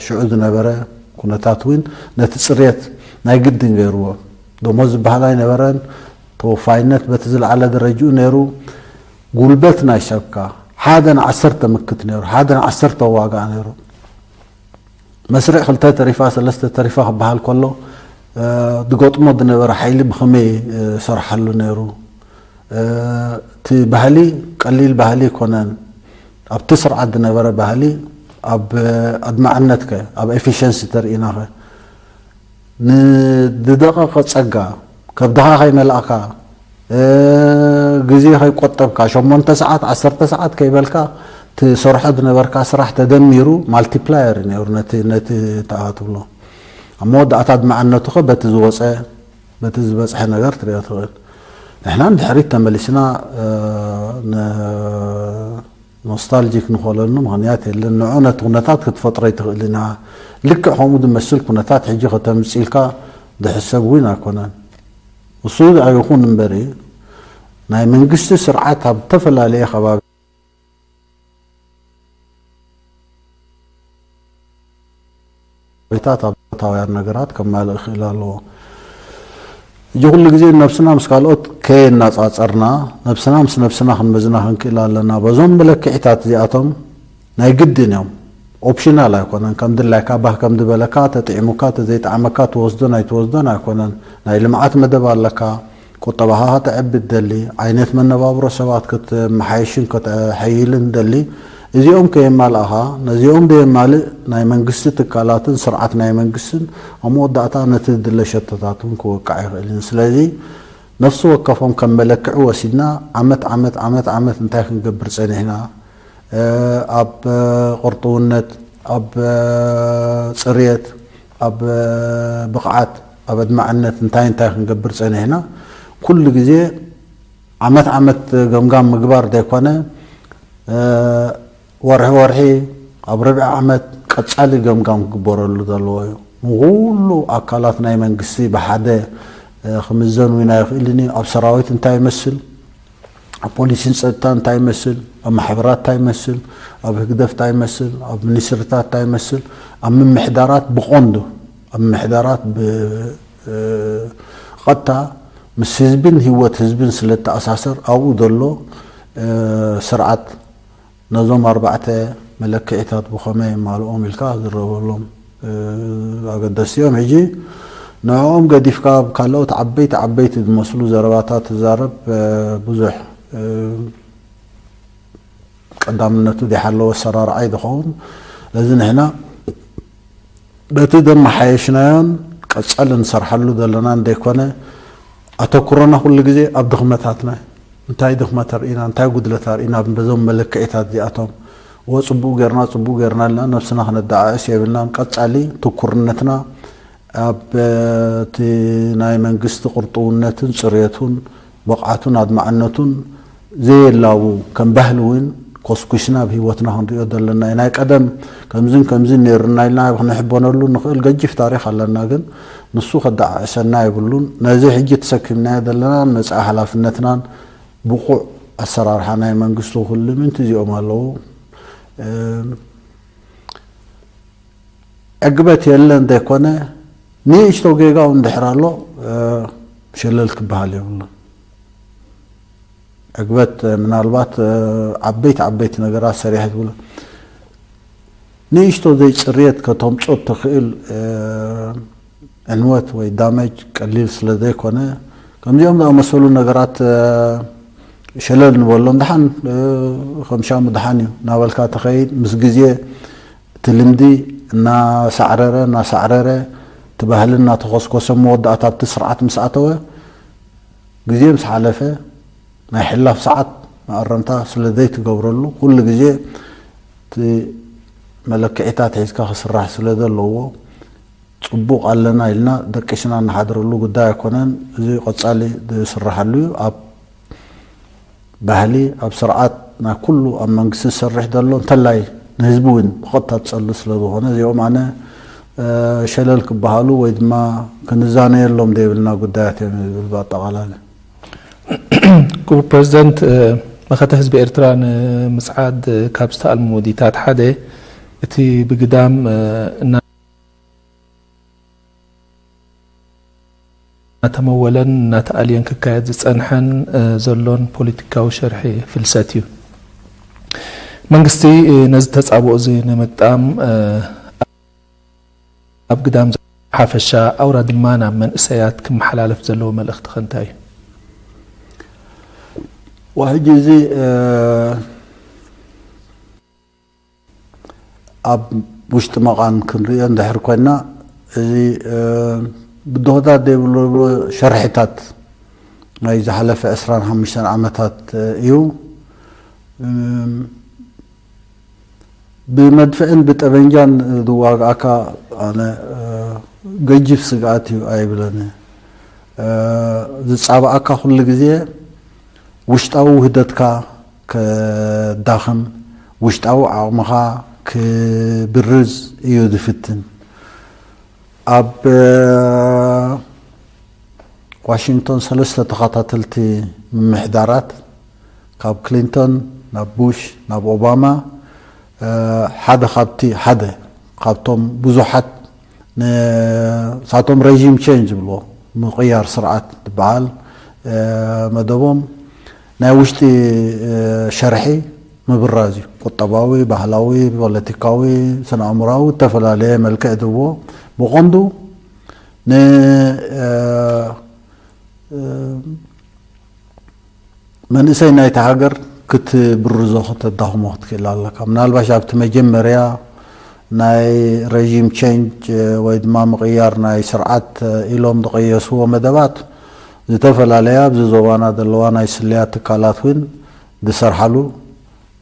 ሽዑ ዝነበረ ኩነታት እውን ነቲ ጽርየት ናይ ግድን ገይርዎ። ደሞዝ ዝበሃል ኣይነበረን። ተወፋይነት በቲ ዝለዓለ ደረጅኡ ነይሩ። ጉልበት ናይ ሰብካ ሓደ ንዓሰርተ ምክት ነይሩ፣ ሓደ ንዓሰርተ ዋጋ ነይሩ። መስርዕ ክልተ ተሪፋ ሰለስተ ተሪፋ ክበሃል ከሎ ዝገጥሞ ዝነበረ ሓይሊ ብኸመይ ሰርሓሉ ነይሩ? እቲ ባህሊ ቀሊል ባህሊ ኣይኮነን። ኣብቲ ስርዓት ዝነበረ ባህሊ ኣብ ኣድማዕነትከ ኣብ ኤፊሽንሲ ተርኢናኸ ንዝደቐቐ ጸጋ ከብድኻ ከይመላእካ ግዜ ከይቆጠብካ ሸሞንተ ሰዓት ዓሰርተ ሰዓት ከይበልካ ትሰርሖ ዝነበርካ ስራሕ ተደሚሩ ማልቲፕላየር ነይሩ ነቲ ነቲ ተኣ ትብሎ። ኣብ መወዳእታ ኣድማዕነቱ ኸ በቲ ዝወፀ በቲ ዝበፅሐ ነገር ትሪኦ ትኽእል። ንሕና ንድሕሪት ተመሊስና ኖስታልጂክ ንኾለሉ ምኽንያት የለን። ንዑ ነቲ ኩነታት ክትፈጥሮ ይትኽእል ኢና። ልክዕ ከምኡ ዝመስል ኩነታት ሕጂ ከተምፅእ ኢልካ ዝሕሰብ እውን ኣይኮነን። እሱ ኣይኹን እምበሪ ናይ መንግስቲ ስርዓት ኣብ ዝተፈላለየ ከባቢ ቤታት ኣብታውያን ነገራት ከማልእ ክእል ኣለዎ። እጂ ኩሉ ግዜ ነብስና ምስ ካልኦት ከየናጻጸርና ነብስና ምስ ነብስና ክንመዝና ክንክእል ኣለና። በዞም መለክዒታት እዚኣቶም ናይ ግድን እዮም። ኦፕሽናል ኣይኮነን። ከም ድላይካ ባህ ከም ዝበለካ ተጥዕሙካ ተዘይጠዓመካ ትወስዶን ኣይትወስዶን ኣይኮነን። ናይ ልምዓት መደብ ኣለካ። ቁጠባኻ ከተዕቢ ትደሊ፣ ዓይነት መነባብሮ ሰባት ከተመሓይሽን ከተሐይልን ትደሊ፣ እዚኦም ከየማልእኻ፣ ነዚኦም ዘየማልእ ናይ መንግስቲ ትካላትን ስርዓት ናይ መንግስትን ኣብ መወዳእታ ነቲ ዝድለ ሸቶታት እውን ክወቅዕ ኣይኽእልን። ስለዚ ነፍሲ ወከፎም ከም መለክዒ ወሲድና ዓመት ዓመት ዓመት ዓመት እንታይ ክንገብር ጸኒሕና? ኣብ ቅርጥውነት፣ ኣብ ፅርየት፣ ኣብ ብቕዓት፣ ኣብ ኣድማዕነት እንታይ እንታይ ክንገብር ፀኒሕና? ኩሉ ግዜ ዓመት ዓመት ገምጋም ምግባር ዘይኮነ ወርሒ ወርሒ ኣብ ርብዒ ዓመት ቀፃሊ ገምጋም ክግበረሉ ዘለዎ እዩ። ንኩሉ ኣካላት ናይ መንግስቲ ብሓደ ክምዘን እውን ኣይኽእልን እዩ። ኣብ ሰራዊት እንታይ ይመስል? ኣብ ፖሊሲን ፀጥታ እንታይ ይመስል? ኣብ ማሕበራት እንታይ ይመስል? ኣብ ህግደፍ እንታይ ይመስል? ኣብ ሚኒስትሪታት እንታይ ይመስል? ኣብ ምምሕዳራት ብቐንዱ ኣብ ምምሕዳራት ብቐጥታ ምስ ህዝብን ህይወት ህዝብን ስለ ተኣሳሰር ኣብኡ ዘሎ ስርዓት ነዞም ኣርባዕተ መለክዒታት ብኸመይ የማልኦም ኢልካ ዝረበሎም ኣገደስቲ እዮም። ሕጂ ንዕኦም ገዲፍካ ኣብ ካልኦት ዓበይቲ ዓበይቲ ዝመስሉ ዘረባታት ትዛረብ ብዙሕ ቀዳምነቱ ዘይሓለወ ኣሰራርዓ እዩ ዝኸውን። ስለዚ ንሕና በቲ ዘመሓየሽናዮን ቀፃሊ ንሰርሓሉ ዘለና እንደይኮነ ኣተኩሮና ኩሉ ግዜ ኣብ ድኽመታትና እንታይ ድኽመት ኣርኢና እንታይ ጉድለት ኣርኢና በዞም መለክዒታት እዚኣቶም እወ ፅቡቅ ጌርና ፅቡቅ ጌርና ኣለና ነብስና ክነደዓዕስ የብልናን ቀፃሊ ትኩርነትና ኣብ እቲ ናይ መንግስቲ ቅርጥውነትን ፅርየቱን ብቕዓቱን ኣድማዕነቱን ዘየላቡ ከም ባህሊ እውን ኮስኩስና ኣብ ህይወትና ክንሪኦ ዘለና እዩ። ናይ ቀደም ከምዝን ከምዝን ነይሩና ኢልና ኣብ ክንሕበነሉ ንኽእል ገጅፍ ታሪክ ኣለና፣ ግን ንሱ ከደዓዕሰና የብሉን። ነዚ ሕጂ ተሰኪምናዮ ዘለና መጻኢ ሓላፍነትናን ብቑዕ ኣሰራርሓ ናይ መንግስቱ ክልምንቲ እዚኦም ኣለዉ። ዕግበት የለ እንተይኮነ ንእሽቶ ጌጋ እውን እንድሕር ኣሎ ሸለል ክበሃል የብሉን። ዕግበት ምናልባት ዓበይቲ ዓበይቲ ነገራት ሰሪሐ ትብሎ ንእሽቶ ዘይፅርየት ከተምፅኦ እትኽእል ዕንወት ወይ ዳመጅ ቀሊል ስለ ዘይኮነ ከምዚኦም ዝኣመሰሉ ነገራት ሸለል ንበሎም። ደሓን ከም ሻሙ ደሓን እዩ እናበልካ ተኸይድ ምስ ግዜ እቲ ልምዲ እናሳዕረረ እናሳዕረረ እቲ ባህሊ እናተኾስኮሰ መወዳእታ ኣብቲ ስርዓት ምስ ኣተወ ግዜ ምስ ሓለፈ ናይ ሕላፍ ሰዓት መኣረምታ ስለ ዘይትገብረሉ ኩሉ ግዜ እቲ መለክዒታት ሒዝካ ክስራሕ ስለ ዘለዎ ጽቡቕ ኣለና ኢልና ደቂስና እንሓድረሉ ጉዳይ ኣይኮነን። እዚ ቀጻሊ ዝስራሓሉ እዩ። ኣብ ባህሊ ኣብ ስርዓት ናይ ኩሉ ኣብ መንግስቲ ዝሰርሕ ዘሎ እንተላይ ንህዝቢ እውን ብቐጥታ ዝጸሉ ስለ ዝኾነ እዚኦም ኣነ ሸለል ክበሃሉ ወይ ድማ ክንዛነየሎም ዘይብልና ጉዳያት እዮም ዝብል ብኣጠቓላሊ። ክቡር ፕረዚደንት፣ መኸተ ህዝቢ ኤርትራ ንምጽዓድ ካብ ዝተኣልሙ ውዲታት ሓደ እቲ ብግዳም እና እናተመወለን እናተኣልየን ክካየድ ዝጸንሐን ዘሎን ፖለቲካዊ ሸርሒ ፍልሰት እዩ። መንግስቲ ነዚ ተጻብኦ እዚ ንምግጣም ኣብ ግዳም ሓፈሻ ኣውራ ድማ ናብ መንእሰያት ክመሓላለፍ ዘለዎ መልእኽቲ ከ እንታይ እዩ? ሕጂ እዚ ኣብ ውሽጢ መቓን ክንሪኦ እንድሕር ኮይና እዚ ብድሆታት ዘይብሉ ሸርሒታት ናይ ዝሓለፈ ዕስራን ሓሙሽተን ዓመታት እዩ። ብመድፍዕን ብጠበንጃን ዝዋግኣካ ኣነ ገጅፍ ስግኣት እዩ ኣይብለኒ። ዝጻባኣካ ኩሉ ግዜ ውሽጣዊ ውህደትካ ከዳኽም ውሽጣዊ ዓቕምኻ ክብርዝ እዩ ዝፍትን። ኣብ ዋሽንግቶን ሰለስተ ተኸታተልቲ ምምሕዳራት ካብ ክሊንቶን ናብ ቡሽ ናብ ኦባማ ሓደ ካብቲ ሓደ ካብቶም ብዙሓት ንሳቶም ሬጂም ቼንጅ ዝብልዎ ምቕያር ስርዓት ዝበሃል መደቦም ናይ ውሽጢ ሸርሒ ምብራዝ እዩ። ቁጠባዊ፣ ባህላዊ፣ ፖለቲካዊ፣ ስነ ኣእምራዊ ዝተፈላለየ መልክዕ ዝህብዎ ብቐንዱ ን መንእሰይ ናይቲ ሃገር ክትብርዞ ከተዳኽሞ ክትክእል ኣለካ። ምናልባሽ ኣብቲ መጀመርያ ናይ ሬጂም ቼንጅ ወይ ድማ ምቕያር ናይ ስርዓት ኢሎም ዝቐየስዎ መደባት ዝተፈላለያ ኣብዚ ዞባና ዘለዋ ናይ ስለያ ትካላት እውን ዝሰርሓሉ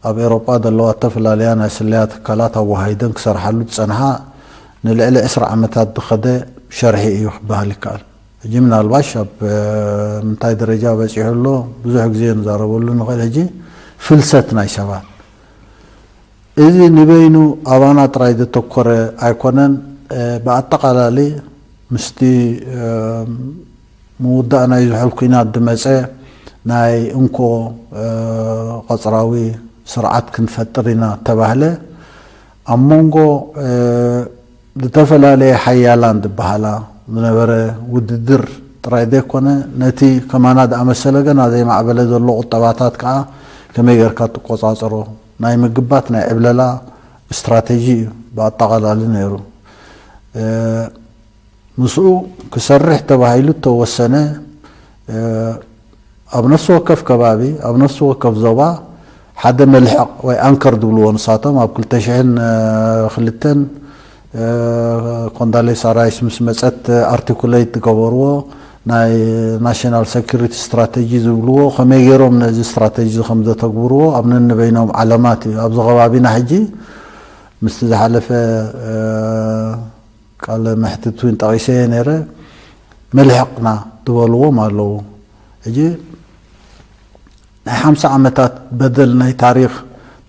ኣብ ኤሮጳ ዘለዋ ዝተፈላለያ ናይ ስለያ ትካላት ኣወሃሂደን ክሰርሓሉ ዝጸንሓ ንልዕሊ ዕስራ ዓመታት ዝኸደ ሸርሒ እዩ ክበሃል ይከኣል። ሕጂ ምናልባሽ ኣብ ምንታይ ደረጃ በጺሑ ኣሎ ብዙሕ ግዜ ንዛረበሉ ንኽእል። ሕጂ ፍልሰት ናይ ሰባት እዚ ንበይኑ ኣባና ጥራይ ዘተኮረ ኣይኮነን። ብኣጠቓላሊ ምስቲ ምውዳእ ናይ ዝሑል ኲናት ዝመጸ ናይ እንኮ ቐጽራዊ ስርዓት ክንፈጥር ኢና ተባህለ ኣብ መንጎ ዝተፈላለየ ሓያላን ዝበሃላ ዝነበረ ውድድር ጥራይ ዘይኮነ ነቲ ከማና ዝኣመሰለ ገና ዘይማዕበለ ዘሎ ቁጠባታት ከዓ ከመይ ጌርካ ትቆጻጸሮ ናይ ምግባት ናይ ዕብለላ ስትራቴጂ እዩ ብኣጠቓላሊ ነይሩ። ምስኡ ክሰርሕ ተባሂሉ እተወሰነ ኣብ ነፍሲ ወከፍ ከባቢ ኣብ ነፍሲ ወከፍ ዞባ ሓደ መልሕቕ ወይ ኣንከር ዝብልዎ ንሳቶም ኣብ ክልተ ሽሕን ክልተን ኮንዳሌሳ ራይስ ምስ መፀት ኣርቲኩሌት ዝገበርዎ ናይ ናሽናል ሴኩሪቲ ስትራቴጂ ዝብልዎ ከመይ ገይሮም ነዚ ስትራቴጂ ከም ዘተግብርዎ ኣብ ነንበይኖም ዓለማት እዩ። ኣብዚ ከባቢና ሕጂ ምስቲ ዝሓለፈ ቃለ መሕትት እውን ጠቒሰ ነይረ። መልሕቕና ዝበልዎም ኣለዉ። ሕጂ ናይ ሓምሳ ዓመታት በደል ናይ ታሪኽ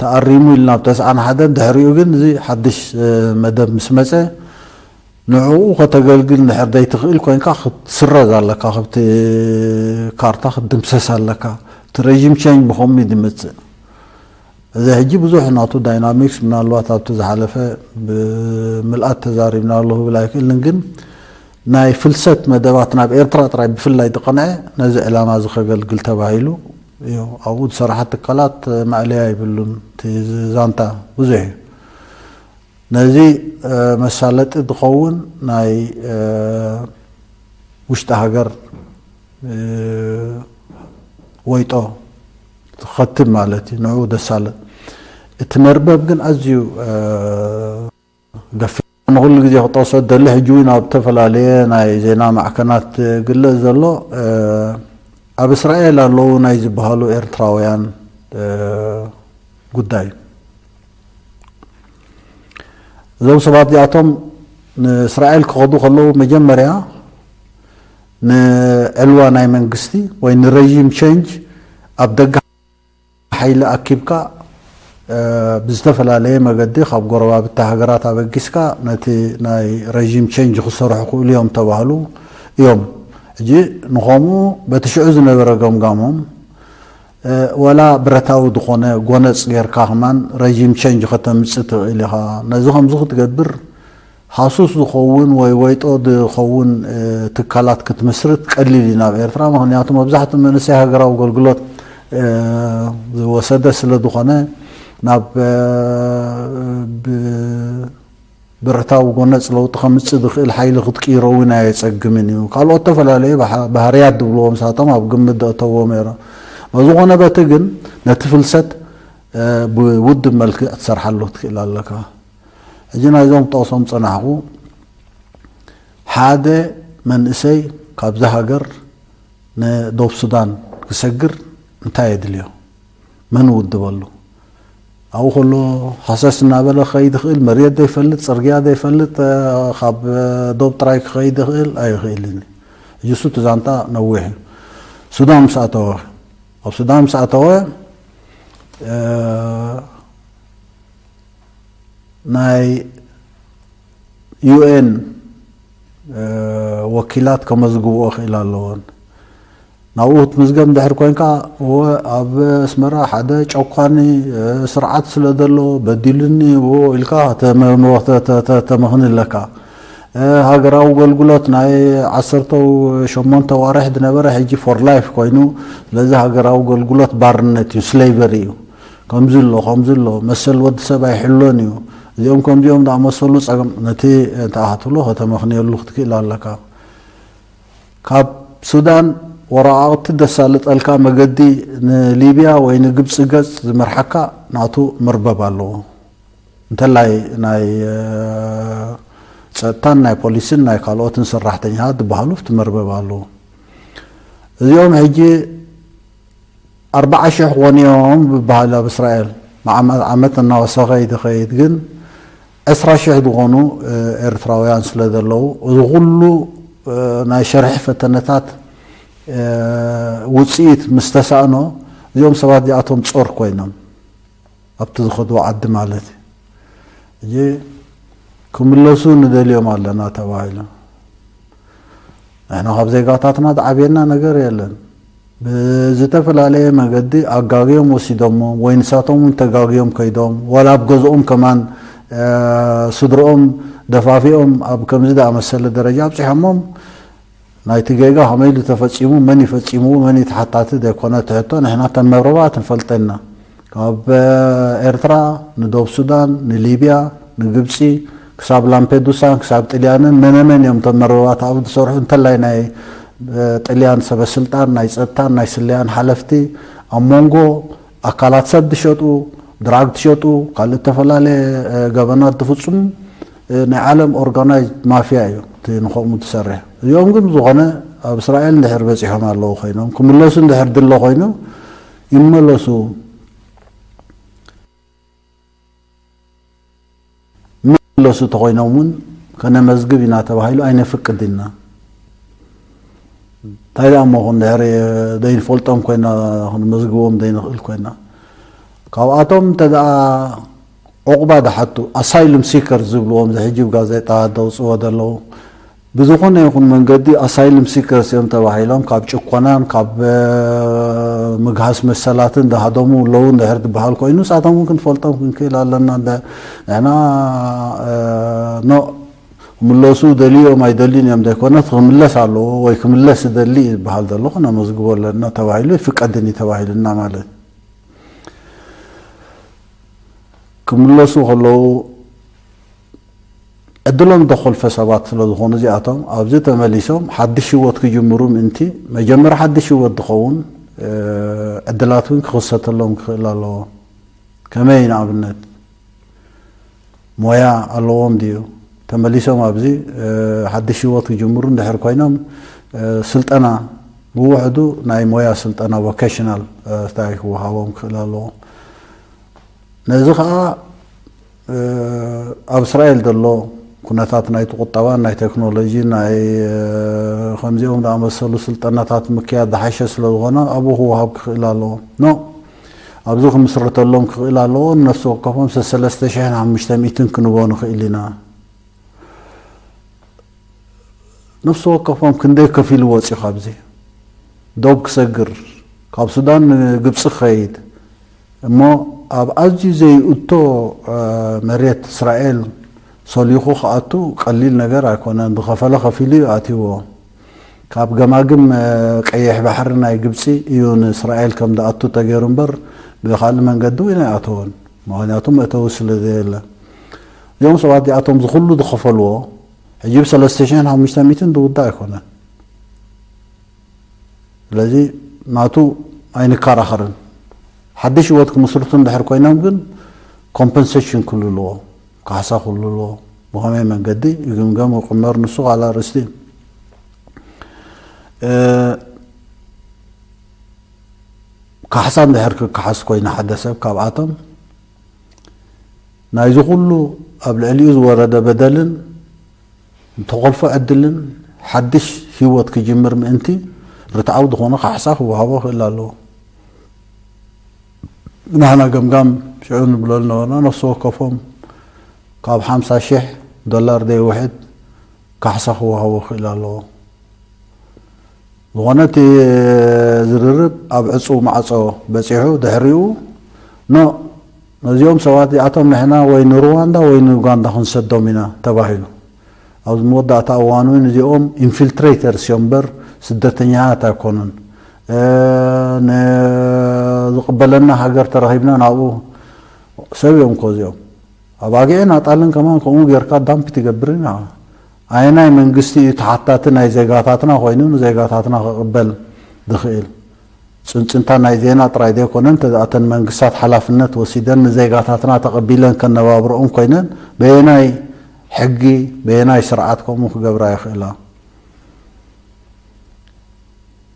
ተኣሪሙ ኢልና ኣብ ተስዓን ሓደን ድሕሪኡ ግን እዚ ሓድሽ መደብ ምስ መፀ ንዕኡ ከተገልግል እንድሕር ዘይትኽእል ኮይንካ ክትስረዝ ኣለካ፣ ካብቲ ካርታ ክትድምሰስ ኣለካ። እቲ ሬጂም ቼንጅ ብኸምኡ እዩ ዝመፅእ። እዚ ሕጂ ብዙሕ ናቱ ዳይናሚክስ ምናልባት ኣብቲ ዝሓለፈ ብምልኣት ተዛሪብናሉ ክብል ኣይክእልን፣ ግን ናይ ፍልሰት መደባት ናብ ኤርትራ ጥራይ ብፍላይ ዝቐንዐ ነዚ ዕላማ እዚ ከገልግል ተባሂሉ እዩ። ኣብኡ ዝሰርሓ ትካላት ማእለያ ይብሉን። እቲ ዛንታ ብዙሕ እዩ። ነዚ መሳለጢ ዝኸውን ናይ ውሽጢ ሃገር ወይጦ ዝኸትብ ማለት እዩ። ንዕኡ ዘሳልጥ እቲ መርበብ ግን ኣዝዩ ገፊሕ ንኹሉ ግዜ ክጠቕሶ ደሊ ሕጂ እውን ኣብ ዝተፈላለየ ናይ ዜና ማዕከናት ግለጽ ዘሎ ኣብ እስራኤል ኣለዉ ናይ ዝበሃሉ ኤርትራውያን ጉዳይ። እዞም ሰባት እዚኣቶም ንእስራኤል ክኸዱ ከለዉ መጀመርያ ንዕልዋ ናይ መንግስቲ ወይ ንረዥም ቸንጅ ኣብ ደገ ሓይሊ ኣኪብካ ብዝተፈላለየ መገዲ ካብ ጎረባብቲ ሃገራት ኣበጊስካ ነቲ ናይ ረዥም ቸንጅ ክሰርሑ ክእሉ እዮም ተባህሉ እዮም። ሕጂ ንኸምኡ በቲ ሽዑ ዝነበረ ገምጋሞም ወላ ብረታዊ ዝኾነ ጎነፅ ጌርካ ከማን ረዥም ቸንጅ ከተምፅእ ትኽእል ኢኻ። ነዚ ከምዚ ክትገብር ሃሱስ ዝኸውን ወይ ወይጦ ዝኸውን ትካላት ክትምስርት ቀሊል እዩ ናብ ኤርትራ። ምክንያቱ መብዛሕትኡ መንእሰይ ሃገራዊ ኣገልግሎት ዝወሰደ ስለ ዝኾነ ናብ ብረታዊ ጎነፅ ለውጢ ከምፅእ ዝኽእል ሓይሊ ክትቅይሮ እውን ኣየፀግምን እዩ። ካልኦት ዝተፈላለዩ ባህርያት ዝብልዎም ሳቶም ኣብ ግምት ዘእተዎም ነይሮም። በዝኾነ በቲ ግን ነቲ ፍልሰት ብውድብ መልክዕ ትሰርሓሉ ክትክእል ኣለካ። ሕጂ ናይዞም ጠቕሶም ፀናሕኩ ሓደ መንእሰይ ካብዚ ሃገር ንዶብ ሱዳን ክሰግር እንታይ የድልዮ? መን ውድበሉ? ኣብኡ ከሎ ሃሰስ እናበለ ክኸይድ ይኽእል፣ መሬት ዘይፈልጥ፣ ጽርግያ ዘይፈልጥ፣ ካብ ዶብ ጥራይ ክኸይድ ይኽእል ኣይኽእልን እዩ። ሕጂ እሱ እቲ ዛንታ ነዊሕ እዩ። ሱዳን ምስ ኣተወ፣ ኣብ ሱዳን ምስ ኣተወ ናይ ዩኤን ወኪላት ከመዝግብኦ ክእል ኣለዎን። ናብኡ ክትምዝገብ እንድሕር ኮንካ እወ ኣብ ኣስመራ ሓደ ጨኳኒ ስርዓት ስለ ዘሎ በዲሉኒ እዎ ኢልካ ተመኽኒ ኣለካ። ሃገራዊ ኣገልግሎት ናይ ዓሰርተ ሸሞንተ ዋርሕ ዝነበረ ሕጂ ፎር ላይፍ ኮይኑ፣ ስለዚ ሃገራዊ ኣገልግሎት ባርነት እዩ፣ ስሌቨሪ እዩ። ከምዚ ኣሎ ከምዚ ኣሎ መሰል ወዲ ሰብ ኣይሕሎን እዩ። እዚኦም ከምዚኦም ዝኣመሰሉ ጸገም ነቲ እንታይ ክትብሎ ከተመኽንየሉ ክትክእል ኣለካ። ካብ ሱዳን ወረቓቕቲ ደሳልጠልካ መገዲ ንሊብያ ወይ ንግብፂ ገፅ ዝመርሓካ ናቱ መርበብ ኣለዎ። እንተላይ ናይ ፀጥታን ናይ ፖሊስን ናይ ካልኦትን ሰራሕተኛታት ዝበሃሉ ኣብቲ መርበብ ኣለዎ። እዚኦም ሕጂ ኣርባዓ ሽሕ ክኾኑ እዮም ብበሃል ኣብ እስራኤል ዓመት እናወሰኸ ይትኸይድ። ግን ዕስራ ሽሕ ዝኾኑ ኤርትራውያን ስለ ዘለዉ፣ እዚ ኩሉ ናይ ሸርሒ ፈተነታት ውፅኢት ምስ ተሳእኖ፣ እዚኦም ሰባት እዚኣቶም ጾር ኮይኖም ኣብቲ ዝኸድዎ ዓዲ ማለት እዩ። ሕጂ ክምለሱ ንደልዮም ኣለና ተባሂሉ። ንሕና ካብ ዜጋታትና ዝዓብየና ነገር የለን። ብዝተፈላለየ መገዲ ኣጋግዮም ወሲዶሞም ወይ ንሳቶም እውን ተጋግዮም ከይዶም ዋላ ኣብ ገዝኦም ከማን ስድርኦም ደፋፊኦም ኣብ ከምዚ ዝኣመሰለ ደረጃ ኣብፂሖሞም ናይቲ ጌጋ ከመይ ኢሉ ተፈፂሙ፣ መን እዩ ፈፂምዎ፣ መን እዩ ተሓታቲ ዘይኮነ ትሕቶ ንሕና ከም መረባት ንፈልጠና። ካብ ኤርትራ ንደቡብ ሱዳን ንሊብያ ንግብፂ ክሳብ ላምፔዱሳን ክሳብ ጥልያንን መነመን እዮም እቶም መረባት ኣብኡ ዝሰርሑ እንተላይ ናይ ጥልያን ሰበስልጣን ናይ ፀጥታን ናይ ስለያን ሓለፍቲ ኣብ መንጎ ኣካላት ሰብ ዝሸጡ ድራግ ትሸጡ ካልእ ዝተፈላለየ ገበናት ትፍፅሙ ናይ ዓለም ኦርጋናይዝድ ማፍያ እዩ እቲ ንኸምኡ ትሰርሕ። እዚኦም ግን ዝኾነ ኣብ እስራኤል እንድሕር በፂሖም ኣለዉ ኮይኖም ክምለሱ እንድሕር ድሎ ኮይኑ ይመለሱ። መለሱ ተኾይኖም እውን ከነመዝግብ ኢና ተባሂሉ ኣይነፍቅድ ኢና። እንታይ ደኣ እሞ ክንድሕር ዘይንፈልጦም ኮይና ክንመዝግቦም ዘይንኽእል ኮይና ካብኣቶም እንተ ደኣ ዑቕባ ደሓቱ ኣሳይሉም ሲከር ዝብልዎም ዝሕጂ ብጋዜጣ ደውፅዎ ዘለዉ ብዝኾነ ይኹን መንገዲ ኣሳይሉም ሲከርስ እዮም ተባሂሎም ካብ ጭኮናን ካብ ምግሃስ መሰላትን ዝሃደሙ ኣለዉ እንድሕር ዝበሃል ኮይኑ ንሳቶም እውን ክንፈልጦም ክንክእል ኣለና። ንሕና ኖ ክምለሱ ደልዮም ኣይደልዩን እዮም ዘይኮነት ክምለስ ኣለዎ ወይ ክምለስ ዝደሊ ዝበሃል ዘሎ ክነመዝግቦ ኣለና ተባሂሉ ይፍቀድን እዩ ተባሂሉና ማለት ክምለሱ ከለዉ ዕድሎም ዝተኾልፈ ሰባት ስለ ዝኾኑ እዚኣቶም ኣብዚ ተመሊሶም ሓድሽ ህይወት ክጅምሩ ምእንቲ መጀመሪ ሓድሽ ህይወት ዝኸውን ዕድላት እውን ክኽሰተሎም ክኽእል ኣለዎ። ከመይ ንኣብነት ሞያ ኣለዎም ድዩ? ተመሊሶም ኣብዚ ሓድሽ ህይወት ክጅምሩ እንድሕር ኮይኖም፣ ስልጠና ብውሕዱ ናይ ሞያ ስልጠና፣ ቮኬሽናል፣ እንታይ ክወሃቦም ክኽእል ኣለዎ። ነዚ ከዓ ኣብ እስራኤል ዘሎ ኩነታት ናይቲ ቁጠባን ናይ ቴክኖሎጂ፣ ናይ ከምዚኦም ዝኣመሰሉ ስልጠናታት ምክያድ ዝሓሸ ስለ ዝኾነ ኣብኡ ክወሃብ ክኽእል ኣለዎ። ኖ፣ ኣብዚ ክምስርተሎም ክኽእል ኣለዎ። ነፍሲ ወከፎም ሰለስተ ሽሕን ሓሙሽተ ሚእትን ክንቦ ንኽእል ኢና። ነፍሲ ወከፎም ክንደይ ከፊሉ ወፂኡ ካብዚ ዶብ ክሰግር፣ ካብ ሱዳን ንግብፂ ክኸይድ፣ እሞ ኣብ ኣዝዩ ዘይእቶ መሬት እስራኤል ሰሊኹ ክኣቱ ቀሊል ነገር ኣይኮነን። ዝኸፈለ ከፊሉ እዩ ኣትይዎ። ካብ ገማግም ቀይሕ ባሕሪ ናይ ግብፂ እዩ ንእስራኤል ከም ዝኣቱ ተገይሩ እምበር፣ ብኻልእ መንገዲ እውን ኣይኣተወን። ምኽንያቱ መእተዊ ስለ ዘየለ። እዚኦም ሰባት እዚኣቶም ዝኹሉ ዝኸፈልዎ ሕጂ ብ ሰለስተ ሽሕን ሓሙሽተ ሚእትን ዝውዳእ ኣይኮነን። ስለዚ ናቱ ኣይንከራኸርን። ሓድሽ ህይወት ክምስርቱ እንድሕር ኮይኖም ግን ኮምፐንሴሽን ክህሉ ኣለዎ፣ ካሕሳ ክህሉ ኣለዎ። ብኸመይ መንገዲ ይግምገም ይቕመር፣ ንሱ ካልእ ኣርእስቲ እዩ። ካሕሳ እንድሕር ክከሓስ ኮይኑ ሓደ ሰብ ካብኣቶም ናይዚ ኩሉ ኣብ ልዕሊኡ ዝወረደ በደልን ንተኾልፎ ዕድልን ሓድሽ ህይወት ክጅምር ምእንቲ ርትዓዊ ዝኾነ ካሕሳ ክወሃቦ ክእል ኣለዎ። ንሕና ገምጋም ሽዑ ንብሎ ዝነበርና ነፍሲ ወከፎም ካብ ሓምሳ ሽሕ ዶላር ዘይውሕድ ካሕሳ ክወሃቦ ክእል ኣለዎ። ዝኾነ እቲ ዝርርብ ኣብ ዕጹው ማዕጾ በጺሑ ድሕሪኡ ኖ ነዚኦም ሰባት እዚኣቶም ንሕና ወይ ንሩዋንዳ ወይ ንኡጋንዳ ክንሰዶም ኢና ተባሂሉ። ኣብዚ መወዳእታ እዋን እውን እዚኦም ኢንፊልትሬተርስ እዮም እምበር ስደተኛታት ኣይኮኑን። ንዝቕበለና ሃገር ተረኺብና ናብኡ ሰብ እዮም እኮ እዚኦም። ኣባጊዕን ኣጣልን ከማን ከምኡ ጌርካ ዳምፕ ትገብር ኢና። ኣየናይ መንግስቲ እዩ ተሓታቲ ናይ ዜጋታትና ኮይኑ ንዜጋታትና ክቕበል ዝኽእል? ጽንጽንታ ናይ ዜና ጥራይ ዘይኮነን፣ እንተ ኣተን መንግስታት ሓላፍነት ወሲደን ንዜጋታትና ተቐቢለን ከነባብረኦም ኮይነን በየናይ ሕጊ፣ በየናይ ስርዓት ከምኡ ክገብራ ይኽእላ?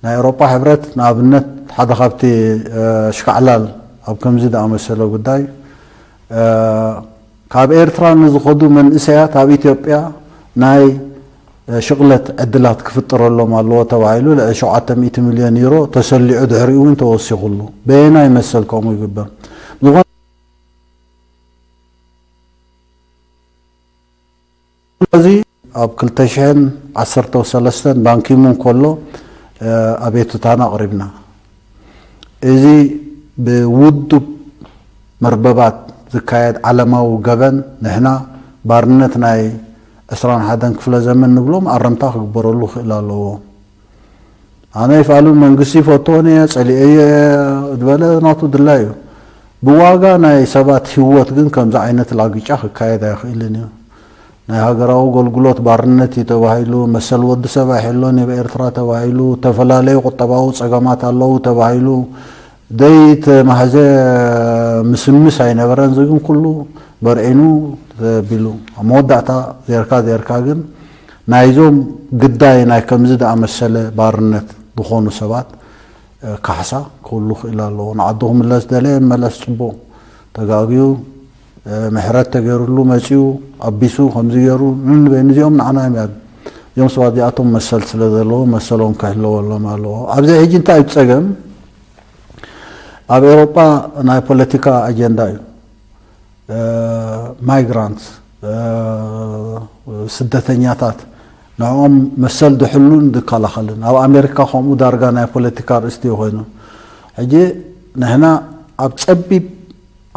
ናይ ኤውሮጳ ሕብረት ንኣብነት ሓደ ካብቲ ኣሽካዕላል ኣብ ከምዚ ዝኣመሰለ ጉዳይ ካብ ኤርትራ ንዝኸዱ መንእሰያት ኣብ ኢትዮጵያ ናይ ሽቕለት ዕድላት ክፍጠረሎም ኣለዎ ተባሂሉ ልዕሊ ሸውዓተ ሚእቲ ሚልዮን ዩሮ ተሰሊዑ ድሕሪኡ እውን ተወሲኹሉ። በየናይ መሰል ከምኡ ይግበር? ዝኾነ እዚ ኣብ ክልተ ሽሕን ዓሰርተ ሰለስተን ባንኪሙን ከሎ ኣቤቱታና ኣቕሪብና። እዚ ብውዱብ መርበባት ዝካየድ ዓለማዊ ገበን ንሕና ባርነት ናይ ዕስራን ሓደን ክፍለ ዘመን ንብሎ መኣረምታ ክግበረሉ ክእል ኣለዎ። ኣነ ይፍኣሉ መንግስቲ ይፈትዎን እየ ጸሊኤዮ እየ ዝበለ ናቱ ድላይ እዩ። ብዋጋ ናይ ሰባት ህይወት ግን ከምዚ ዓይነት ላግጫ ክካየድ ኣይኽእልን እዩ። ናይ ሃገራዊ ኣገልግሎት ባርነት እዩ ተባሂሉ፣ መሰል ወዲ ሰብ ኣይሕሎን እዩ ኣብ ኤርትራ ተባሂሉ፣ ዝተፈላለዩ ቁጠባዊ ጸገማት ኣለዉ ተባሂሉ፣ ዘይተማህዘ ምስምስ ኣይነበረን። እዚ ግን ኩሉ በርዒኑ ተቢሉ ኣብ መወዳእታ ዜርካ ዜርካ ግን ናይዞም ግዳይ ናይ ከምዚ ዝኣመሰለ ባርነት ዝኾኑ ሰባት ካሕሳ ክህሉ ክእል ኣለዎ። ንዓዱ ክምለስ ደለየ ይመለስ፣ ጽቡቕ። ተጋግዩ ምሕረት ተገይሩሉ መጺኡ ኣቢሱ ከምዚ ገይሩ ንንበይ ንዚኦም ንዓና እዮም። እዚኦም ሰባት እዚኣቶም መሰል ስለ ዘለዎ መሰሎም ክሕለወሎም ኣለዎ። ኣብዚ ሕጂ እንታይ እዩ ጸገም? ኣብ ኤውሮጳ ናይ ፖለቲካ ኣጀንዳ እዩ። ማይግራንት ስደተኛታት ንዕኦም መሰል ዝሕሉን ዝከላኸልን። ኣብ ኣሜሪካ ከምኡ ዳርጋ ናይ ፖለቲካ ኣርእስቲ እዩ ኮይኑ። ሕጂ ንሕና ኣብ ጸቢብ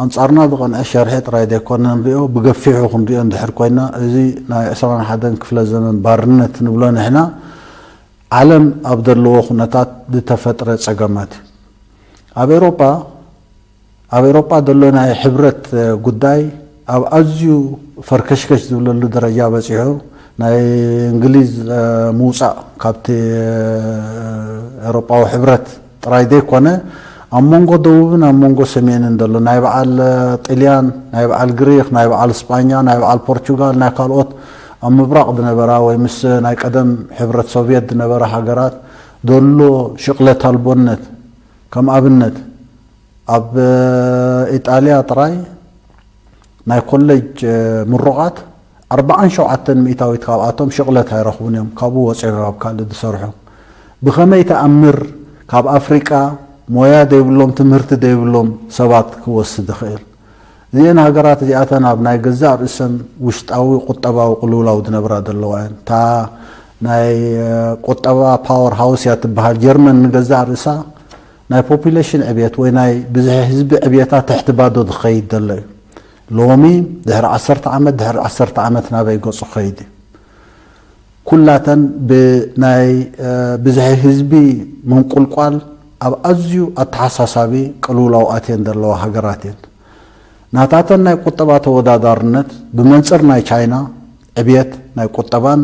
ኣንጻርና ዝቐንዐ ሸርሒ ጥራይ ዘይኮነ ንሪኦ፣ ብገፊሑ ክንሪኦ እንድሕር ኮይና፣ እዚ ናይ ዕስራን ሓደን ክፍለ ዘመን ባርነት ንብሎ ንሕና ዓለም ኣብ ዘለዎ ኩነታት ዝተፈጥረ ጸገማት እዩ። ኣብ ኤውሮጳ ኣብ ኤውሮጳ ዘሎ ናይ ሕብረት ጉዳይ ኣብ ኣዝዩ ፈርከሽከሽ ዝብለሉ ደረጃ በጺሑ፣ ናይ እንግሊዝ ምውጻእ ካብቲ ኤውሮጳዊ ሕብረት ጥራይ ዘይኮነ፣ ኣብ መንጎ ደቡብን ኣብ መንጎ ሰሜንን ዘሎ ናይ በዓል ጥልያን፣ ናይ በዓል ግሪኽ፣ ናይ በዓል ስጳኛ፣ ናይ በዓል ፖርቹጋል፣ ናይ ካልኦት ኣብ ምብራቕ ዝነበራ ወይ ምስ ናይ ቀደም ሕብረት ሶቭየት ዝነበራ ሃገራት ዘሎ ሽቕለት ኣልቦነት፣ ከም ኣብነት ኣብ ኢጣልያ ጥራይ ናይ ኮሌጅ ምሩቓት ኣርብዓን ሸውዓተን ሚእታዊት ካብኣቶም ሽቕለት ኣይረኽቡን እዮም፣ ካብኡ ወፂኦም ናብ ካልእ ዝሰርሑ። ብኸመይ ተኣምር ካብ ኣፍሪቃ ሞያ ዘይብሎም፣ ትምህርቲ ዘይብሎም ሰባት ክወስድ ይኽእል? እዚአን ሃገራት እዚኣተን ኣብ ናይ ገዛእ ርእሰን ውሽጣዊ ቁጠባዊ ቅልውላው ዝነብራ ዘለዋ እየን። እታ ናይ ቁጠባ ፓወር ሃውስ እያ ትበሃል ጀርመን። ንገዛእ ርእሳ ናይ ፖፑሌሽን ዕብየት ወይ ናይ ብዝሒ ህዝቢ ዕብየታ ትሕቲ ባዶ ዝኸይድ ዘሎ እዩ። ሎሚ ድሕሪ ዓሰርተ ዓመት ድሕሪ ዓሰርተ ዓመት ናበይ ገጹ ክኸይድ እዩ? ኩላተን ብናይ ብዝሒ ህዝቢ ምንቁልቋል ኣብ ኣዝዩ ኣተሓሳሳቢ ቅልውላው ኣትየን ዘለዋ ሃገራት እየን። ናታተን ናይ ቁጠባ ተወዳዳርነት ብመንፅር ናይ ቻይና ዕብየት ናይ ቁጠባን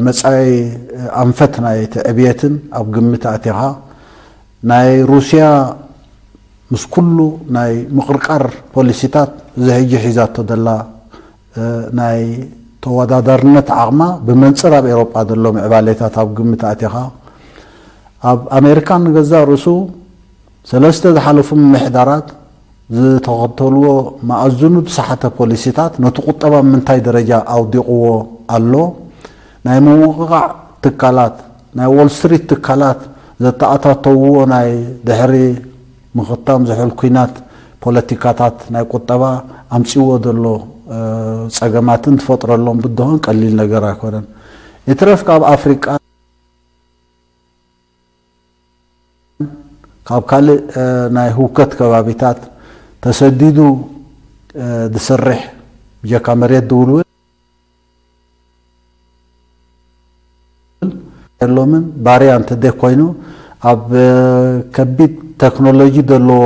መፃኢ ኣንፈት ናይቲ ዕብየትን ኣብ ግምት ኣቲኻ፣ ናይ ሩስያ ምስ ኩሉ ናይ ምቕርቃር ፖሊሲታት እዚ ሕጂ ሒዛቶ ዘላ ናይ ተወዳዳርነት ዓቕማ ብመንፅር ኣብ ኤውሮጳ ዘሎ ምዕባሌታት ኣብ ግምት ኣቲኻ፣ ኣብ ኣሜሪካ ንገዛእ ርእሱ ሰለስተ ዝሓለፉ ምምሕዳራት ዝተኸተልዎ መኣዝኑ ዝሰሓተ ፖሊሲታት ነቲ ቁጠባ ኣብ ምንታይ ደረጃ ኣውዲቕዎ ኣሎ? ናይ ምውቕቓዕ ትካላት፣ ናይ ዎል ስትሪት ትካላት ዘተኣታተውዎ ናይ ድሕሪ ምኽታም ዝሑል ኲናት ፖለቲካታት ናይ ቁጠባ ኣምጺእዎ ዘሎ ጸገማትን ትፈጥረሎም ብድሆን ቀሊል ነገር ኣይኮነን። ይትረፍ ካብ ኣፍሪቃ ካብ ካልእ ናይ ህውከት ከባቢታት ተሰዲዱ ዝሰርሕ ብጀካ መሬት ዝውልውል የሎምን ባርያ እንተደይ ኮይኑ ኣብ ከቢድ ቴክኖሎጂ ዘለዎ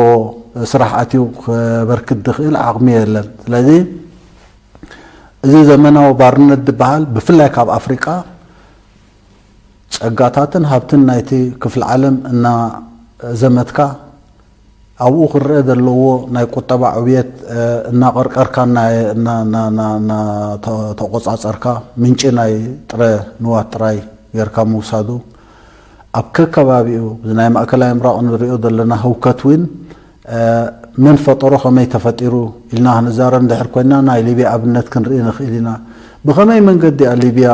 ስራሕ ኣትዩ ክበርክት ዝኽእል ዓቕሚ የለን። ስለዚ እዚ ዘመናዊ ባርነት ዝበሃል ብፍላይ ካብ ኣፍሪቃ ጸጋታትን ሃብትን ናይቲ ክፍሊ ዓለም እናዘመትካ ኣብኡ ክረአ ዘለዎ ናይ ቁጠባ ዕብየት እናቐርቀርካ እናተቆጻጸርካ ምንጪ ናይ ጥረ ንዋት ጥራይ ጌርካ ምውሳዱ ኣብ ከከባቢኡ ናይ ማእከላይ ምብራቕ ንሪኦ ዘለና ህውከት እውን መን ፈጠሮ ከመይ ተፈጢሩ ኢልና ክንዛረብ እንድሕር ኮይና ናይ ሊብያ ኣብነት ክንርኢ ንኽእል ኢና። ብኸመይ መንገዲ እያ ሊብያ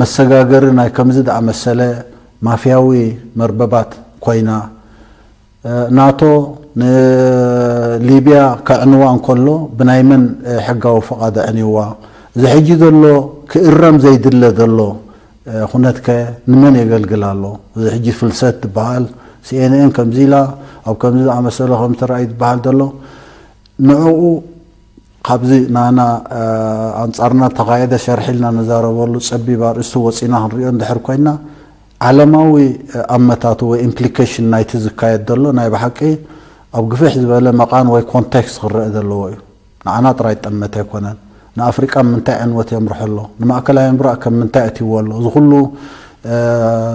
መሰጋገሪ ናይ ከምዚ ዝኣመሰለ ማፍያዊ መርበባት ኮይና? ናቶ ንሊብያ ከዕንዋ እንከሎ ብናይ መን ሕጋዊ ፍቓድ ኣዕንይዋ? እዚ ሕጂ ዘሎ ክእረም ዘይድለ ዘሎ ኩነትከ ንመን የገልግል ኣሎ? እዚ ሕጂ ፍልሰት ዝበሃል ሲኤንኤን ከምዚ ኢላ ኣብ ከምዚ ዝኣመሰለ ከም ተራእዩ ዝበሃል ዘሎ ንዕኡ ካብዚ ናና ኣንጻርና ተኻየደ ሸርሒ ኢልና ንዛረበሉ ጸቢብ ኣርእስቲ ወጺና ክንሪኦ እንድሕር ኮይና ዓለማዊ ኣመታቱ ወይ ኢምፕሊኬሽን ናይቲ ዝካየድ ዘሎ ናይ ብሓቂ ኣብ ግፍሕ ዝበለ መቓን ወይ ኮንቴክስት ክረአ ዘለዎ እዩ። ንዓና ጥራይ ጠመተ ኣይኮነን። ንኣፍሪቃ ምንታይ ዕንወት የምርሖ ኣሎ? ንማእከላይ ምብራቕ ከም ምንታይ ኣትይዎ ኣሎ? እዚ ኩሉ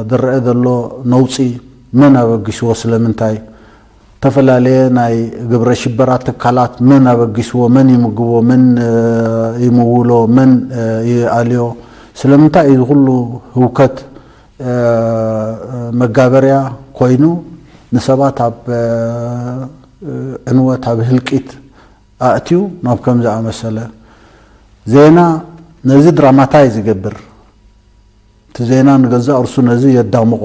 ዝረአ ዘሎ ነውጺ መን ኣበጊስዎ? ስለምንታይ? ዝተፈላለየ ናይ ግብረ ሽበራ ትካላት መን ኣበጊስዎ? መን ይምግቦ? መን ይምውሎ? መን ይኣልዮ? ስለምንታይ እዩ እዚ ኩሉ ህውከት መጋበርያ ኮይኑ ንሰባት ኣብ ዕንወት ኣብ ህልቂት ኣእትዩ ናብ ከም ዝኣመሰለ ዜና ነዚ ድራማታይ ዝገብር እቲ ዜና ንገዛእ ርሱ ነዚ የዳምቆ።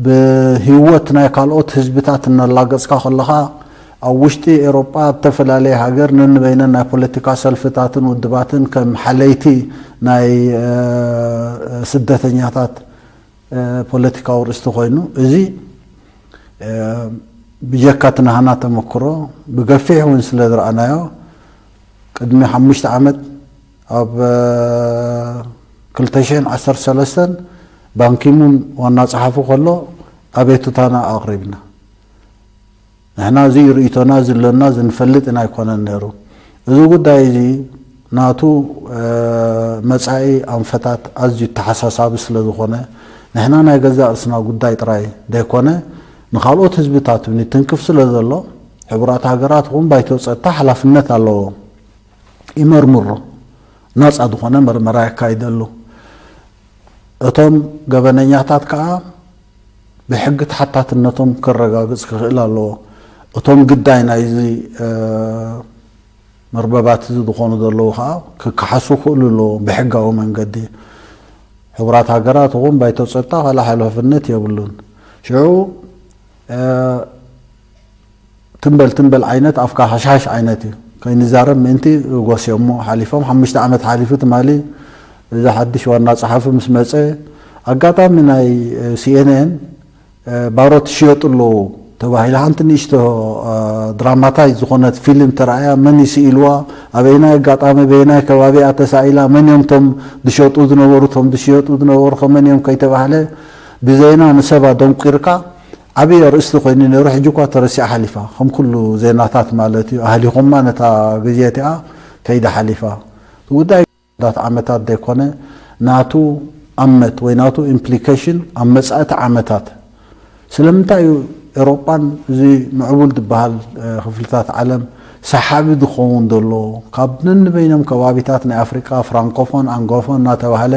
ብህይወት ናይ ካልኦት ህዝብታት እናላገጽካ ከለኻ ኣብ ውሽጢ ኤሮጳ ኣብ ዝተፈላለየ ሃገር ነንበይነን ናይ ፖለቲካ ሰልፍታትን ውድባትን ከም ሓለይቲ ናይ ስደተኛታት ፖለቲካዊ ርእስቲ ኮይኑ እዚ ብጀካ እቲ ናህና ተመክሮ ብገፊሕ እውን ስለ ዝረኣናዮ ቅድሚ ሓሙሽተ ዓመት ኣብ ክልተ ሽሕን ዓሰርተ ሰለስተን ባንኪሙን ዋና ጸሓፊ ከሎ ኣቤቱታና ኣቕሪብና። ንሕና እዚ ርእይቶና ዝለና ዝንፈልጥ ኢና ኣይኮነን ነይሩ። እዚ ጉዳይ እዚ ናቱ መጻኢ ኣንፈታት ኣዝዩ ተሓሳሳቢ ስለ ዝኾነ ንሕና ናይ ገዛእ ርእስና ጉዳይ ጥራይ ዘይኮነ ንኻልኦት ህዝብታት እውን ይትንክፍ ስለ ዘሎ ሕቡራት ሃገራት ይኹን ባይቶ ጸጥታ ሓላፍነት ኣለዎ። ይመርምሮ። ናጻ ዝኾነ መርመራ የካይደሉ። እቶም ገበነኛታት ከኣ ብሕጊ ተሓታትነቶም ክረጋግጽ ክኽእል ኣለዎ። እቶም ግዳይ ናይዚ መርበባት እዚ ዝኾኑ ዘለዉ ከኣ ክከሓሱ ክኽእሉ ኣለዎም ብሕጋዊ መንገዲ። ሕቡራት ሃገራት እውን ባይቶ ጸጥታ ካልእ ሓላፍነት የብሉን። ሽዑ ትንበል ትንበል ዓይነት ኣፍካ ሃሽሃሽ ዓይነት እዩ። ከይንዛረብ ምእንቲ ጎስዮሞ ሓሊፎም ሓሙሽተ ዓመት ሓሊፉ ትማሊ እዚ ሓድሽ ዋና ጸሓፊ ምስ መጸ ኣጋጣሚ ናይ ሲኤንኤን ባሮት ትሽየጡ ኣለዉ ተባሂላ ሓንቲ ንእሽቶ ድራማታይዝ ዝኾነት ፊልም ተራእያ መን ይስኢልዋ ኣበይናይ ኣጋጣሚ በየናይ ከባቢ እያ ተሳኢላ መን እዮም ቶም ዝሸጡ ዝነበሩ ቶም ዝሽየጡ ዝነበሩ ከመን እዮም ከይተባህለ ብዜና ንሰብ ኣደንቂርካ ዓብዪ ኣርእስቲ ኮይኑ ነይሩ ሕጂ እኳ ተረሲዓ ሓሊፋ ከም ኩሉ ዜናታት ማለት እዩ ኣህሊኹማ ነታ ግዜ እቲኣ ከይዳ ሓሊፋ እቲ ጉዳይ ዳት ዓመታት ዘይኮነ ናቱ ኣመት ወይ ናቱ ኢምፕሊኬሽን ኣብ መጻእቲ ዓመታት ስለምንታይ እዩ ኤሮጳን እዚ ምዕቡል ዝበሃል ክፍልታት ዓለም ሰሓቢ ዝኸውን ዘሎ ካብ ነንበይኖም ከባቢታት ናይ ኣፍሪቃ ፍራንኮፎን ኣንጎፎን እናተባህለ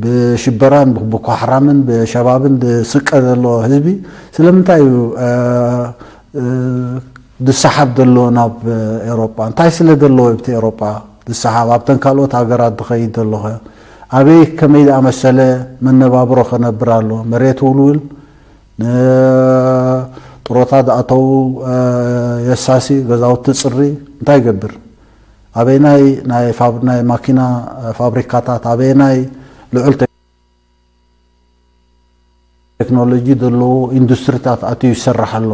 ብሽበራን ብኳሕራምን ብሸባብን ዝስቀ ዘሎ ህዝቢ ስለምንታይ እዩ ዝሰሓብ ዘሎ ናብ ኤሮጳ እንታይ ስለ ዘለዎ ኣብቲ ኤሮጳ ዝሰሓብ ኣብተን ካልኦት ሃገራት ዝኸይድ ዘሎ ኸ ኣበይ ከመይ ዝኣመሰለ መነባብሮ ከነብር ኣሎ መሬት ውልውል ንጥሮታ ዝኣተዉ የሳሲ ገዛውቲ ፅሪ እንታይ ይገብር ኣበይናይ ናይ ማኪና ፋብሪካታት ኣበየናይ ልዑል ቴክኖሎጂ ዘለዎ ኢንዱስትሪታት ኣትዩ ይሰርሕ ኣሎ።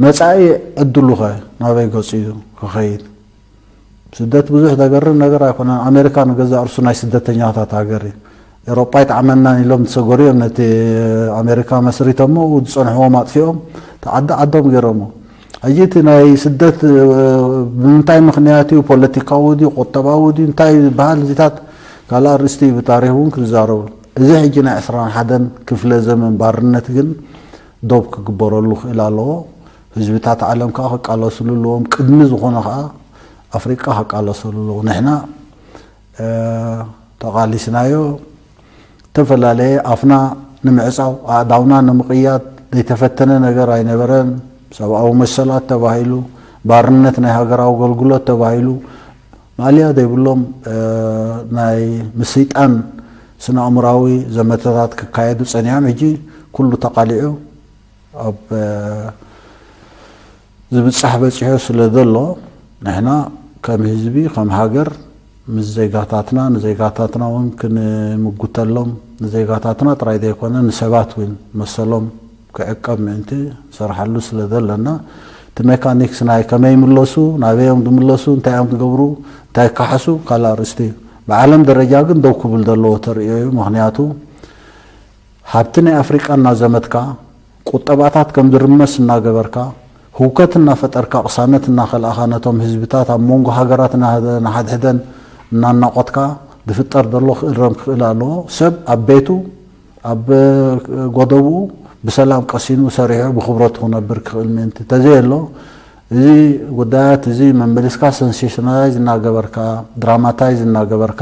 መጻኢ ዕድሉ ኸ ናበይ ገጹ እዩ ክኸይድ? ስደት ብዙሕ ዘገርም ነገር ኣይኮነን። ኣሜሪካ ንገዛእ ርሱ ናይ ስደተኛታት ሃገር እዩ። ኤሮጳ ኣይጠዓመናን ኢሎም ዝሰገሩ እዮም ነቲ ኣሜሪካ መስሪቶሞ ዝጸንሕዎም ኣጥፊኦም ተዓዲ ዓዶም ገይሮሞ። ሕጂ እቲ ናይ ስደት ብምንታይ ምኽንያት እዩ ፖለቲካዊ ድዩ ቁጠባዊ ድዩ እንታይ ዝበሃል እዚታት ካልእ ኣርእስቲ እዩ ብታሪኽ እውን ክዛረቡ እዚ ሕጂ ናይ ዕስራን ሓደን ክፍለ ዘመን ባርነት ግን ዶብ ክግበረሉ ክእል ኣለዎ ህዝብታት ዓለም ከዓ ክቃለስሉ ኣለዎም ቅድሚ ዝኾነ ከዓ ኣፍሪቃ ክቃለሰሉ ኣለዎ ንሕና ተቓሊስናዮ ዝተፈላለየ ኣፍና ንምዕጻው ኣእዳውና ንምቕያድ ዘይተፈተነ ነገር ኣይነበረን ሰብኣዊ መሰላት ተባሂሉ ባርነት ናይ ሃገራዊ ኣገልግሎት ተባሂሉ ማእለያ ዘይብሎም ናይ ምስይጣን ስነ ኣእምራዊ ዘመተታት ክካየዱ ጸኒሖም ሕጂ ኩሉ ተቓሊዑ ኣብ ዝብጻሕ በጺሑ ስለ ዘሎ ንሕና ከም ህዝቢ ከም ሃገር ምስ ዜጋታትና ንዜጋታትና እውን ክንምጉተሎም ንዜጋታትና ጥራይ ዘይኮነ ንሰባት እውን መሰሎም ክዕቀብ ምእንቲ ንሰርሓሉ ስለ ዘለና እቲ ሜካኒክስ ናይ ከመይ ይምለሱ ናበይ እዮም ዝምለሱ እንታይ እዮም ዝገብሩ እንታይ ይከሓሱ ካልእ ኣርእስቲ እዩ ብዓለም ደረጃ ግን ደው ክብል ዘለዎ ተርእዮ እዩ ምክንያቱ ሃብቲ ናይ ኣፍሪቃ እናዘመትካ ቁጠባታት ከም ዝርመስ እናገበርካ ህውከት እናፈጠርካ ቅሳነት እናኸልኣኻ ነቶም ህዝብታት ኣብ መንጎ ሃገራት እናሓድሕደን እናናቆትካ ዝፍጠር ዘሎ ክእረም ክኽእል ኣለዎ ሰብ ኣብ ቤቱ ኣብ ጎደብኡ ብሰላም ቀሲኑ ሰሪሑ ብክብረቱ ክነብር ክኽእል ምእንቲ ተዘየሎ እዚ ጉዳያት እዚ መመሊስካ ሰንሴሽናላይዝ እናገበርካ ድራማታይዝ እናገበርካ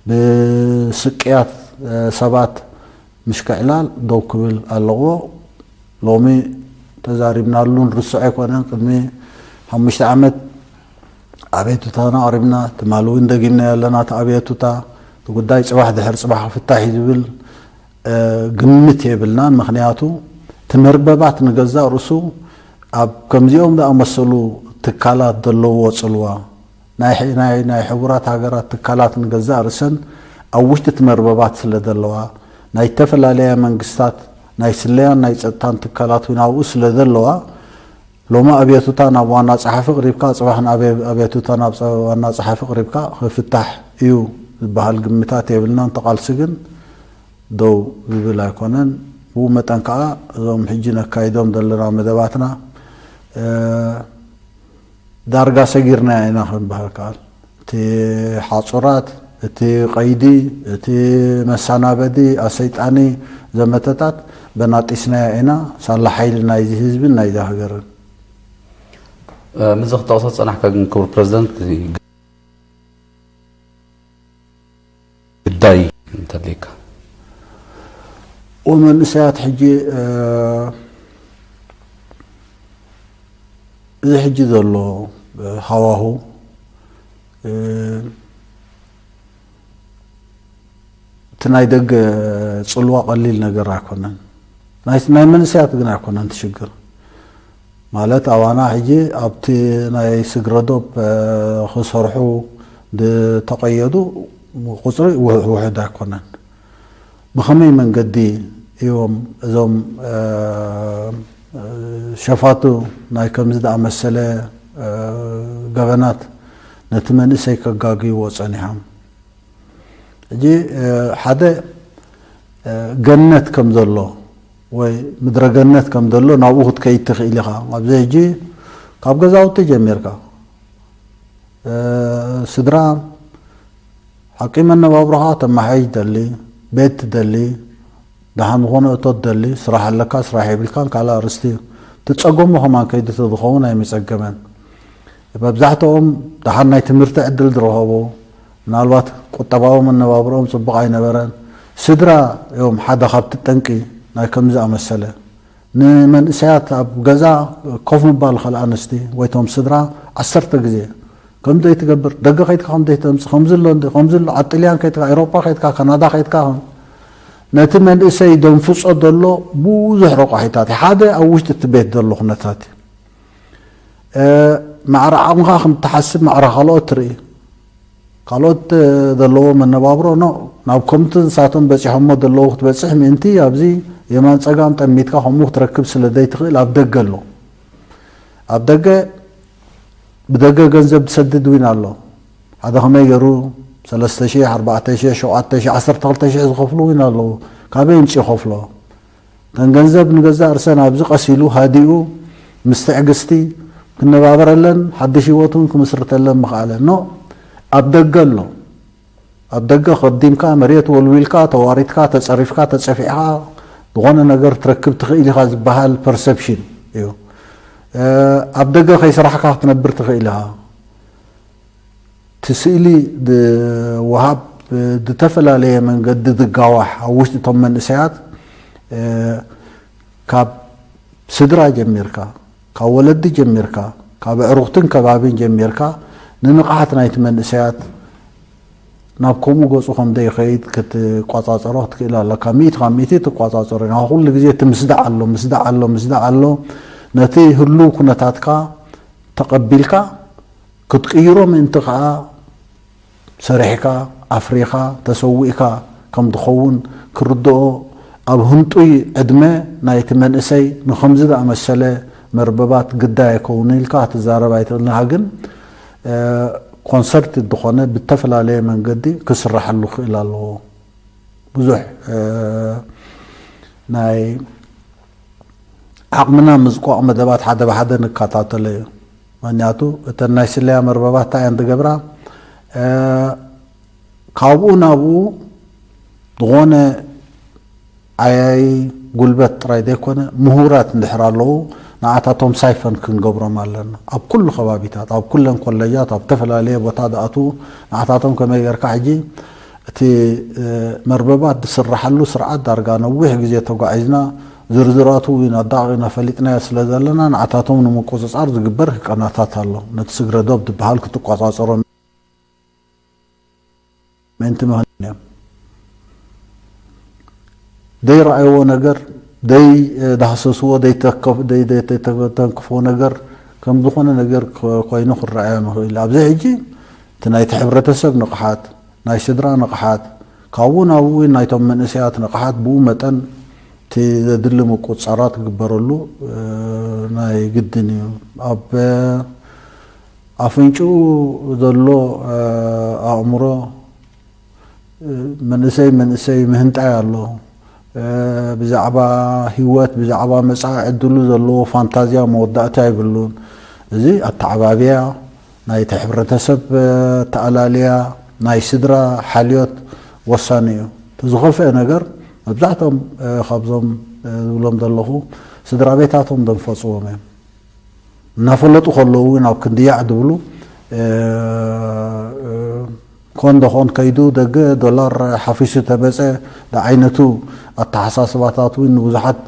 ብስቅያት ሰባት ምሽክዕላል ደው ክብል ኣለዎ። ሎሚ ተዛሪብናሉ ንርስዖ ኣይኮነን። ቅድሚ ሓሙሽተ ዓመት ኣቤቱታና ኣቕሪብና፣ ትማሊ እውን ደጊምናዮ ኣለና። እቲ ኣቤቱታ፣ እቲ ጉዳይ ጽባሕ ድሕሪ ጽባሕ ክፍታሕ እዩ ዝብል ግምት የብልናን። ምኽንያቱ፣ እቲ መርበባት ንገዛእ ርእሱ ኣብ ከምዚኦም ዝኣመሰሉ ትካላት ዘለዎ ጽልዋ፣ ናይ ናይ ናይ ሕቡራት ሃገራት ትካላት ንገዛእ ርእሰን ኣብ ውሽጢ እቲ መርበባት ስለ ዘለዋ፣ ናይ ዝተፈላለያ መንግስታት ናይ ስለያን ናይ ጸጥታን ትካላት እውን ኣብኡ ስለ ዘለዋ፣ ሎሚ ኣብየቱታ ናብ ዋና ጸሓፊ ኣቕሪብካ፣ ጽባሕ ንኣብ-፣ ኣብየቱታ ናብ ጸ-፣ ዋና ጸሓፊ ኣቕሪብካ ክፍታሕ እዩ ዝበሃል ግምታት የብልናን። እቲ ቃልሲ ግን ደው ዝብል ኣይኮነን። ብኡ መጠን ከኣ እዞም ሕጂ ነካይዶም ዘለና መደባትና፣ እ፣ ዳርጋ ሰጊርናዮ ኢና ክንበሃል ከኣል። እቲ ሓጹራት፣ እቲ ቀይዲ፣ እቲ መሰናበዲ ኣሰይጣኒ ዘመተታት በናጢስናዮ ኢና፣ ሳላ ሓይሊ ናይዚ ህዝብን ናይዛ ሃገርን። እ፣ ምስዚ ክትጠቕሶ ዝጸናሕካ ግን ክቡር ፕረዚደንት፣ እንታይ እንተልካ? ወመንእሰያት ሕጂ፣ እ፣ እዚ ሕጂ ዘሎ፣ እ፣ ሃዋሁ፣ እ፣ እቲ ናይ ደገ ጽልዋ ቀሊል ነገር ኣይኮነን። ናይ፣ ናይ መንእሰያት ግን ኣይኮነን እቲ ሽግር። ማለት ኣባና ሕጂ ኣብቲ ናይ ስግረ ዶብ፣ እ፣ ክሰርሑ ዝተቐየዱ ቁጽሪ ውሕ-፣ ውሑድ ኣይኮነን። ብኸመይ መንገዲ እዮም እዞም፣ እ፣ እ፣ ሸፋቱ ናይ ከምዚ ዝኣመሰለ፣ እ፣ ገበናት ነቲ መንእሰይ ከጋግይዎ ጸኒሖም? ሕጂ፣ እ፣ ሓደ፣ እ፣ ገነት ከም ዘሎ ወይ ምድረ ገነት ከም ዘሎ ናብኡ ክትከይድ ትኽእል ኢኻ። ኣብዚ ሕጂ ካብ ገዛውቲ ጀሚርካ፣ እ፣ ስድራ ሓቂ መነባብሮኻ ተመሓይሽ ደሊ፣ ቤት ትደሊ፣ ደሓን ዝኾነ እቶት ደሊ፣ ስራሕ ኣለካ፣ ስራሕ የብልካን፣ ካልእ ኣርእስቲ እዩ። እቲ ጸገሙ ከማን ከይዲ ተዝኸውን ኣይምጸገመን። መብዛሕትኦም ደሓን ናይ ትምህርቲ ዕድል ዝረኸቡ፣ ምናልባት ቁጠባዊ መነባብሮኦም ጽቡቕ ኣይነበረን። ስድራ እዮም ሓደ ካብቲ ጠንቂ ናይ ከምዚ ዝኣመሰለ። ንመንእሰያት ኣብ ገዛ ኮፍ ምባል ከልኣ ኣንስቲ ወይ ቶም ስድራ ዓሰርተ ግዜ ከም ዘይትገብር፣ ደገ ከይድካ ከም ዘይተምጽእ፣ ከምዚ ኣሎ እንዲ፣ ከምዚ ኣሎ፣ ኣብ ጥልያን ከይድካ፣ ኤውሮጳ ከይድካ፣ ካናዳ ከይድካ፣ ነቲ መንእሰይ ደንፍጾ ዘሎ ብዙሕ ረቋሒታት እዩ። ሓደ ኣብ ውሽጢ እቲ ቤት ዘሎ ኩነታት እዩ። እ፣ ማዕረ ዓቕምኻ ከም ትሓስብ ማዕረ ካልኦት ትርኢ። ካልኦት፣ እ፣ ዘለዎ መነባብሮ ኖ፣ ናብ ከምቲ ንሳቶም በጺሖሞ ዘለዉ ክትበጽሕ ምእንቲ ኣብዚ የማን ጸጋም ጠሚትካ ከምኡ ክትረክብ ስለ ዘይትኽእል ኣብ ደገ ኣሎ። ኣብ ደገ ብደገ ገንዘብ ዝሰድድ እውን ኣሎ። ሓደ ከመይ ገይሩ ሰለስተ ሺሕ፣ ኣርባዕተ ሺሕ፣ ሸውዓተ ሺሕ፣ ዓሰርተ ክልተ ሺሕ ዝኸፍሉ እውን ኣለዉ። ካበይ ይምጽእ ይኸፍሎ? እተን ገንዘብ ንገዛእ ርእሰን ኣብዚ ቀስ ኢሉ ሃዲኡ ምስ ትዕግስቲ ክነባበረለን ሓድሽ ህይወት እውን ክምስርተለን ምኽኣለ። ኖ፣ ኣብ ደገ ኣሎ። ኣብ ደገ ከዲምካ፣ መሬት ወልዊልካ፣ ተዋሪድካ፣ ተጸሪፍካ፣ ተጸፊዕካ፣ ዝኾነ ነገር ትረክብ ትኽእል ኢኻ ዝበሃል ፐርሰፕሽን እዩ። እ፣ ኣብ ደገ ከይሰራሕካ ክትነብር ትኽእል ኢኻ። እቲ ስእሊ ድ-፣ ወሃብ ብዝተፈላለየ መንገዲ ዝጋዋሕ ኣብ ውሽጢ እቶም መንእሰያት፣ እ፣ ካብ ስድራ ጀሚርካ፣ ካብ ወለዲ ጀሚርካ፣ ካብ ኣዕሩኽትን ከባቢን ጀሚርካ፣ ንንቕሓት ናይቲ መንእሰያት ናብ ከምኡ ገጹ ከም ዘይኸይድ ክትቋጻጸሮ ክትክእል ኣለካ። ሚእቲ ካብ ሚእቲ ትቋጻጸሮ። ናብ ኩሉ ግዜ እቲ ምስዳዕ ኣሎ፣ ምስዳዕ ኣሎ፣ ምስዳዕ ኣሎ። ነቲ ህሉው ኩነታትካ ተቐቢልካ ክትቅይሮ ምእንቲ ከኣ ሰሪሕካ፣ ኣፍሪኻ፣ ተሰዊእካ ከም ትኸውን ክርድኦ፣ ኣብ ህንጡይ ዕድመ ናይቲ መንእሰይ ንኸምዚ ዝኣመሰለ መርበባት ግዳይ ኣይከውንን ኢልካ ክትዛረብ ኣይትኽእልን ኢኻ። ግን፣ እ፣ ኮንሰርት ዝኾነ ብተፈላለየ መንገዲ ክስራሓሉ ክኽእል ኣለዎ። ብዙሕ፣ እ፣ ናይ ዓቕምና ምዝቋቕ መደባት ሓደ ብሓደ ንከታተሎ እዩ። ምኽንያቱ እተን ናይ ስለያ መርበባት እንታይ እየን ዝገብራ? እ፣ ካብኡ ናብኡ ዝኾነ ዓያዪ ጉልበት ጥራይ ዘይኮነ፣ ምሁራት እንድሕር ኣለዉ፣ ንዓታቶም ሳይፈን ክንገብሮም ኣለና። ኣብ ኩሉ ከባቢታት፣ ኣብ ኩለን ኮለጃት፣ ኣብ ዝተፈላለየ ቦታ ዝኣትዉ፣ ንዓታቶም ከመይ ጌርካ ሕጂ እቲ፣ እ፣ መርበባት ዝስራሓሉ ስርዓት ዳርጋ ነዊሕ ግዜ ተጓዒዝና፣ ዝርዝራቱ እውን ኣዳቒቕና ፈሊጥናዮ ስለ ዘለና፣ ንዓታቶም ንምቁጽጻር ዝግበር ህቀናታት ኣሎ። ነቲ ስግረ ዶብ ዝበሃል ክትቆጻጸሮ ምእንቲ ምኽንያት እዮም። ዘይረኣይዎ ነገር፣ ዘይዳህሰስዎ፣ ዘይተከፍ-፣ ዘይ-፣ ዘይተንክፍዎ ነገር ከም ዝኾነ ነገር ኮ-፣ ኮይኑ ክረኣዮም ይኽእል። ኣብዚ ሕጂ እቲ ናይቲ ሕብረተሰብ ንቕሓት፣ ናይ ስድራ ንቕሓት፣ ካብኡ ናብኡ እውን ናይቶም መንእሰያት ንቕሓት ብኡ መጠን እቲ ዘድሊ ምቁጽጻራት ክግበረሉ፣ እ፣ ናይ ግድን እዩ። ኣብ ኣፍንጭኡ ዘሎ፣ እ፣ ኣእምሮ፣ እ፣ መንእሰይ መንእሰይ ምህንጣይ ኣሎ። እ፣ ብዛዕባ ህይወት፣ ብዛዕባ መጻኢ ዕድሉ ዘለዎ ፋንታዝያ መወዳእታ የብሉን። እዚ ኣተዓባብያ ናይቲ ሕብረተሰብ፣ እ፣ ኣተኣላልያ ናይ ስድራ ሓልዮት ወሳኒ እዩ። እቲ ዝኸፍአ ነገር መብዛሕትኦም፣ እ፣ ካብዞም፣ እ፣ ዝብሎም ዘለኹ ስድራ ቤታቶም ዘንፈጽዎም እዮም። እናፈለጡ ከለዉ እውን ኣብ ክንዲ ያዕ ዝብሉ፣ እ፣ እ፣ ኮን ዶ ኮን ከይዱ ደገ ዶላር ሓፊሱ ተመጸ። ዝዓይነቱ ኣተሓሳስባታት እውን ንብዙሓት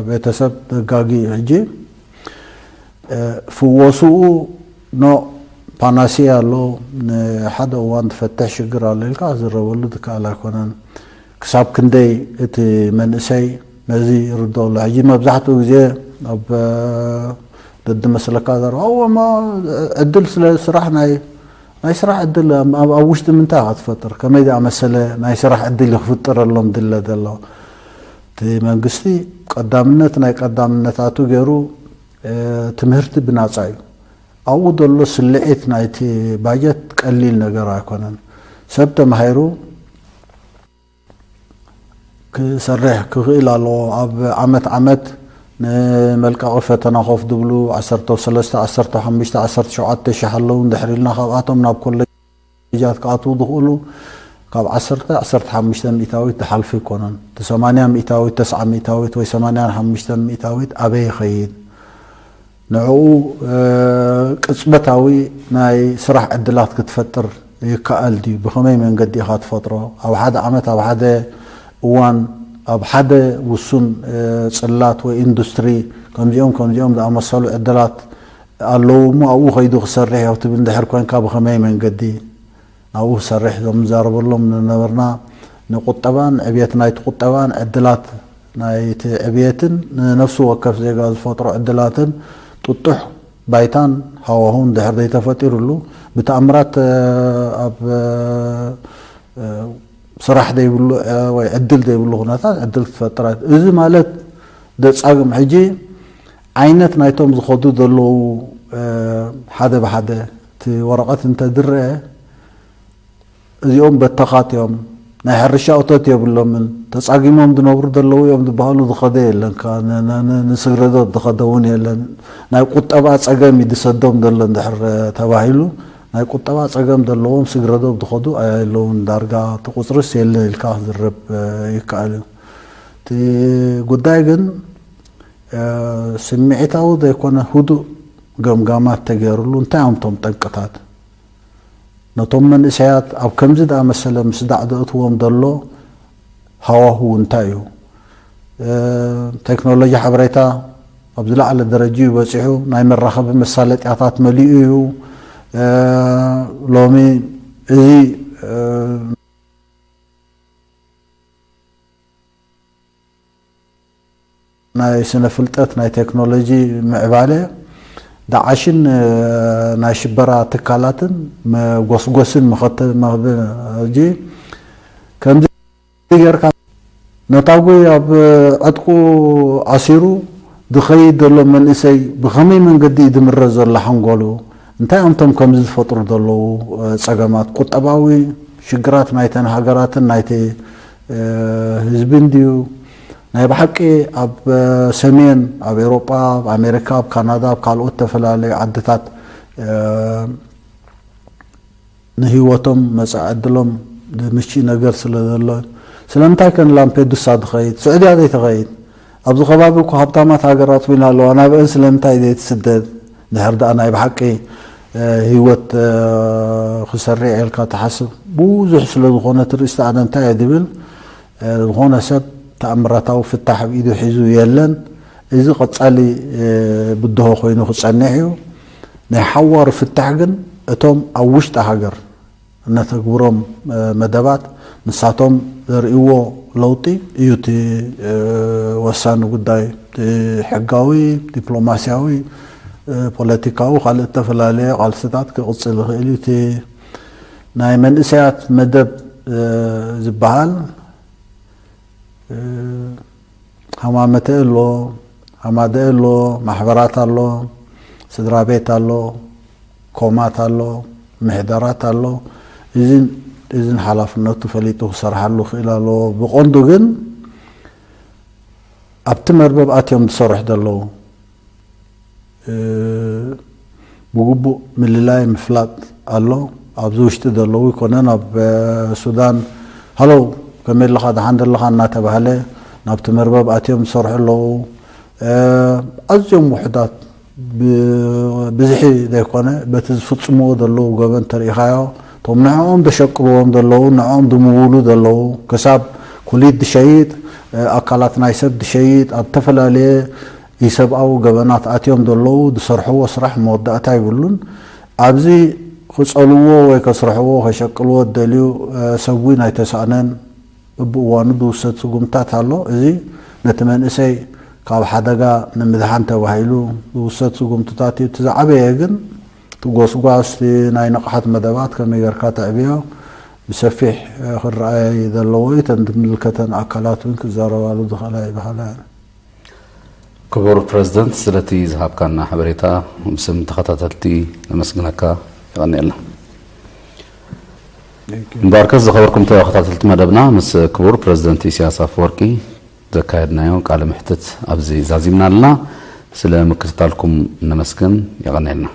ቤተሰብ ዘጋጊ እዩ። ሕጂ ፍወስኡ ኖ ፓናሲያ ኣሎ። ንሓደ እዋን ትፈትሕ ሽግር ኣሎ ኢልካ ዝረበሉ ትከኣል ኣይኮነን። ክሳብ ክንደይ እቲ መንእሰይ ነዚ ይርድኦ ኣሎ። ሕጂ መብዛሕትኡ ግዜ ኣብ ደዲ መስለካ ዘረባ እወማ ዕድል ስለ ስራሕ ናይ ናይ ስራሕ ዕድል ኣብ ውሽጢ ምንታይ ኢኻ ትፈጥር? ከመይ ዝኣመሰለ ናይ ስራሕ ዕድል እዩ ክፍጠረሎም ድለ ዘሎ? እቲ መንግስቲ ቀዳምነት ናይ ቀዳምነታቱ ገይሩ ትምህርቲ ብናፃ እዩ። ኣብኡ ዘሎ ስልዒት ናይቲ ባጀት ቀሊል ነገር ኣይኮነን። ሰብ ተማሂሩ ክሰርሕ ክኽእል ኣለዎ። ኣብ ዓመት ዓመት ንመልቀቒ ፈተና ኮፍ ዝብሉ ዓሰርተ ሰለስተ፣ ዓሰርተ ሓሙሽተ፣ ዓሰርተ ሸውዓተ ሺሕ ኣለዉ። እንድሕር ኢልና ካብኣቶም ናብ ኮሌጃት ክኣትዉ ዝኽእሉ ካብ ዓሰርተ፣ ዓሰርተ ሓሙሽተ ሚእታዊት ዝሓልፉ ኣይኮኑን። እቲ ሰማንያ ሚእታዊት፣ ተስዓ ሚእታዊት ወይ ሰማንያ ሓሙሽተ ሚእታዊት ኣበይ ይኸይድ? ንዕኡ ቅጽበታዊ ናይ ስራሕ ዕድላት ክትፈጥር ይከኣል ድዩ? ብኸመይ መንገዲ ኢኻ ትፈጥሮ? ኣብ ሓደ ዓመት፣ ኣብ ሓደ እዋን፣ ኣብ ሓደ ውሱን ጽላት ወይ ኢንዱስትሪ ከምዚኦም ከምዚኦም ዝኣመሰሉ ዕድላት ኣለዉ እሞ ኣብኡ ከይዱ ክሰርሕ እዮ ክትብል እንድሕር ኮንካ ብኸመይ መንገዲ? ናብኡ ክሰርሕ እዞም ንዛረበሎም ዝነበርና ንቁጠባን ዕብየት ናይቲ ቁጠባን ዕድላት ናይቲ ዕብየትን ንነፍሲ ወከፍ ዜጋ ዝፈጥሮ ዕድላትን ጥጡሕ ባይታን ሃዋሁን ድሕር ዘይተፈጢሩሉ ብተኣምራት ኣብ ስራሕ ዘይብሉ ወይ ዕድል ዘይብሉ ኩነታት ዕድል ክትፈጥር። እዚ ማለት ደጻግም ሕጂ ዓይነት ናይቶም ዝኸዱ ዘለዉ ሓደ ብሓደ እቲ ወረቐት እንተዝረአ እዚኦም በተኻት እዮም፣ ናይ ሕርሻ እቶት የብሎምን፣ ተጻጊሞም ዝነብሩ ዘለዉ እዮም ዝበሃሉ ዝኸደ የለን። ንስግረዶብ ዝኸደ እውን የለን። ናይ ቁጠባ ጸገም እዩ ዝሰዶም ዘሎ እንድሕር ተባሂሉ ናይ ቁጠባ ጸገም ዘለዎም ስግረዶብ ዝኸዱ ኣየለውን። ዳርጋ እቲ ቁጽርስ የለን ኢልካ ክዝረብ ይከኣል እዩ። እቲ ጉዳይ ግን ስምዒታዊ ዘይኮነ ህዱእ ገምጋማት ተገይሩሉ እንታይ እዮም እቶም ጠንቅታት? ነቶም መንእሰያት ኣብ ከምዚ ዝኣመሰለ ምስዳዕ ዘእትዎም ዘሎ ሃዋህው እንታይ እዩ? ቴክኖሎጂ ሓበሬታ ኣብ ዝለዓለ ደረጃ እዩ በፂሑ። ናይ መራኸቢ መሳለጥያታት መሊኡ እዩ። ሎሚ እዚ ናይ ስነ ፍልጠት ናይ ቴክኖሎጂ ምዕባለ ዳዓሽን ናይ ሽበራ ትካላትን መጎስጎስን መኸተል መኽበጂ ከምዚ ጌርካ ነታጉ ኣብ ዕጥቁ ኣሲሩ ዝኸይድ ዘሎ መንእሰይ ብኸመይ መንገዲ እዩ ዝምረዝ ዘሎ ሓንጎሉ? እንታይ እዮም እቶም ከምዚ ዝፈጥሩ ዘለዉ ጸገማት? ቁጠባዊ ሽግራት ናይተን ሃገራትን ናይቲ ህዝብን ድዩ? ናይ ብሓቂ ኣብ ሰሜን፣ ኣብ ኤውሮጳ፣ ኣብ ኣሜሪካ፣ ኣብ ካናዳ፣ ኣብ ካልኦት ዝተፈላለዩ ዓድታት ንህይወቶም መጻኢ ዕድሎም ዝምችእ ነገር ስለ ዘሎ፣ ስለምንታይ ከ ንላምፔዱሳ ዝኸይድ? ስዑድያ ዘይተኸይድ? ኣብዚ ከባቢ እኮ ሃብታማት ሃገራት እውን ኣለዋ፣ ናብአን ስለምንታይ ዘይትስደድ? ድሕር ደኣ ናይ ብሓቂ ህይወት ክሰርዕ ኢልካ ትሓስብ ብዙሕ ስለ ዝኾነ ትርእስቲ ኣነ እንታይ እየ ዝብል ዝኾነ ሰብ ተኣምራታዊ ፍታሕ ኣብ ኢዱ ሒዙ የለን። እዚ ቀጻሊ ብድሆ ኮይኑ ክጸንሕ እዩ። ናይ ሓዋሩ ፍታሕ ግን እቶም ኣብ ውሽጢ ሃገር እነተግብሮም መደባት ንሳቶም ዘርእይዎ ለውጢ እዩ እቲ ወሳኒ ጉዳይ። እቲ ሕጋዊ፣ ዲፕሎማስያዊ፣ ፖለቲካዊ ካልእ እተፈላለየ ቃልስታት ክቕጽል ይኽእል እዩ። እቲ ናይ መንእሰያት መደብ ዝበሃል ሃማመተ ኣሎ፣ ሃማደ ኣሎ፣ ማሕበራት ኣሎ፣ ስድራ ቤት ኣሎ፣ ኮማት ኣሎ፣ ምሕደራት ኣሎ። እዝን እዝን ሓላፍነቱ ፈሊጡ ክሰርሓሉ ክእል ኣለዎ። ብቐንዱ ግን ኣብቲ መርበብ ኣትዮም ዝሰርሑ ዘለዉ ብግቡእ ምልላይ ምፍላጥ ኣሎ። ኣብዚ ውሽጢ ዘለዉ ይኮነን ኣብ ሱዳን ሃሎ ከመይ ኣለኻ ደሓን ደለኻ እናተባህለ ናብቲ መርበብ ኣትዮም ዝሰርሑ ኣለዉ። ኣዝዮም ውሑዳት ብዝሒ ዘይኮነ በቲ ዝፍጽምዎ ዘለዉ ገበን ተሪኢኻዮ እቶም ንዕኦም ዘሸቅልዎም ዘለዉ፣ ንዕኦም ዝምውሉ ዘለዉ፣ ክሳብ ኩሊት ዝሸይጥ፣ ኣካላት ናይ ሰብ ዝሸይጥ፣ ኣብ ዝተፈላለየ ኢሰብኣዊ ገበናት ኣትዮም ዘለዉ ዝሰርሕዎ ስራሕ መወዳእታ ይብሉን። ኣብዚ ክጸልዎ ወይ ከስርሕዎ ከሸቅልዎ ዝደልዩ ሰብ እውን ኣይተሳእነን። በብእዋኑ ዝውሰድ ስጉምትታት ኣሎ። እዚ ነቲ መንእሰይ ካብ ሓደጋ ንምድሓን ተባሂሉ ዝውሰድ ስጉምትታት እዩ። እቲ ዝዓበየ ግን እቲ ጎስጓስ፣ እቲ ናይ ንቕሓት መደባት ከመይ ጌርካ ተዕብዮ ብሰፊሕ ክረኣይ ዘለዎ እዩ። እተን ዝምልከተን ኣካላት እውን ክዛረባሉ ዝኽእላ ይበሃላ እየን። ክቡር ፕረዚደንት፣ ስለቲ ዝሃብካና ሓበሬታ ብስም ተኸታተልቲ ነመስግነካ። የቐንየልና። እምበኣርከስ ዝኸበርኩም ተኸታተልቲ መደብና፣ ምስ ክቡር ፕረዚደንት ኢሳያስ ኣፈወርቂ ዘካየድናዮ ቃለ መሕትት ኣብዚ ዛዚምና ኣለና። ስለ ምክትታልኩም ነመስግን። የቐንየልና።